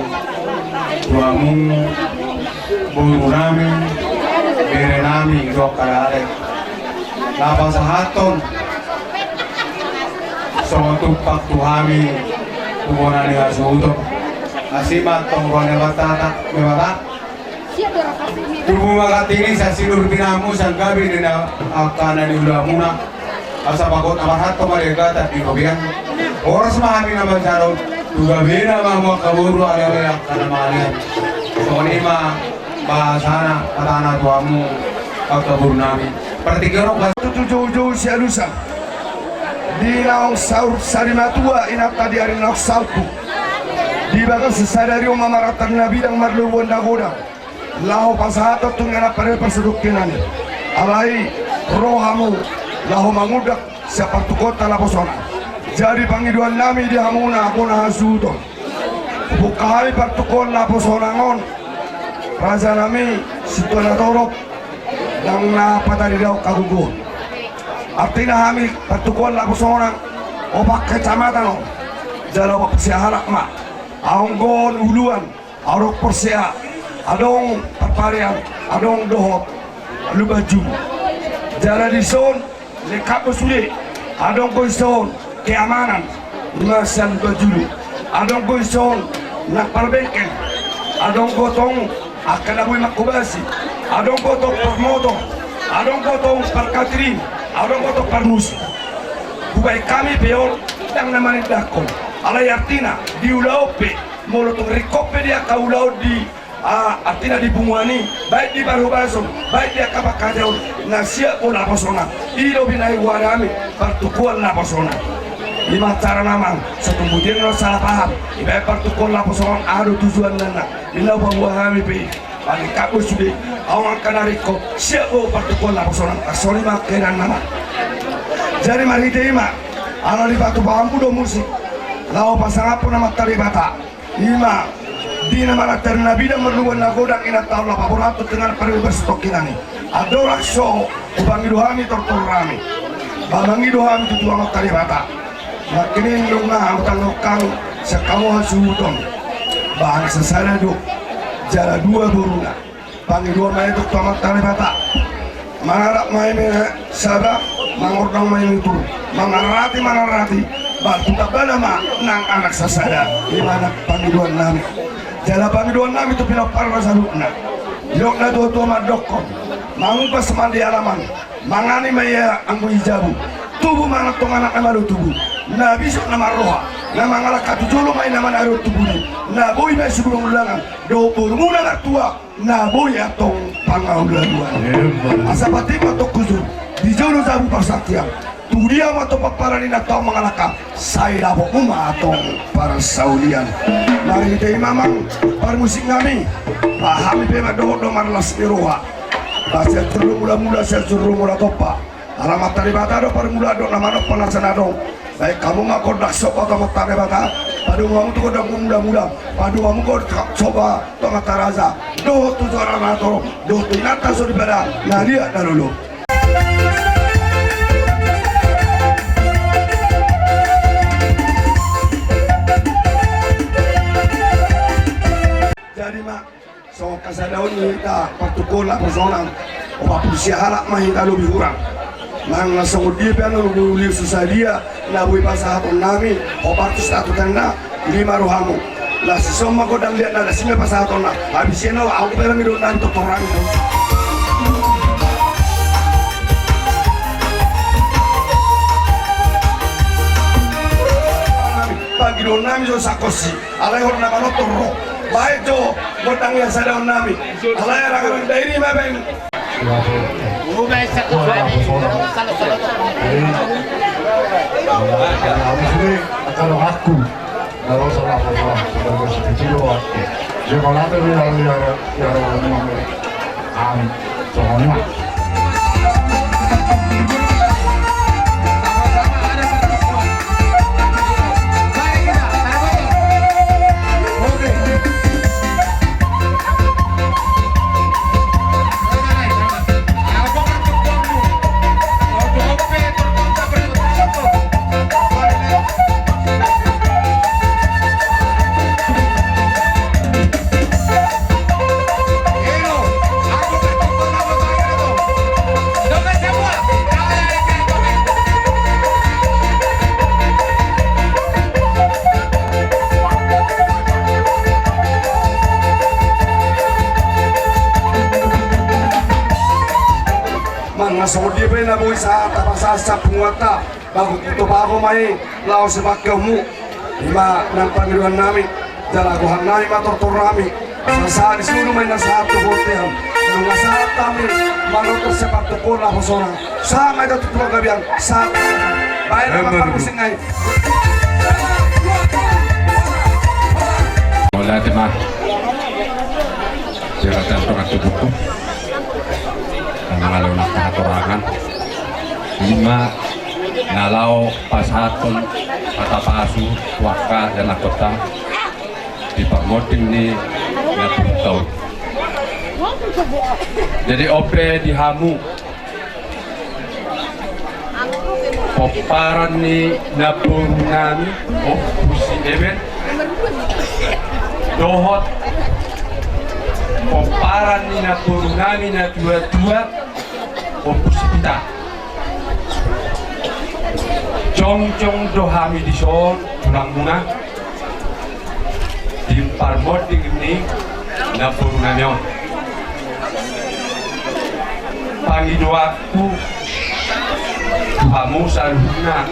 tu hamu, boru nami, bere nami, dohot halak na pasahathon songon tumpak tu hami tu bona ni hasuhuton. Asi ma antong roha ni Debata, Debata. Tubu ma gantini sian sinur tinamu, sian gabe ni angka na niulamuna. Asa bagot na marhalto ma denggan di robean. Horas ma hami na manjalo tu gabena ma hamu angka boru, ale-ale angka na mangalean. Songon i ma bahasana, hatana tu hamu angka boru nami. Partingkian on bahasa. Tutu joujou sialusan. Di naung saur sari matua inanta di ari naung salpu. Di bagas sadari on ma marata na bidang marlobuan na godang. Laho pasahaton tu inganan pariban parsatongkinan i. Alai ro hamu laho mangundang sian partukuonta laposan on. Jadi pangidoan nami di hamuna bona hasuhuton. Bungka hami partukuon laposan on. Raja nami, sintua na torop, nang na pataridaon hagogoon. Artina hami partukuon laposan on, opat kecamatan on. Jala opat porsea halak ma. Anggo on Uluan, adong porsea, adong Parparean, adong dohot Lumbanjulu. Jala dison lengkap do sude, adong do dison keamanan, ima sian Lumbanjulu, adong do dison nang parbengkel, adong do tong angka na boi manghobasi, adong do tong parmotor, adong do tong parkatering, adong do tong parmusik. Hubaen hami pe on ndang na manindangkon. Alai artina di ulaon pe, molo tung ringkot pe di angka ulaon di, ah, artina di punguan i, baen di parhobason, baen di angka pangkataion, na siap do laposan on. I do binaen hami partukuon laposan on. Ima carana amang, so tung butian na salah paham, ibaen partukuon laposan on aha do tujuanna, i na hupaboa hami pe. Paling kabus sude, ahu angka na ringkot, siap do partukuon laposan on, songon i ma keadaan nama. Jadi marhite i ma, ala dipatupa hamu do musik, laho pasangaphon Amanta Debata. Ima, di na marata na bidang marlobuan na godang inanta on laho paborhathon tu inganan pariban parsatongkinan i. Andorang so hupangido hami tortor nami, ba mangido hami tu Amanta Debata. Nangkining nunga hamu tangihon hami sian hamu hasuhuton, ba anak sasada do, jala dua boruna. Pangidoan ma i tu Amanta Debata. Mangalap ma i ma saba, mangordang ma i ma tubu. Mangarati, mangarati, ba tu tambana ma nang anak sasada. Ima na pangidoan nami. Jala pangidoan nami tu pinompar na saluhutna. Didok natuatua mandokkon, mangupas ma di alaman, mangani ma ia anggo i jabu. Tubu ma nang tong anak na malo tubu, na bisuk na marroha, na mangalangka tu jolo ma i na manaron tubuni, na boi ma i sibulan-bulangan, dohot borumuna na tua, na boi antong pangalualuan. Emma. Asa patik ma antong hujur, di jolo jabu parsantian. Tu dia ma antong pomparan ni na tau mangalangka, sai dapotmu ma antong parsaulian. Marhite i ma amang parmusik nami, ba hami pe mandok do marlas ni roha. Ba sian jolo mulamula, sian jolo mula tompa. Ala Amanta Debata do parmulaan dohot na manompa na sandok. Baen hamu ma gondang somba tu Amanta Debata, padomu hamu tu gondang mulamula, padomu hamu gondang somba tu Amanta Raja, dohot tu joro na torop, dohot tu inanta soripada na liat na lolo. Jadi ma, songon hasadaon ni hita partukuon laposan on, opat pulu sia halak ma hita lobi hurang. Nang na songon dia pe annon, lobi uli so sadia na boi pasahaton nami, opat ratus satu tanna, lima rohamu. Las dison ma gondang liat na las i ma pasahatonna. Habis i na ahu pe mangido nami tortor nami. Pangidoan nami jo sakosi. Alai hot na manortor ro. Baen jo gondang ni hasadaon nami. Alai arangaran dairi ma baen. Songon dia pe na boi sahat tapasahat sian punguanta, bagot tu bagot ma i laho sipanggihonmu. Ima nang pangidoan nami, jala gohan nami ma tortor nami. Sahat ni solu ma i na sahat tu bontean. Nunga sahat hami manortor sian pandohan na poso on. Sahat ma i tu panggabean. Sahat. Baen ma parmusik nai. Mauliate ma. Siratan tongan tubuhku. Karena lalu nangka hatorangan. Ima na laho pasahathon hata pasu tu angka ianakhonta di parmonding ni na puluh tahun. Jadi on pe di hamu pomparan ni namboru nami, Ompu si Eben, dohot pomparan ni namboru nami na tua-tua, Ompu si Pita. Jongjong do hami dison, tulangmuna, di parmonding ni namboru nami on. Pangidoanku tu hamu saluhutna,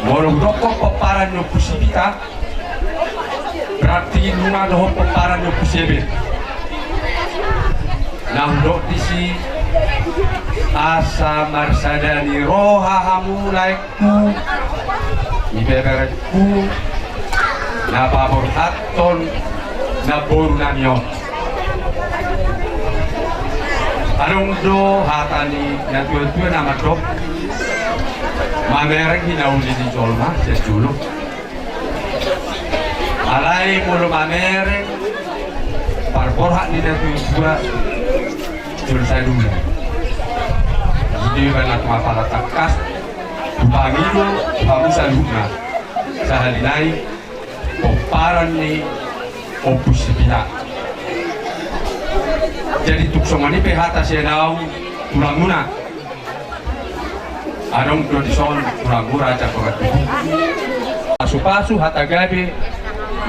molo hudok pomparan ni Ompu si Pita, berarti nunga dohot pomparan ni Ompu si Eben. Na hudok disi, asa marsada ni roha hamu laengku, ibeberenku, na paborhathon namboru nami on. Adong do hata ni na tua-tua na mandok, mamereng hinauli ni jolma sian jolo. Alai molo mamereng parborhat ni na tua-tua, jolo sai dulu. Jadi bana tu apala tangkas, hupangido hamu saluhutna, sahali nai pomparan ni Ompu si Pita. Jadi tung songon i pe hata sian ahu, tulangmuna. Adong do dison, tulang mura, jago. Pasu-pasu hata gabe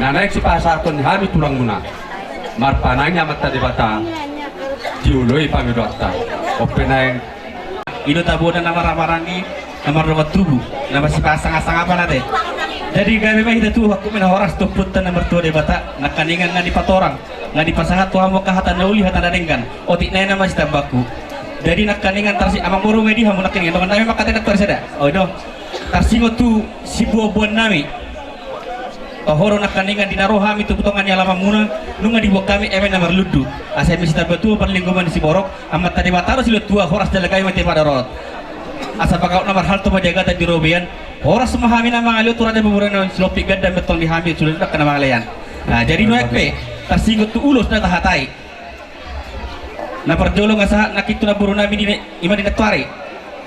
na naeng sipasahathon hami, tulangmuna. Marpanangi Amanta Debata, dioloi pangidoanta. On pe naeng. I do tabona na marhahamaranggi, na mardongan tubu, na marsipasangap-sangap ate. Jadi gabe ma hita tu hakkumi na horas tu Ompunta na martua Debata, nangkaningan na dipatorang, na dipasahat tu hamu angka hata na uli, hata na denggan. Otik nai nama sitambangku. Jadi nangkaningan tarsi amang boru ma i, di hamu nangkaningan dongan nami mangkatai na tuari sada. O i do. Tarsingot tu siboan-boan nami. Toho do nangkaningan di na ro hami tu tonga ni alamanmuna, nunga diboan hami eme na marlundu. Asa eme sitamba tubu parlinggoman ni siborok, Amanta Debata do silehon tua, horas jala gabe ma tiap hata rorot. Asa panggabean na marhalto ma di agatan di robean, horas ma hami na mangalean tu raja pamoruon, silompit ganda ma tong di hami sude angka na mangalean. Nah, jadi nuaeng pe tarsingot tu ulos na tahatai. Na parjolo nga sahat nangkin tu namboru nami di, ima di nantuari.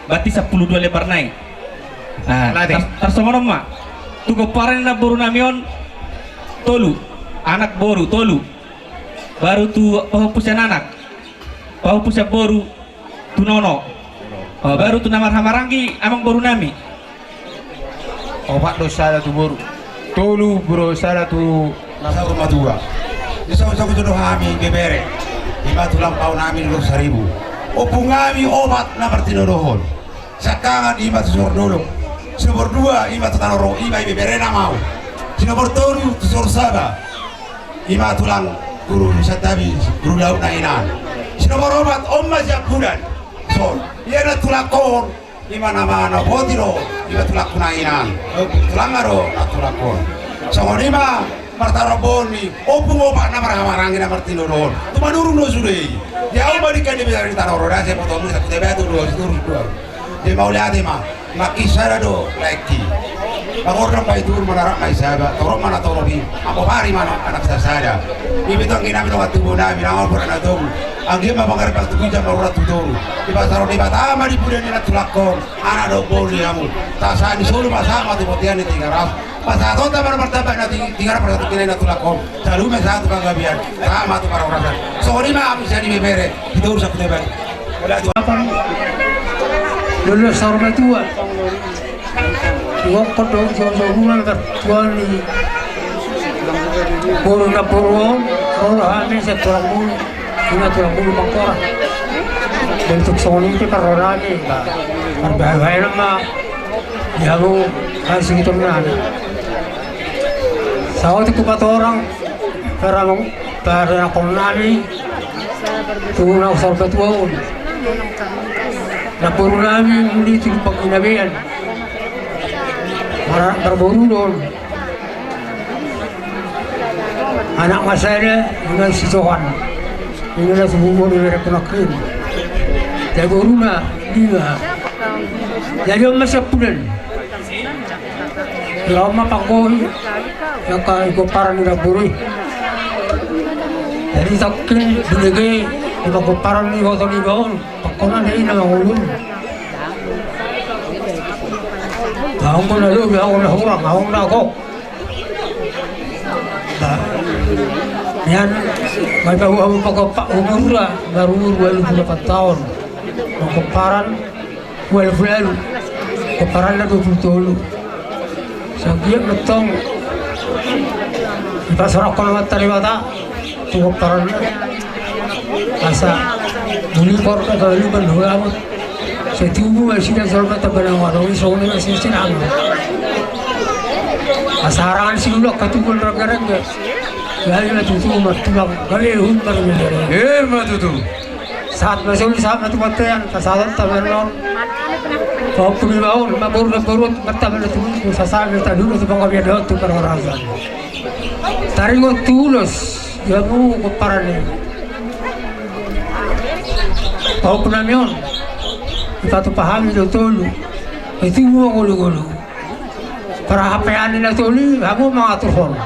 Berarti sampulu dua lembar nai. Nah, tar-, tarsongon on ma. Tu pomparan ni namboru nami on tolu. Anak boru tolu. Baru tu pahompu sian anak. Pahompu sian boru tu nono. O, baru tu na marhahamaranggi amang boru nami. Opat do sada tu boru. Tolu boru sada tu na saur matua. Di saur-saur do hami bebere. Ima tulang pau nami Dolok Saribu. Ompung nami opat na martinodohon. Siangkangan ima tu suhur dolok. Sinomor dua ima tu tano ro, ima ibeberena mau. Sinomor tolu tu suhur saba. Ima tulang guru Santabi, guru laut na inan. Sinomor opat on ma sian bulan. Son. Ia na tulang kor. Ima nama na boti do, ima tulangku na inan, eh, tulangna do na tulangkon. Songon i ma martarobon ni ompung opat na marhahamaranggi na martinodohon. Tu Manurung do sude i. Di ahu ma di kan di bicara di tano ro, da sai potomu, sai pote batu do, siturus do. Di mauliate ma, nangkin sada do laengki. Mangornang ma i turun, manarak ma i saba, torop ma na torop i. Ampo pari ma anak sasada. Ibe tong ina mi dongan tubu nami, na ngopor na tobu. Anggiat ma pangaribang tu ginjang, marurat tu toru. Dipasahat Debata ma di pudian ni na tulangkon. Anak do boli hamu. Tasahat ni solu ma sahat ma tu bontean ni Tigaras. Pasahatonta ma na martamba na Ti-, Tigaras pasahat tu kina na tulangkon. Saluhutna sahat tu panggabean. Sahat ma tu parhorasan. Songon i ma hami sian ibebere. Di toru sahat tu bebere. Dulu saur matua. Iwakon do saur-saur bulan, ketua ni boru na boru on, ro hami sian tulang boru, ima tulang boru Mangkora. Bentuk songon i pe parroha nami, ba, marbahen-bahenon ma di hamu, kan sigiton nami. Saotik hupatorang paramang, paranakon nami tu na saripeon on. Namboru nami muli tu Lumban Ginabean. Mar-, marboru do on. Anak ma sada, ima si Johan. Ima na tubu on, ima na tubu on. Jadi boruna lima. Jadi on ma siampudan. Laho ma panggohi angka di pomparan ni namboru i. Jadi tongkin binege di pomparan ni boto ni baon. Pangkona na i na mangolu. Ahu na lobi, ahu na hurang, ahu na gok. Ba, nian, ma iba, ahu, ahu pangkop umur ra, baru umur ualu pulu opat taon. Pomparan ualu pulu ualu. Pomparanna dua pulu tolu. Sanggiat ma tong. Dipasarothon Amanta Debata tu pomparanna. Asa muli porda galu mandulamut. Sai tubu ma nasida jolma tamba na adong i, songon i ma sian sinamot. Asa harangan silulak hatubuan renggerengge. Gabe ma tutu martulang, gabe hum marmelereng. Ima tutu. Sahat ma solu, sahat ma tu bontean, pasahaton tabernon. Pahompu ni baon, ma boru na boru, martamba na tubu, sasahat ma tadulo tu panggabean dohot tu parhorasan. Taringot tu ulos, di hamu pomparan i. Pahompu nami on, dipatupa hami do tolu. Itu dua golu-golu. Parhapean ni na tolu i, hamu mangaturhon.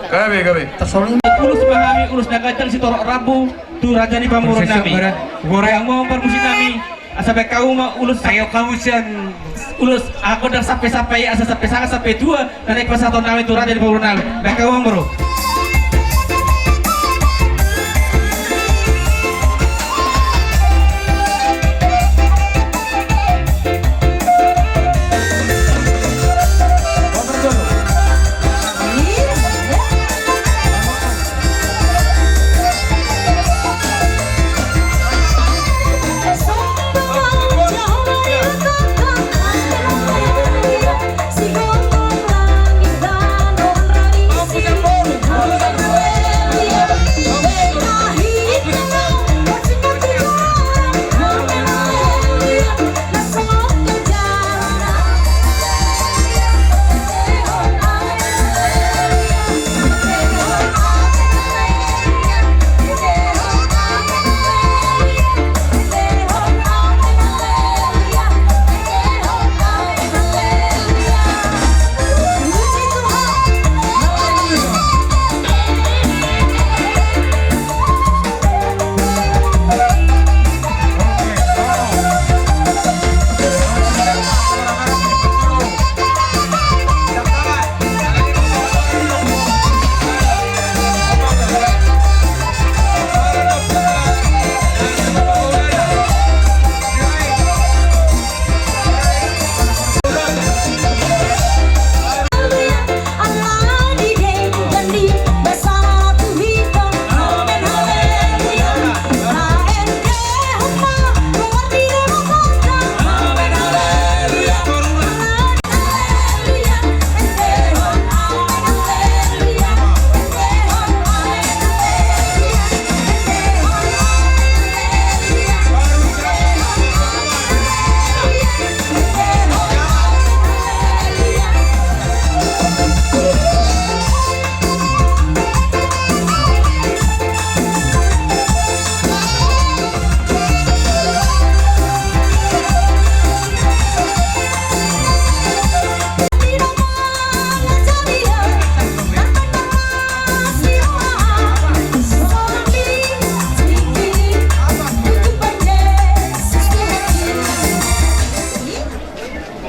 Gabe, gabe. Tarsongon i. Ulos ma hami, ulos na ganjang sitorop rambu. Tu raja ni pamoruon nami. Gorai hamu parmusik nami. Asa baen hamu ma ulos. Ayo hamu sian ulos. Anggo ndang sampe-sampe i, asa sampe sanga sampe dua. Na naeng pasahaton nami tu raja ni pamoruon nami. Baen hamu ma, bro.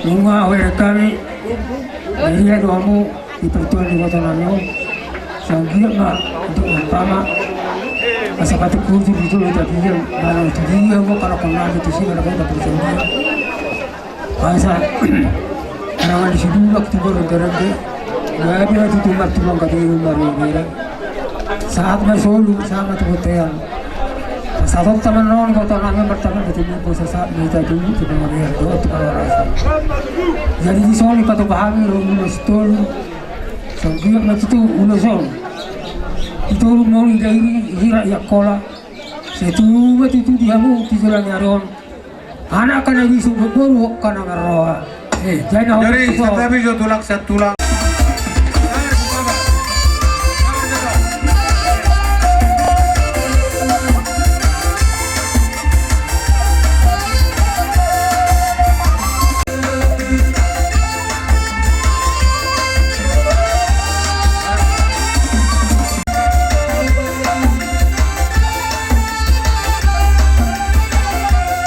Nunga hubereng hami, huria do hamu di partua ni iboto nami on. Sai anggiat ma untuk umpama, asa patik hujur di jolo tapian, manang tu dia ma parokon nami tusi, manang hita percaya. Asa harangan ni sidulak tu borong garangge, gabe ma tutu martulang kata i marmelereng. Sahat ma solu, sahat ma tu bontean. Satonta ma on, kota nami martalan di timur pusat saat mita dulu di pengadilan doa tukar warasa. Jadi di sini patupa hami lo ulos tolu. Sambil ma tutu ulos on. Itu moli dari hira ya kola. Setu ma tutu di hamu di jalan yaron. Anak kana di sumber boru kana marroha. Eh, jadi na jadi satabi jo tulang satulang.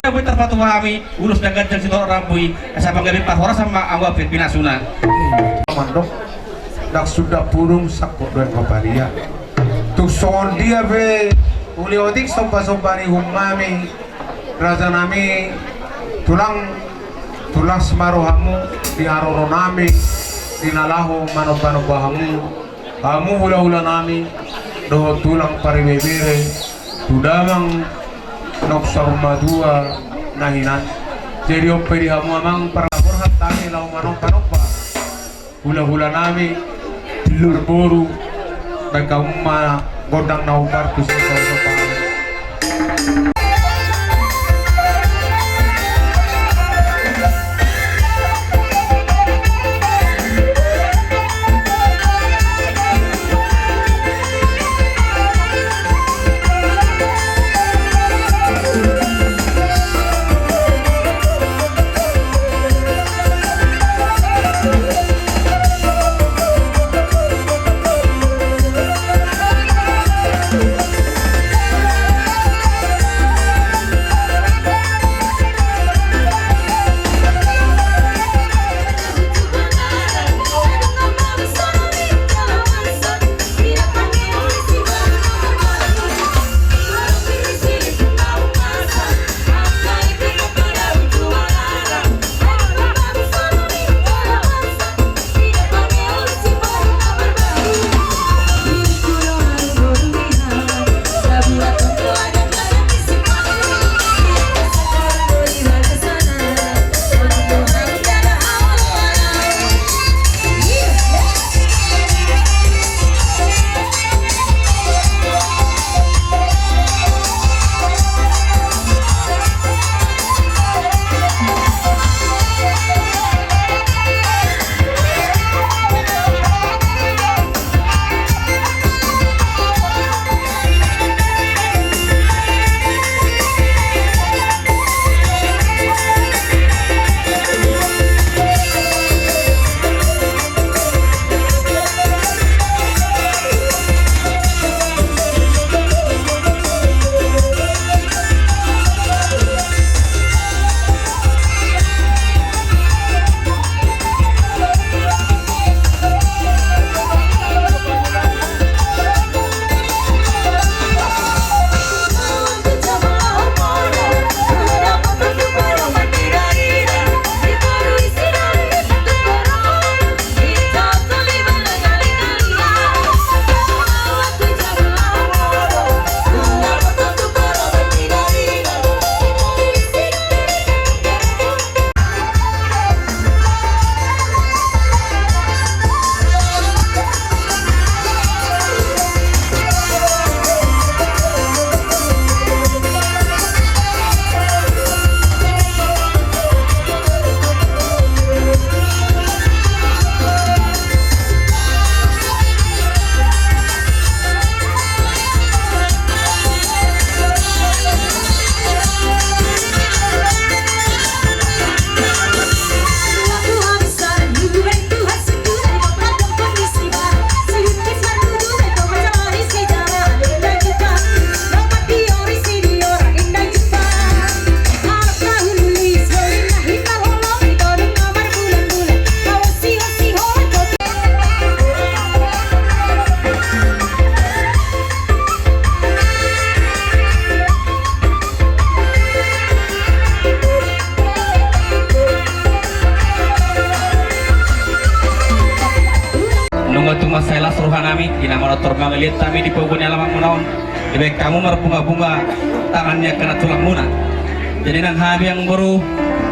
Tapi terpatuh kami. Ulos na ganjang sitorop rambu i, asa panggabean parhorasan ma anggo ape pinasuna. Mandok, ndang suda pudung sangkot dohot paparia. Tung songon dia pe uli otik somba-somba ni uhum nami, raja nami, tulang, tulas ma rohamu di haroro nami, di na laho manomba-nomba hamu. Hamu hula-hula nami, dohot tulang paribebere, tu damang nonggor matua na hinan. Jadi on pe di hamu amang parborhat hami laho manomba-nomba. Hula-hula nami, dulur boru, baen hamu ma gondang na umbar tu sisa. Nunga tung mansai las roha nami, di na manortor mangaliat hami di pogu ni alaman muna on. Dibaen hamu marbunga-bunga tangan ni angka na tulangmuna. Jadi nang hami, amangboru,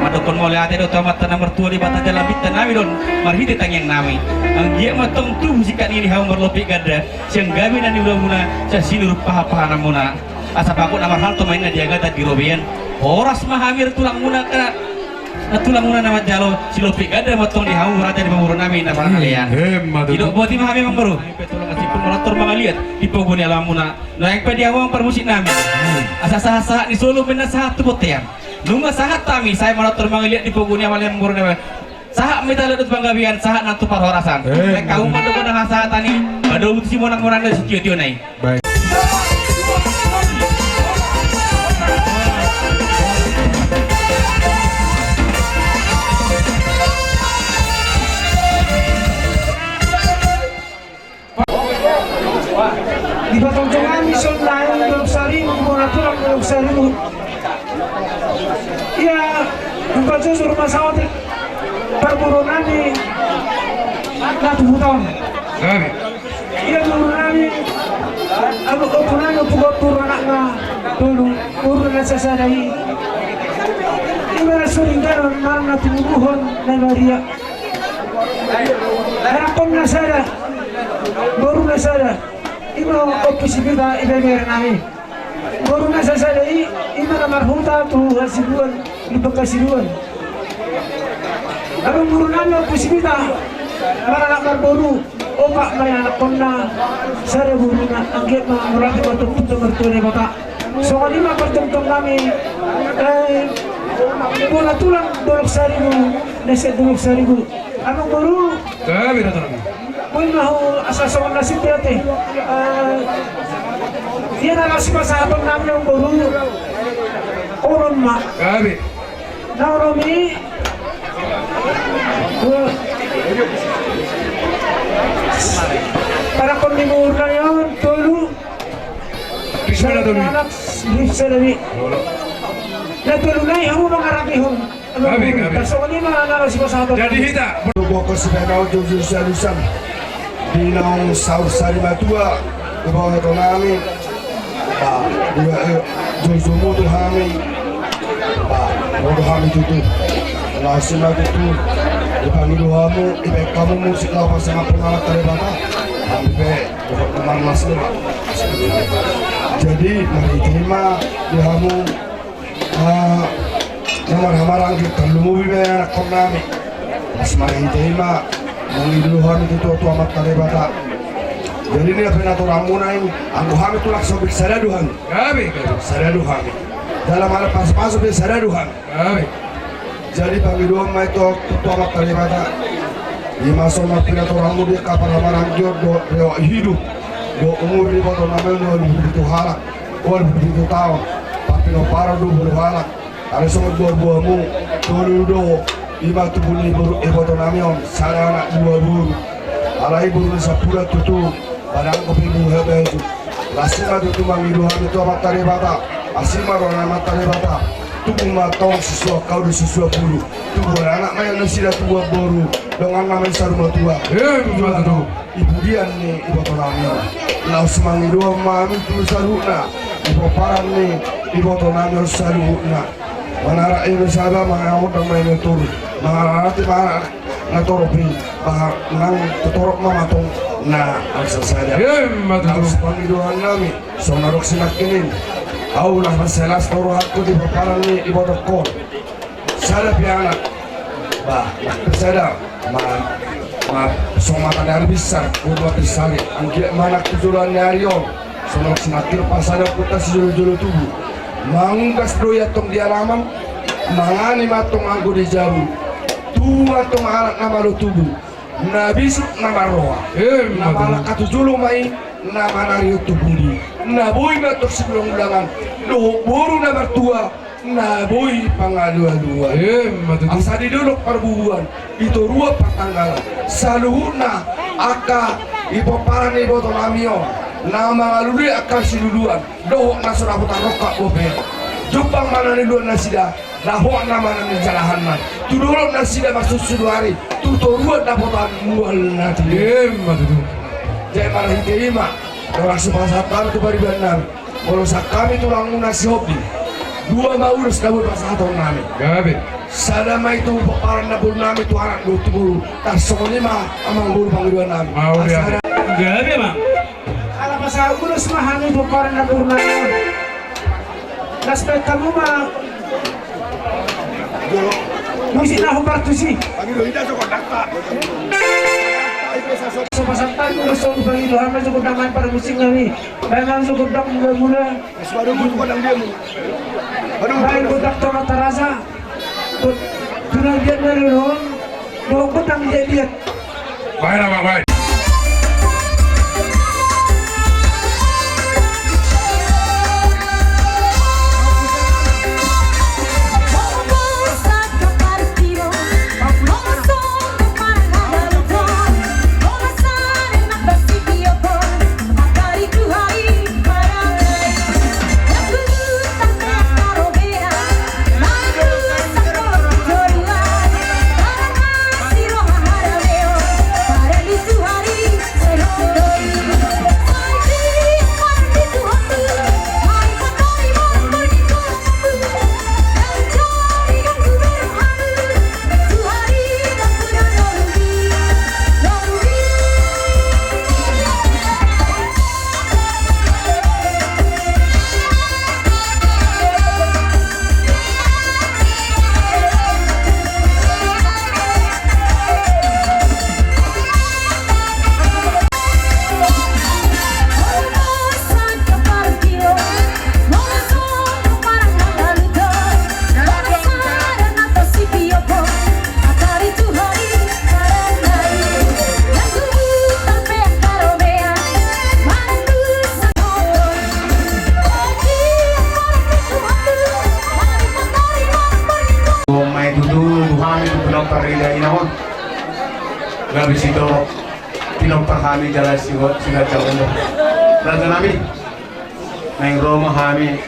mandokkon mauliate do tu Amanta na martua Debata jala bintang nami do on marhite tangiang nami. Anggiat ma tong tubu singkat nini hamu marlopi ganda sian gabe na niulamuna, sian sinur paha-pahanmuna. Asa bagot na marhalto ma inna di agatan di robean. Horas ma hami tulangmuna angka na tulangmuna na manjalo, silopi ganda ma tong di hamu raja ni pamoruon nami na marhalean. Ima tutu. Didok boti ma hami, amangboru. Hami pe tulang na simpul malantor mangaliat di pogu ni alamanmuna. Naeng pe di hamu, amang parmusik nami. Asa sahat-sahat ni solu ma inna sahat tu bontean. Nunga sahat hami sai malantor mangaliat di pogu ni alamanmuna. Sahat ma hita laho tu panggabean, sahat nang tu parhorasan. Ima tutu. Baen hamu mandok gondang hasahatan i, padomu tu simonang-monang na sitio-tio na i. Baik. Dipatonton nami songon i, Dolok Saribu, bona tulang Dolok Saribu. Ia, dipajojo rumah saotik parboru nami na tu huta on. Ia boru nami, anak boru nami, boru anakna tolu, boru na sasada i. Ima na so denggan on, manang na tinubuhon na maria. Anakna sada, boru na sada. Ima Ompu Sipita, ibebere nami. Boru na sasada i, ima na marhuta tu Hasibuan, di Pangkasibuan. Amangboru nami Ompu Sipita, maranak marboru opat ma i, anakna sada, boruna, anggiat ma marapi ma tu Amanta na martua Debata. Songon i ma parjongjongan nami, eh, bona tulang Dolok Saribu, na sian Dolok Saribu. Amangboru. Gabe, Ratu. Boi ma ho asa songon nasib i ate. Eh, ia na laos sipasahaton nami, amangboru. Onom ma. Gabe. Na onom i. Eh, parakon ni boru nami on tolu. Risma na tolu i. Anak, Risma na tolu i. Na tolu nai hamu mangarapihon. Gabe, gabe. Tarsongon i ma na laos sipasahaton. Jadi hita. Bokon sipainaon jujur salusan. Di naung saur sari matua, iboto nami. Ba, dua, eh, jujurmu tu hami. Ba, bodo hami tutu. Laos i ma tutu. Dipangido hamu, dibaen hamu musik laho pasangaphon Amanta Debata. Hami pe, dohot na marlas i ma. Jadi, marhite i ma di hamu. Ah, na marhamaranggi, tarlumobi ma anakkonami. Pas marhite i ma mangido hami tu Amanta Debata. Jadi nian pe natorangmuna i, anggo hami tulang Sobing sada do hami. Gabe, gabe. Sada do hami. Dalam hal pasupasu pe sada do hami. Gabe. Jadi pangidoan ma i tu Amanta Debata. Ima songon pinatorangmu di angka parhamaranggi on, dohot riwayat hidup, dohot umur ni ibotonami on, dua pulu pitu halak. Ualu pulu pitu taon, pinomparan do ualu halak. Alai songon buabuamu, tolu do, ima tubu ni boru, ibotonami on, sada anak dua boru. Alai boru ni Sampuran tutu, padang kopi buha baju. Las i ma tutu mangido hami tu Amanta Debata, asi ma roha ni Amanta Debata. Tubu ma tong sisuan hamu do sisuan boru. Tubuan anak ma i nasida, tubuan boru, dongan ma i saur matua. Ima tutu. I pudian ni ibotonami on. Laos mangido ma hami tu saluhutna, di pomparan ni ibotonami on saluhutna. Manarak i ma sada, mangaondang ma i na toru. Mangaranti ma anak na torop i, ba nang torop ma tong na angsa sada. Ima tutu. Laos pangidoannami, songon na dok sinangkin i. Ahu las ma silas toru hakku di pomparan ni ibotongkon. Sada pe anak. Ba, nang pe sada. Ma, ma, songon hata ni ari binsar, urma binsari. Anggiat ma nang tu joloan ni ari on, songon sinangkir pasada puta sijolo-jolo tubu. Mangunggas do i antong di alaman, mangan i ma antong anggo di jabu. Tubu antong anak na malo tubu. Na bisuk na marroha. Ima tutu. Na malangka tu jolo ma i, na manarihon tu pudi. Na boi ma antong siulang-ulangan. Dohot boru na martua. Na boi pangalualuan. Ima tutu. Asa di dolok parbubuan, di toruan partanggalan, saluhutna angka di pomparan ni ibotonami on, na mangalului angka siluluan, dohot na so dapotan rongkap bope. Jumpang ma na niluluan nasida, na hoat nama na nijalahanna. Tu dolok nasida marsusuduari, tu toruan dapotan mual na tutu. Ima tutu. Jadi marhite i ma, dorang sipasahat tu Molo sian hami tulangmuna si Hobi, dua ma ulos na boi pasahaton nami. Gabe. Sada ma i tu pomparan ni boru nami tu anak dohot tu boru. Tarsongon i ma amang boru pangidoan nami. Gabe ma. Ala pasahat ulos ma hami pomparan ni boru nami. Las peta muma. Musik na hombar tusi. So pasahat ulos, so pangido hami, so gondang ma parmusik nami. Baen ma so gondang mula-mula. Baen gondang tona tarasa. Gondang liat na lelon. Gondang liat-liat. Baen ma, baen. Mai tutu Tuhan, Tuhan parida ina on. Gabe sito pinompar hami jala sigot sigot jauh. Raja nami. Naeng ro ma hami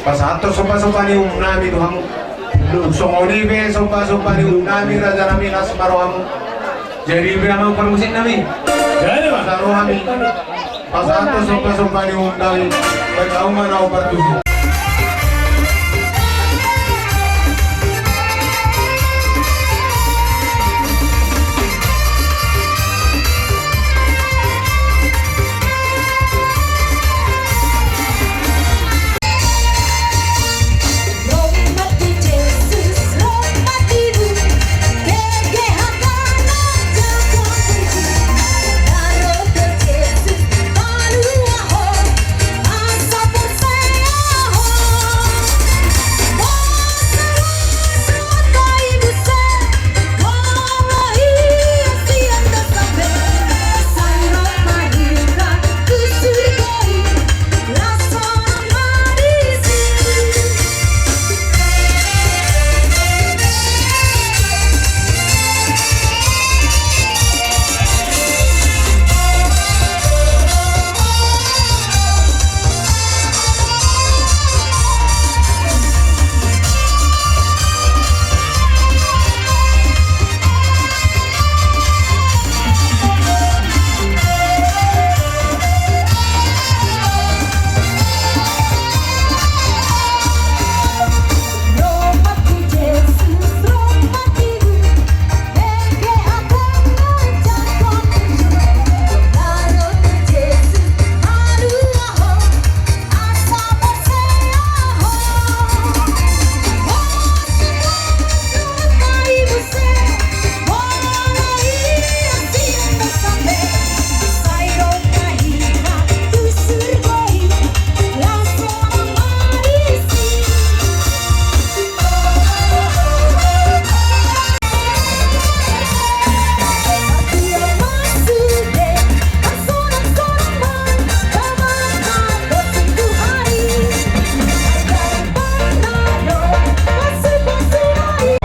pasahathon somba-somba ni uhum nami tu hamu. Songon i pe somba-somba ni uhum nami, raja nami, las ma rohamu. Jadi i pe amang parmusik nami. Jadi ma. Las ma rohami. Pasahathon somba-somba ni uhum nami. Baen hamu ma na hombar tusi.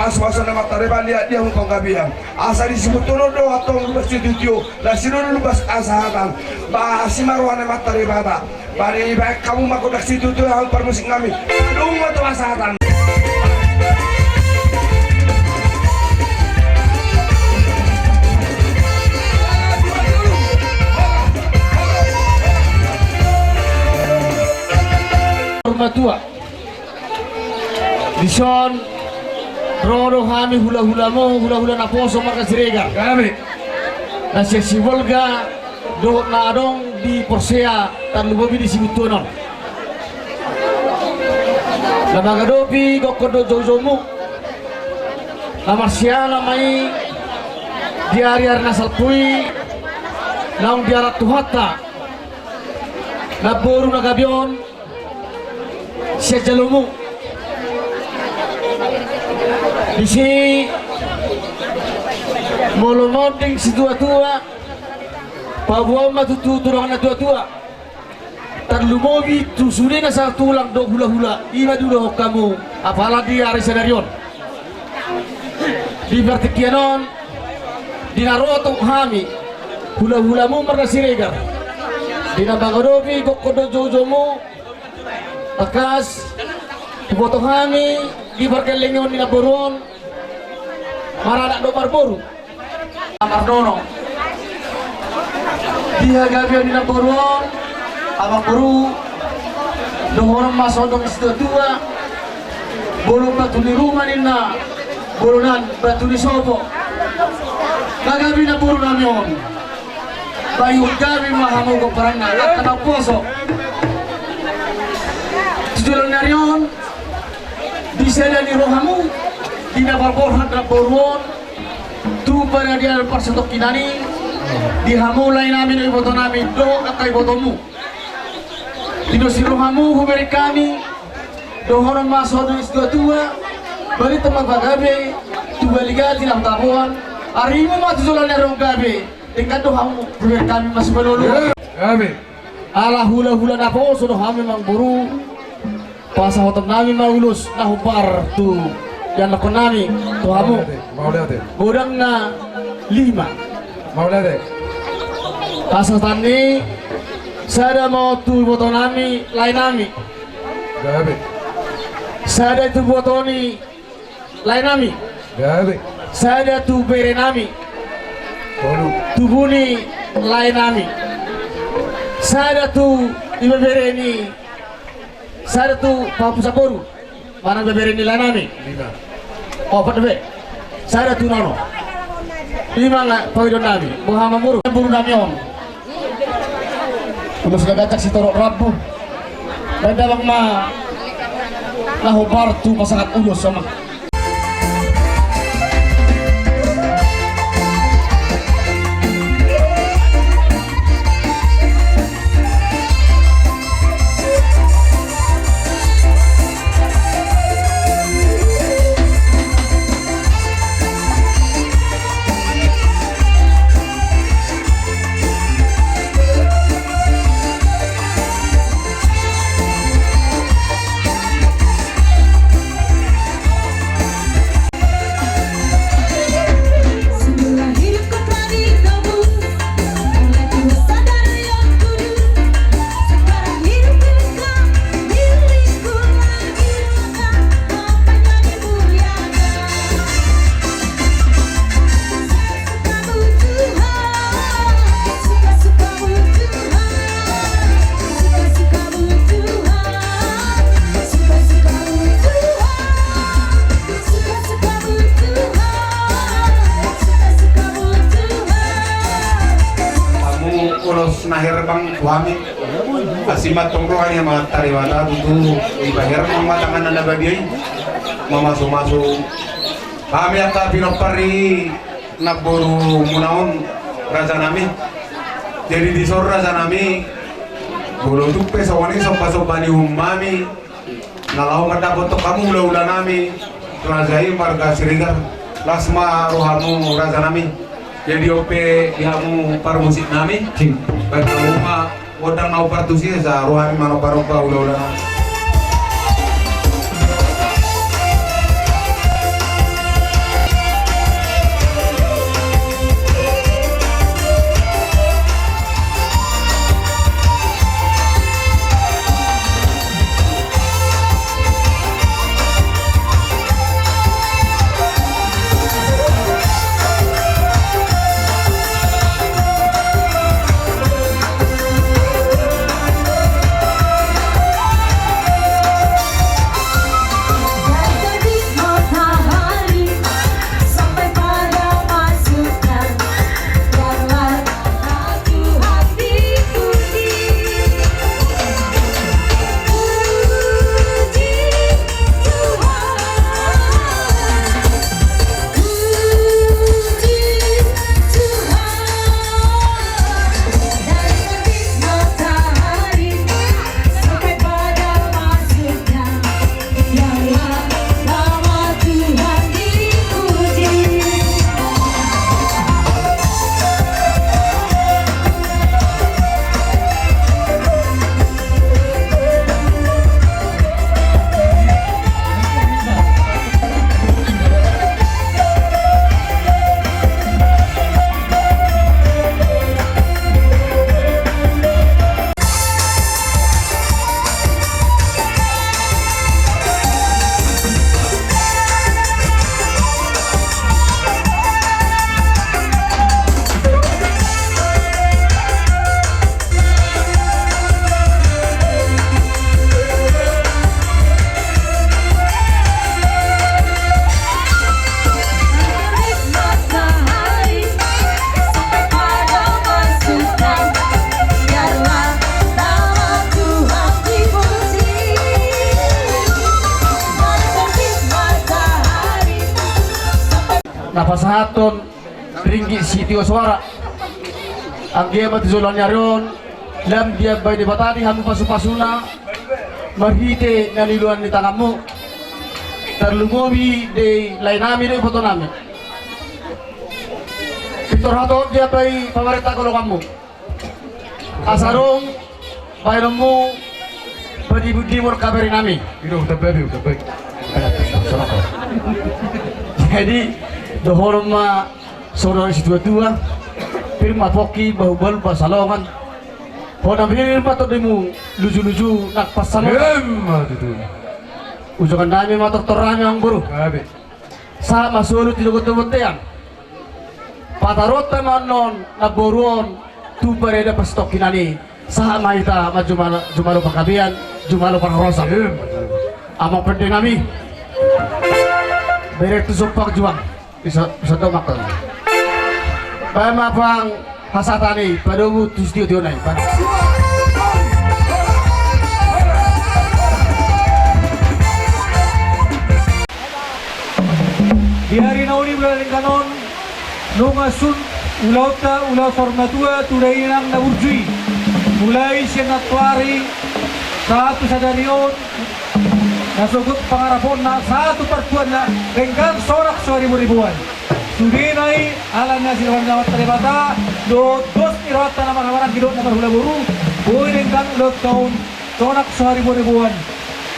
Pasupasu ni Amanta Debata, liat dia hum panggabean. Asa disibuthon do antong lumbas situtio, na sidoli lumbas hasahatan. Ba asi ma roha ni Amanta Debata. Ba dibaen hamu ma gondang situtio, hamu parmusik nami. Dung ma tu hasahatan. Tua. Dison ro do hami hulahulamuna, hulahula naposo marga Siregar. Hami. Na sian Sibolga dohot na adong di Porsea, tarlumobi di Sibuntuan on. Na mangadopi gokhon dohot joujoumu. Na marsiala ma i di ariari na salpu i naung diarat Tuhanta. Namboru na gabe on sian jalomu. Disi molo monding situatua, paboaon ma tutu tu dongan natuatua. Tarlumobi tu sude na satulang dohot hulahula, i ma diulahon hamu apala di ari sadari on. Di partingkian on, di na ro tu hami hulahulamu marga Siregar, di na mangadopi gokhon dohot joujoumu, tangkas huboto hami di pargellengon ni namboru on, maranak dohot marboru. Mardono di hagabeon ni namboru on, amangboru, dohonon ma songon dok ni situatua: Bolon batu ni ruma ninna, bolon an batu ni sopo. Na gabe namboru nami on, bayu gabe ma hamu gomparanna, angka na poso. Tu joloan ni ari on, di sada ni rohamu, di na parborhat namboru on tu paradian parsatongkinan i, di hamu lae nami dohot iboto nami dohot angka ibotomu. Di dos ni rohamu hubereng hami, dohonon ma songon dok ni situatua: Barita ma pagabe tu baligaan di na hutapoan, arimu ma tu joloan ni ari on gabe, denggan do hamu hubereng hami masimalolo. Gabe. Ala hulahula naposo do hami, amangboru, pasahaton nami ma ulos na hombar tu ianakkon nami tu hamu. Mauliate, mauliate. Godangna lima. Mauliate. Pasahaton ni sada ma on tu iboto nami, lae nami. Gabe. Sada tu iboto ni lae nami. Gabe. Sada tu bere nami. Tolu. Tubu ni lae nami. Sada tu ibebere ni, sada tu pahompu samburu manang ibebere ni lae nami. Lima. Opat dope. Sada tu nono. Lima nga pangidoan nami. Boha ma boru, boru nami on. Ulos na gacang sitorop rambu. Baen damang ma na hombar tu pasahat ulos, amang. Hamu ulos na herbang tu hami. Asi ma antong roha ni Amanta Debata tutu dipaherbang ma tanganna na badia i mamasumasu hami angka pinompar ni namborumuna on, raja nami. Jadi dison, raja nami, molo tung pe songon i sombasomba ni uhum nami na laho mandapothon hamu hulahula nami, raja i marga Siregar, las ma rohamu, raja nami. Jadi on pe di hamu parmusik nami, baen hamu ma gondang na hombar tusi, asa ro hami manombanomba hulahula nami. na pasahathon ringgit sitio soara. Anggiat ma tu joloan ni ari on lam diambai Debata di hamu pasupasuna marhite na niuluan ni tanganmu. Tarlumobi di laenami, di ibotonami. Pintor hatop diambai pamarenta golonganmu. Asa adong baenonmu padimundimon kabarinami. Ido udah babi udah baik. Jadi dohonon ma songon situatua: Pir ma pongki, bahu balbal salongan. Hona pir ma tondimu, lujuluju nang pansalongan. Emma tutu. Ujongan nami ma tortor nami, amang boru. Babi. Sahat ma solu tu dogot tu bontean. Pataronta ma annon namboru on tu pareda pasitongkinan i. Sahat ma hita manjumalo, jumalo panggabean, jumalo parhorasan. Amang pande nami, bere tu sompang juang. Bisa, bisa domak kan. Baen ma pang hasahatan i, padomu tu sitio-tio nai. Di ari na uli bulan denggan on, nunga sun ulaonta, ulaon saur matua tu dainang na burju i. Mulai sian nantoari sahat tu sadari on, na sogot pangaraponna sahat tu partuanna, denggan sonak soharibu-ribuan. Sudena i ala ni asi roha ni Amanta Debata dohot dos ni rohanta na marhahamaranggi dohot na marhula boru, boi denggan ulaonta on sonak soharibu-ribuan.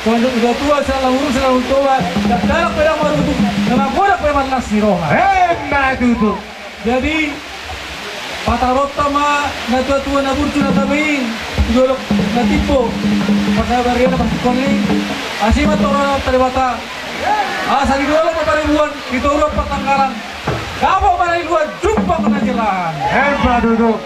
Songon na tuatua, selalu lurus, selalu toba, dakdanak pe dang marutuk, na magodang pe marlas ni roha. Emma tutu. Jadi pataronta ma natuatua na burju na tabe i tu dolok na timbo, parsabariana parsingkoan i. Asi ma torop ni Amanta Debata, asa di dolok ma paribuan, di toruan partanggalan, dapot ma na niluan, jumpang na jalahan. Emma tutu.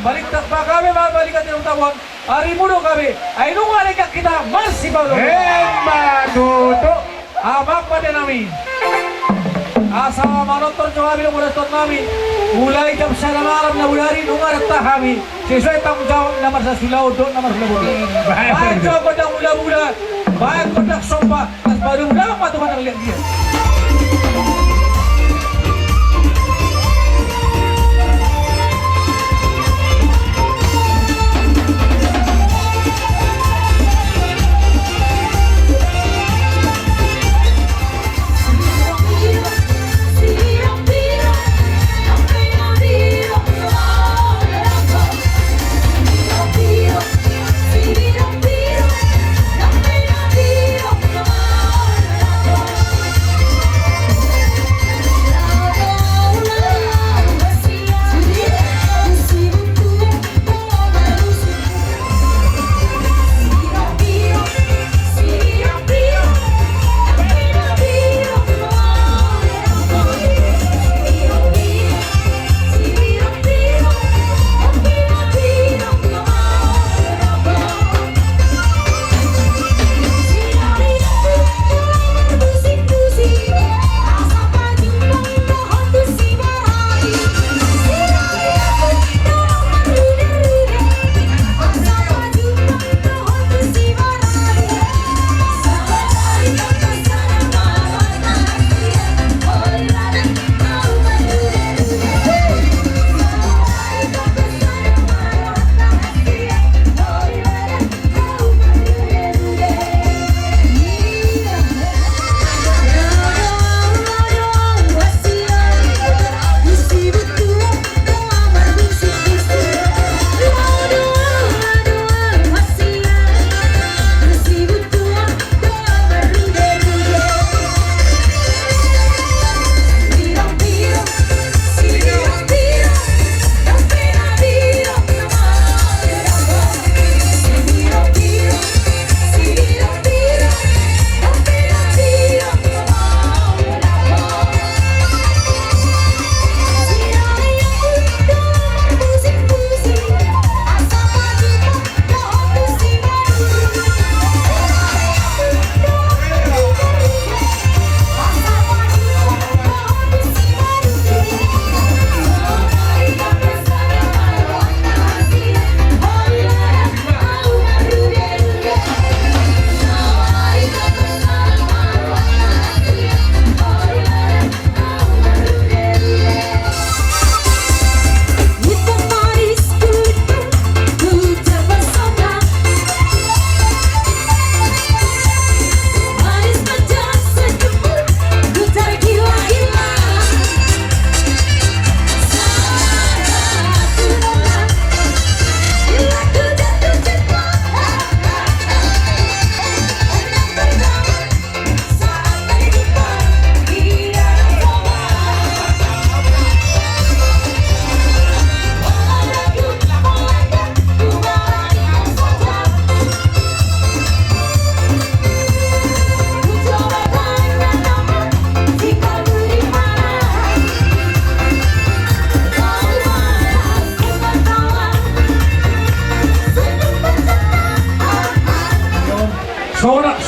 Paling tak pakabe ma paling tak tabuan. Arimu do gabe, ai nunga denggan hita marsipaolooloan. Emma tutu. Amang pande nami, asa manortor jo hami do modaston nami. Mulai jam sada malam na bodari nunga datang hami sesuai tanggung jawab na marsasulao dohot na marhula boru. Baen jo gondang mula-mula, baen gondang somba. Pas baru dapat ma tu mana lihat dia.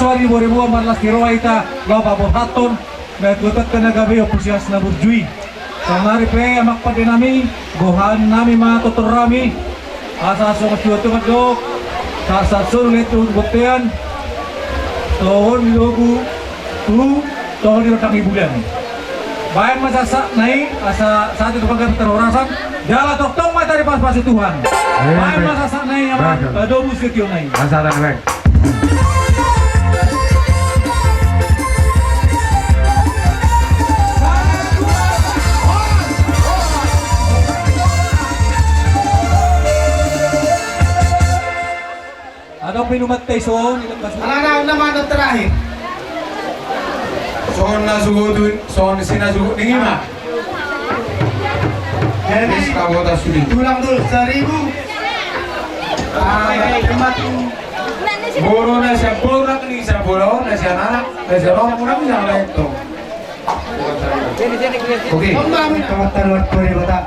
Sori bore bua marlas ni roha hita laho paborhathon natuatuanta na gabe, ompu silas na burju i. Saonari pe amang pande nami, gohan nami ma tortor nami. Asa songon situatu mandok, sahat-sahat solu lehet tu bontean, toho ni logu tu toho ni rondang ni bulan. Baen ma sahatsahat na i, asa sahat tu panggabean parhorasan, jala tongtong ma hita dipasu-pasu Tuhan. Baen ma sahatsahat na i, amang, padomu setiona i. Asa tanang. Adong pe inumanta i son, inumanta son. Alana nama na terakhir. Son na suhutun, son si na suhut ningi ma. Jadi, tulang dulu seribu. Ah, hemat. Boru na sian Borak ni, sian Borak, na sian Anak, na sian Ompu, na sian Lentong. Oke. Kawan-kawan, mari kita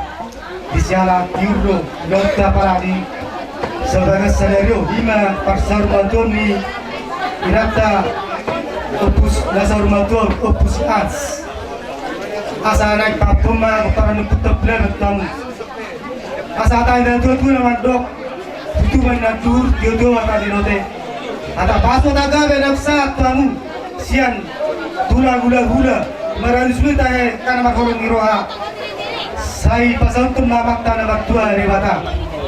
di siala tiur do, lota palani sebagai sadari on, ima parsaurmatuaon ni inanta Ompu, na saurmatuaon Ompu si Hans. Asa naeng pahompon ma gomparan ni ompunta Belabat tamu. Asa hata ni natuatua na mandok, tutu ma inna tuur, tio do hata ni lote. Hata pasu hata gabe na sahat tu hamu sian tulang hulahula, marhaha ni suluit, tahe, tano marholong ni roha. Sai pasahathon ma Amanta na martua Debata.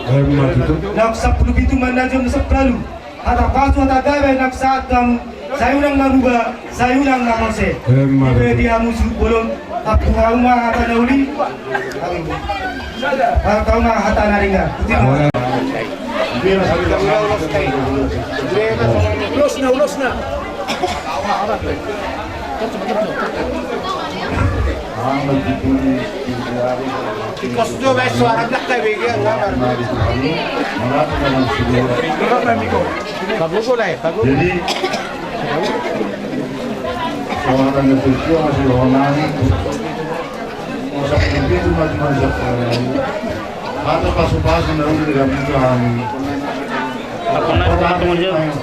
Emma tutu. Na sampulu pitu ma na jom sampalu. Hata pasu hata gabe na sahat tu hamu, sai unang na buba, sai unang na mose. Emma tutu. Dipe di hamu suhut bolon, ampu hamu ma hata na uli. Hata hamu ma hata na denggan. Ulosna, ulosna. Tikos do, baen suara blak ka, bege, nggak, baru. Pagogo lah, ya, pagogo. Jadi, suara na tujuh masih hormati. Masa itu maju-maju. Hata pasu-pasu na uli di hami.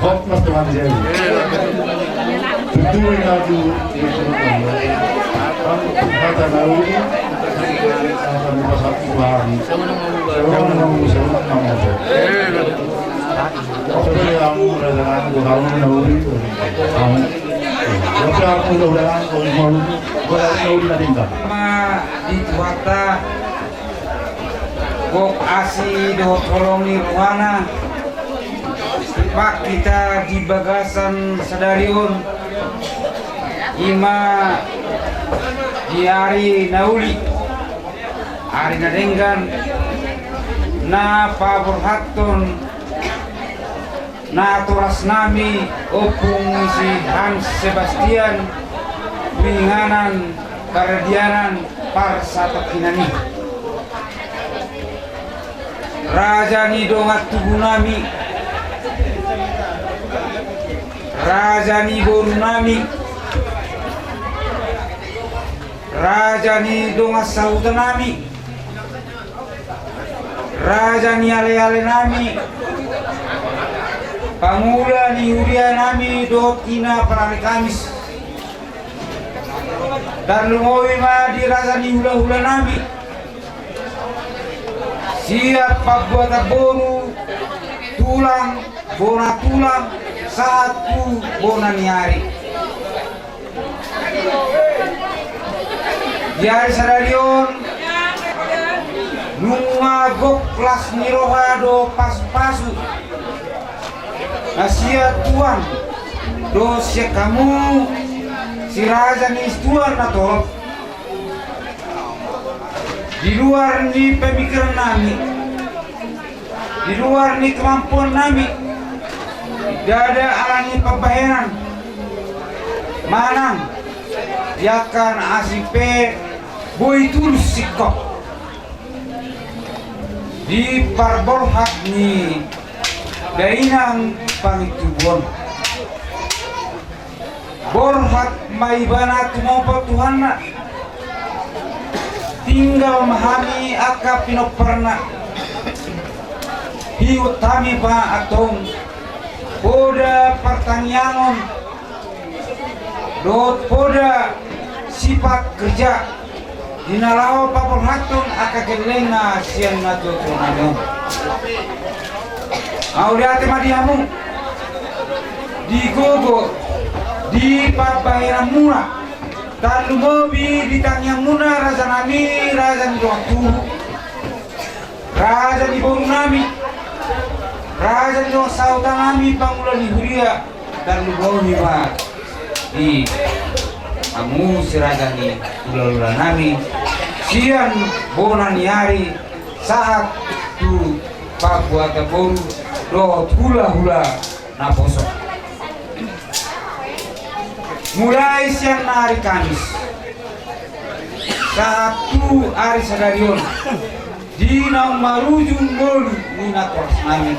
Hop mas teman jadi. Tutu na tu hata na uli. Hata na pasu-pasu. Seorang mau, seorang mau. Oke, yang udah jalan, gua tahu na uli. Kamu. Oke, aku udah, udah jalan, gua mau, gua tahu na uli tadi enggak. Ma di Tuhanta, gok asi dohot holong ni rohana, tipak hita di bagasan sadari on, ima di ari na uli, ari na denggan, na paborhathon natorasnami Ompung si Hans Sebastian, tu inganan paradianan parsatongkinan i. Raja ni dongan tubunami, raja ni borunami, raja ni dongan sahutanami, raja ni alealenami, pangula ni hurianami dohot ina parari Kamis. Tarlumobi ma di raja ni hulahulanami, sian pambuatan boru, tulang, bona tulang, sahat tu bona ni ari. Di ari sadari on, nunga gok las ni roha do pasupasu na sian Tuhan dohot sian hamu, si raja ni situan na torop. Di luar ni pemikirannami, di luar ni kemampuannami, ndada alani pambahenan manang di angka na asing pe boi tulus singkop di parborhat ni dainang pangintubu on. Borhat ma ibana tumompa Tuhanna. Tinggal ma hami angka pinomparna. Hiut hami ma antong poda partangiangon dohot poda sipat kerja di na laho paborhathon angka gellengna sian natuatua nami on. Mauliate ma di hamu di gogo, di pambahenanmuna, tarlumobi di tangiangmuna, raja nami, raja ni dongan tubu, raja ni boru nami, raja ni dongan sahuta nami, pangula ni huria, tarlumobi ma di hamu si raja ni hulahula nami, sian bona ni ari sahat tu pambuatan boru dohot hulahula naposo. Mulai sian ari Kamis sahat tu ari sadari on, di naung marujung ngolu ni natoras nami,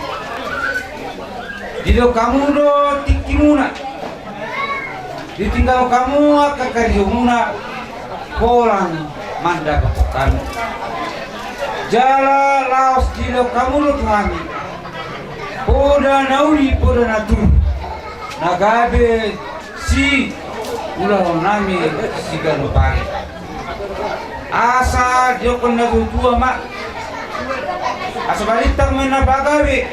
didok hamu do tingkimuna, ditinggalhon hamu angka karejomuna, holan mandapothon hami. Jala laos didok hamu do tu hami poda na uli, poda na tubu, na gabe siulahon nami siganup ari. Asa didokkon natuatua ma, asa balintang ma i na pagabe,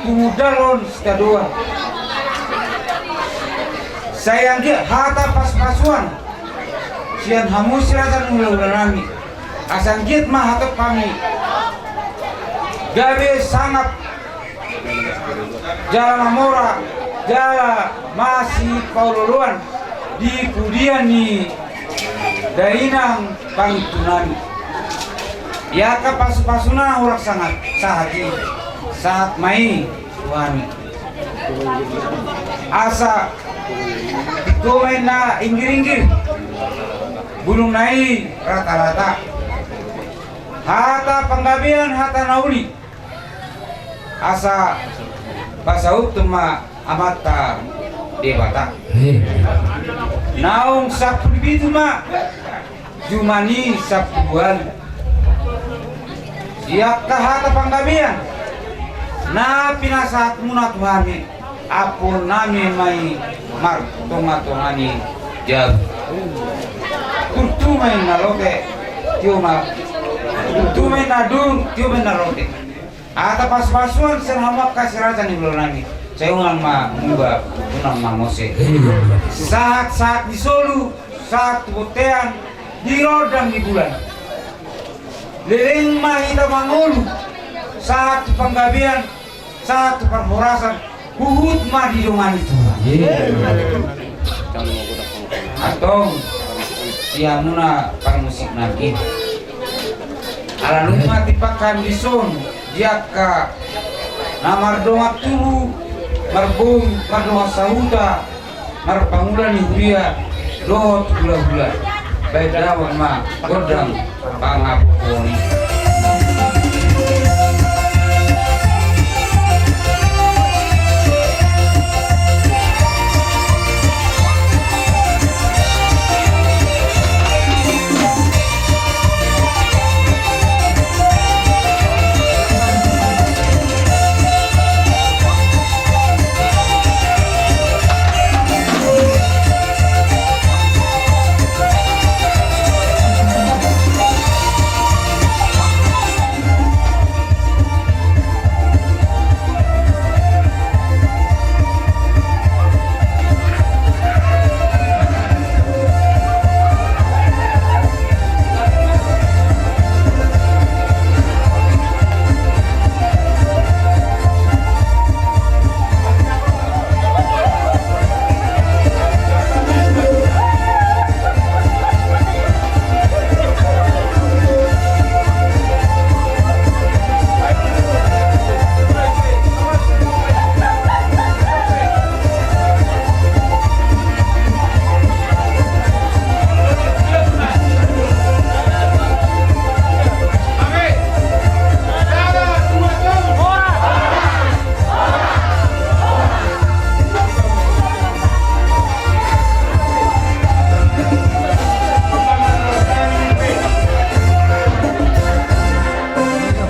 tumundalhon sitadoan. Sai anggiat hata pasupasuan sian hamu si raja ni hulahula nami, asa anggiat ma hatop hami gabe sangap jala mamora jala masipaolooloan di pudian ni dainang pangintu nami. Ia angka pasupasuna holan sahat, sahat i, sahat ma i tu hami. Asa tingko ma i na inggiringgir, bulungna i ratarata. Hata panggabean, hata na uli, asa pasauthon ma Amanta Debata. Naung sampulu pitu ma juma ni sampulu ualu. Di angka hata panggabean na pinasahatmuna tu hami, ampuon nami ma i martongatonga ni jabu. Turtu ma i na lote, tio ma, turtu ma i na dung, tio ma i na lote. Hata pasupasuan sian hamu angka si raja ni hulahula nami, sai unang ma muba, unang ma mose. Sahatsahat ni solu, sahat tu bontean, di rondang ni bulan. Leleng ma hita mangolu, sahat tu panggabean, sahat tu parhorasan, huhut ma didongani Tuhan. Antong, di hamuna parmusik nangkin. Ala nunga tipak hami dison, di angka na mardongan tubu, marboru, mardongan sahuta, marpangula ni huria dohot hulahula. Baen damang ma gondang pangapohon i.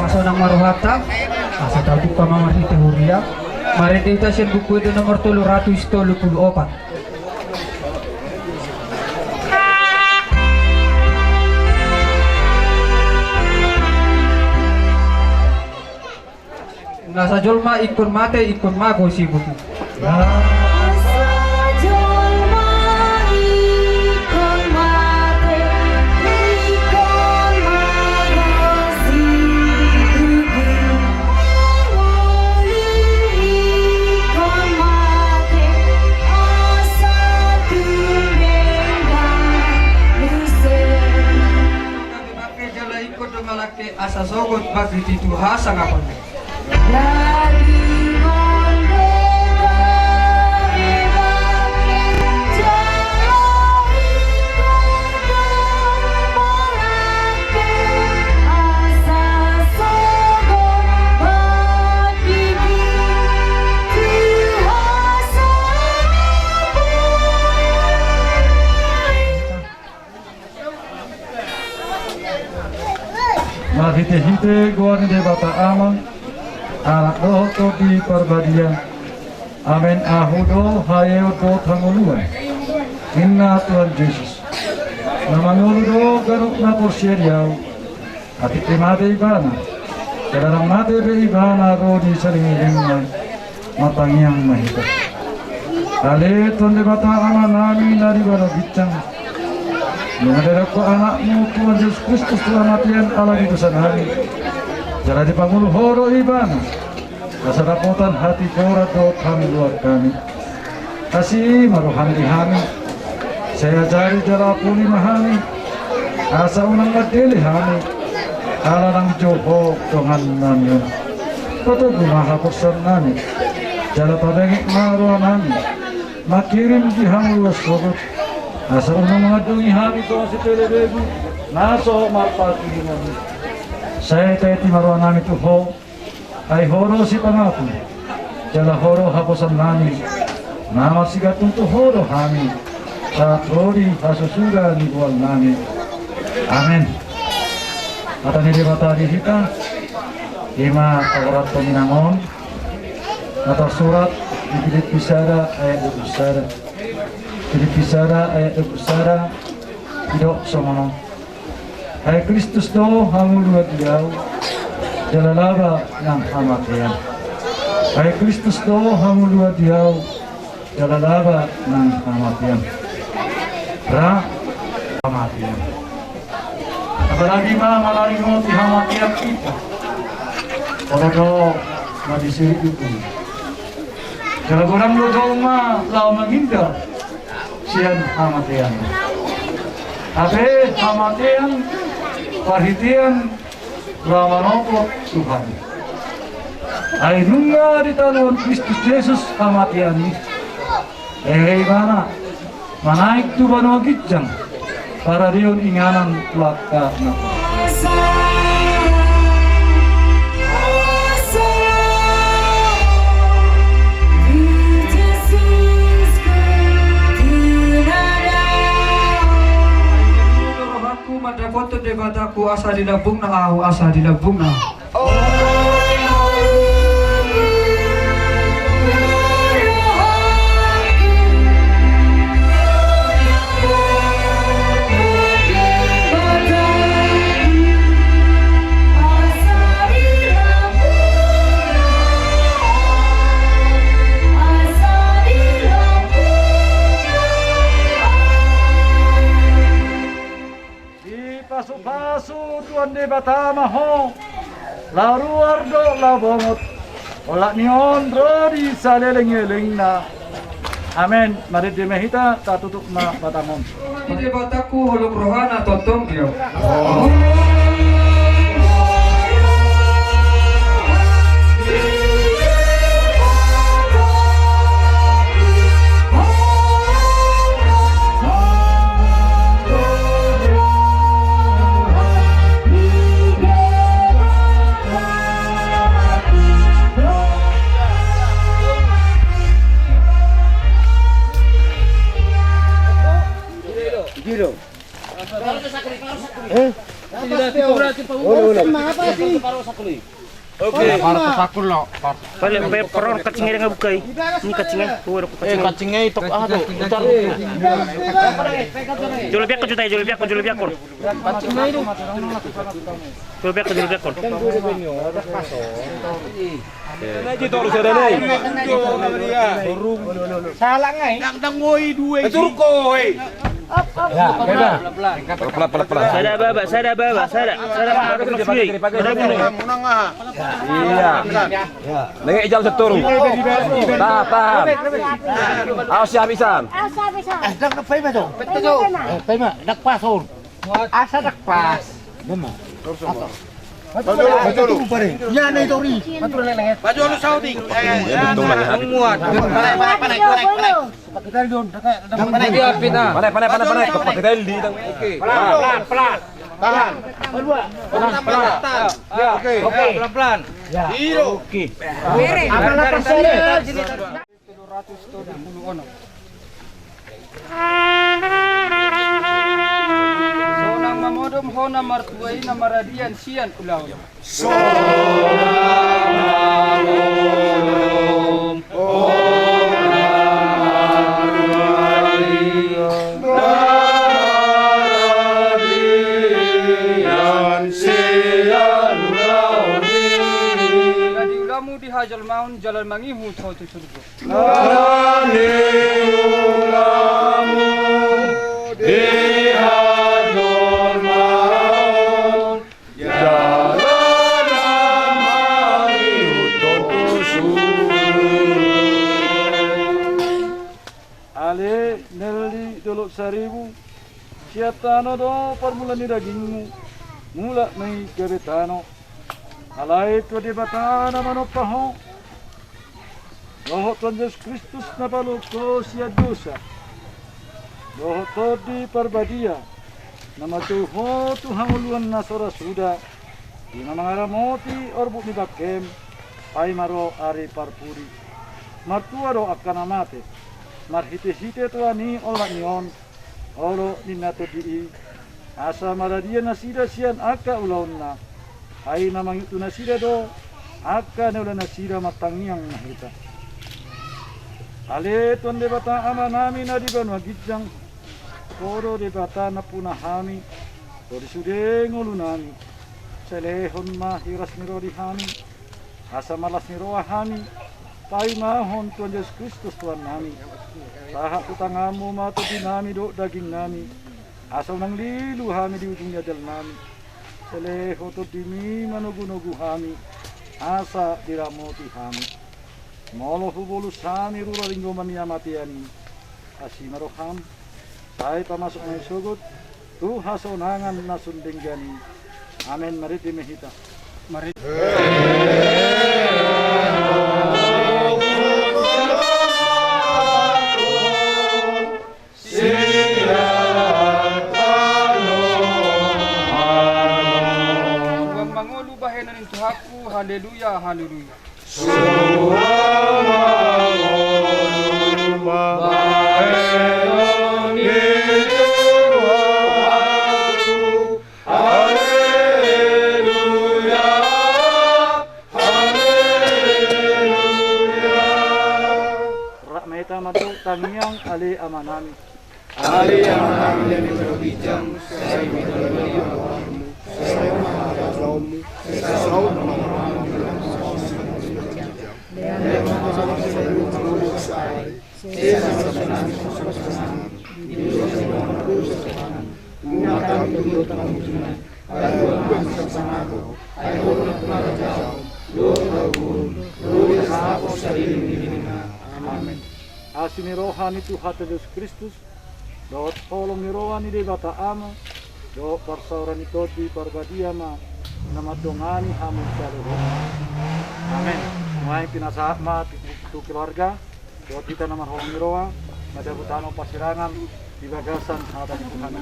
Asa sonang ma rohanta, asa tabuka ma marhite huria. Marende hita sian Buku Ende nomor tolu ratus tolu pulu opat. Nasa jolma ingkon mate, ingkon mago sibuti. Nasa jolma ingkon mate, ingkon mago sibuti. Mangoli ingkon mate, asa tung denggan muse. Jala ingkon do malangke asa sogot pangkiti tu hasangapon. Daging on do gabe bangke, jala ingkon do malangke asa sogot pangkiti tu hasangapon. Marhitehite goar ni Debata Ama, Anak dohot Tondi Parbadia. Amen. Ahu do haeon dohot hangoluan, ninna Tuhan Jesus. Na mangolu do ganup na porsea di Ahu. Atik pe mate ibana, jala ndang mate be ibana ro di saleleng ni lelengna. Martangiang ma hita. Ale Tuhan Debata Amanami na di banua ginjang, nunga diadop Ho Anakmu Tuhan Jesus Kristus tu hamatean ala ni dosanami, jala dipangolu Ho do ibana, asa dapotan hatigoran dohot hangoluan hami. Asi ma roham di hami. Sai ajari jala apuli ma hami, asa unang mandele hami, ala ndang jou Ho dongannami on. Patogu ma haporseaonnami, jala pabengek ma rohanami mangkirim di hangoluan sogot, asa unang mangandongi hami dongan sipelebegu na so marpatuduhon. Sai taiti ma rohanami tu Ho, ai Ho do sipangapul, jala Ho do haposanami, na marsigantung tu Ho do hami sahat ro di hasusuda ni boalnami. Amen. Hata ni Debata di hita, i ma paboahon inang on, na tarsurat di Pilippi sada ayat dua pulu sada. Pilippi sada ayat dua pulu sada, didok songon on. Ai Kristus do hangoluan di ahu, jala laba nang hamatean. Ai Kristus do hangoluan di ahu, jala laba nang hamatean. Ra hamatean. Apalagi ma manaringoti hamatean hita. Pada do ma disiriku. Jala godang do jolma laho manghinda sian hamatean. Hape hamatean parhitean laho manopot Tuhan. Ai nunga ditaluhon Kristus Jesus hamatean i, hehe ibana manaek tu banua ginjang, paradeon inganan tu angka na. Rohangku mandapothon Debataku, asa di lambungna ahu, asa di lambungna. Dipasupasu Tuhan Debata ma ho, laho ruar dohot laho bongot, olat ni on ro di saleleng ni lelengna. Amen. Marende ma hita, tatutup ma batang on. Debataku holong rohana tongtong dia. Pale, pe, peron kacing ae nga buka i. Ni kacing ae, tu, ada kacing ae. Kacing ae tok, ah, tu. Jolo biak ko juta, jolo biak ko, jolo biak ko. Jolo biak ko, jolo biak ko. Salah ngai. Dang, dang, woi, dua. Turko, woi. Pelan, pelan, pelan. Sada baba, sada baba, sada, sada ma, harus masuk. Sada bulu. Iya. Nengek ijal setur. Tahan, tahan. Awas ya, habisan. Awas ya, habisan. Eh, dang, dang, paima, dong. Paima, dang, pason. Asa dang pas. Dema. Maju lu, maju lu. Iya, nih, Tori. Maju lu, Saudi. Eh, betul lah ya. Muat. Panai, panai, panai, panai, panai. Pakai tali, Don. Pakai, pakai, pakai, pakai. Oke. Pelan, pelan, pelan. Tahan. Pelan, pelan. Ya, oke. Oke. Pelan, pelan. Ya. Oke. Apa, apa, sini? Tolu ratus tolu pulu onom. Sonang mamodom hona martua i na maradian sian ulaon. Sonang mamodom hona martua i na maradian sian ulaon. Jadi ulamu di hajolmaon jala mangihut ho tu surgo. Nani ulamu di hajolmaon, jala na mangihut ho tu surgo. Ale nelli dolok saribu, sian tano do parmulaan ni dagingmu, mulak ma i gabe tano. Alai Tuhan Debata na manompa ho, dohot Tuhan Jesus Kristus na paluahon ho sian dosa, dohot Tondi Parbadia na manjou ho tu hangoluan na so ra suda, i ma mangaramoti orbuk ni bangkem, paima ro ari parpudi. Martua do angka na mate, marhitehite toa ni olat ni on, olo ninna Tondi i, asa maradian nasida sian angka ulaonna, ai na mangihut tu nasida do angka na ulaonnasida martangiang na hita. Ale Tuhan Debata Amanami na di banua ginjang, Ho do Debata nampuna hami, ro di sude ngolunami. Sai lehon ma hiras ni roha di hami, asa marlas ni roha hami, paimahon Tuhan Jesus Kristus Tuhannami. Sahat tu tanganmu ma tondinami dohot dagingnami, asa unang lilu hami di ujung ni ajalnami. Sai lehon tondimi manogunogu hami, asa diramoti hami. Molo hubolus hami rura ringgoman ni hamatean i, asi ma roham, sai pamasuk hami sogot tu hasonangan na sun denggan i. Amen. Marende ma hita. Marende. Tuhan mangolu bahenon ni Tuhanku, haleluya, haleluya. Tuhan mangolu bahenon ni Tuhanku, haleluya, haleluya. Rap ma hita mandok tangiang, ale Amanami. Ale Amanami na di banua ginjang, sai ma joloan ni goarmu, sai ro ma harajaonmu, sai saut ma goarmu, Amen. Asi ni roha ni Tuhanta Jesus Kristus, dohot holong ni roha ni Debata Ama, dohot parsaoran ni Tondi Parbadia ma na mandongani hamu saluhutna. Amen. Nuaeng pinasahat ma tu, tu keluarga, dohot hita na marholong ni roha, madabu tano pasirangan di bagasan hata ni Tuhan.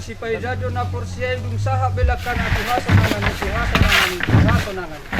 Sipaijak do na porsea i, dung sahat be langkana tu hasonangan i, tu hasonangan i, tu hasonangan i.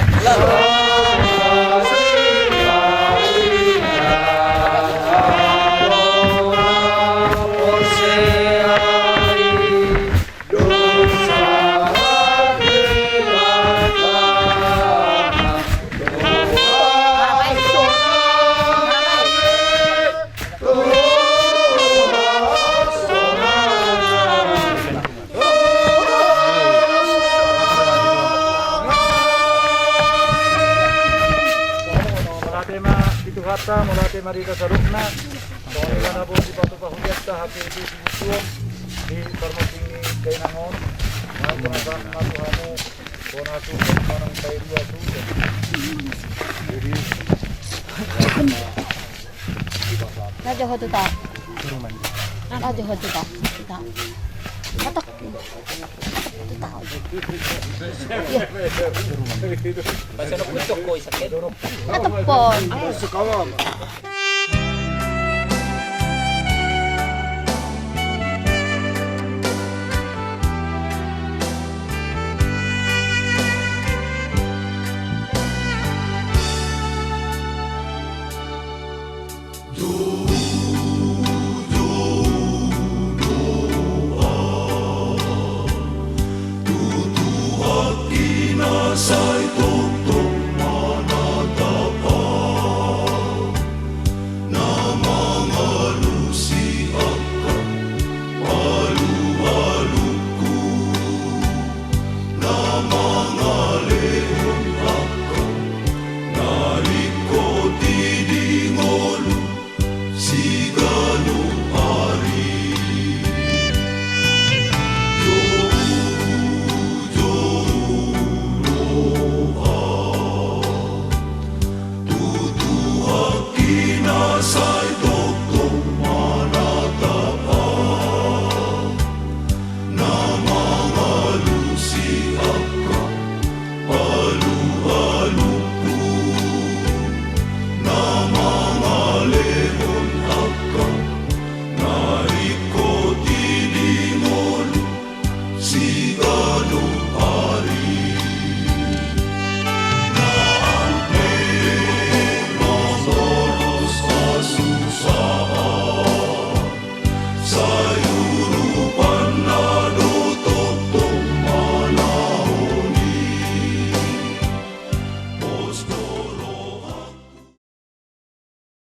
Mauliate ma di Tuhanta, mauliate ma di hita saluhutna. Songon i ma na boi dipatupa hujanta hape di sibutuon di parmonding ni dainang on. Mauliate ma tu hamu. Bona tu manang tai dua tu. Jadi, na jo ho tu ta. Na jo ho tu ta. Tu ta. Matok. Tu ta. Iya. Baca no pucuk ko, Isak, ya? Matok pon.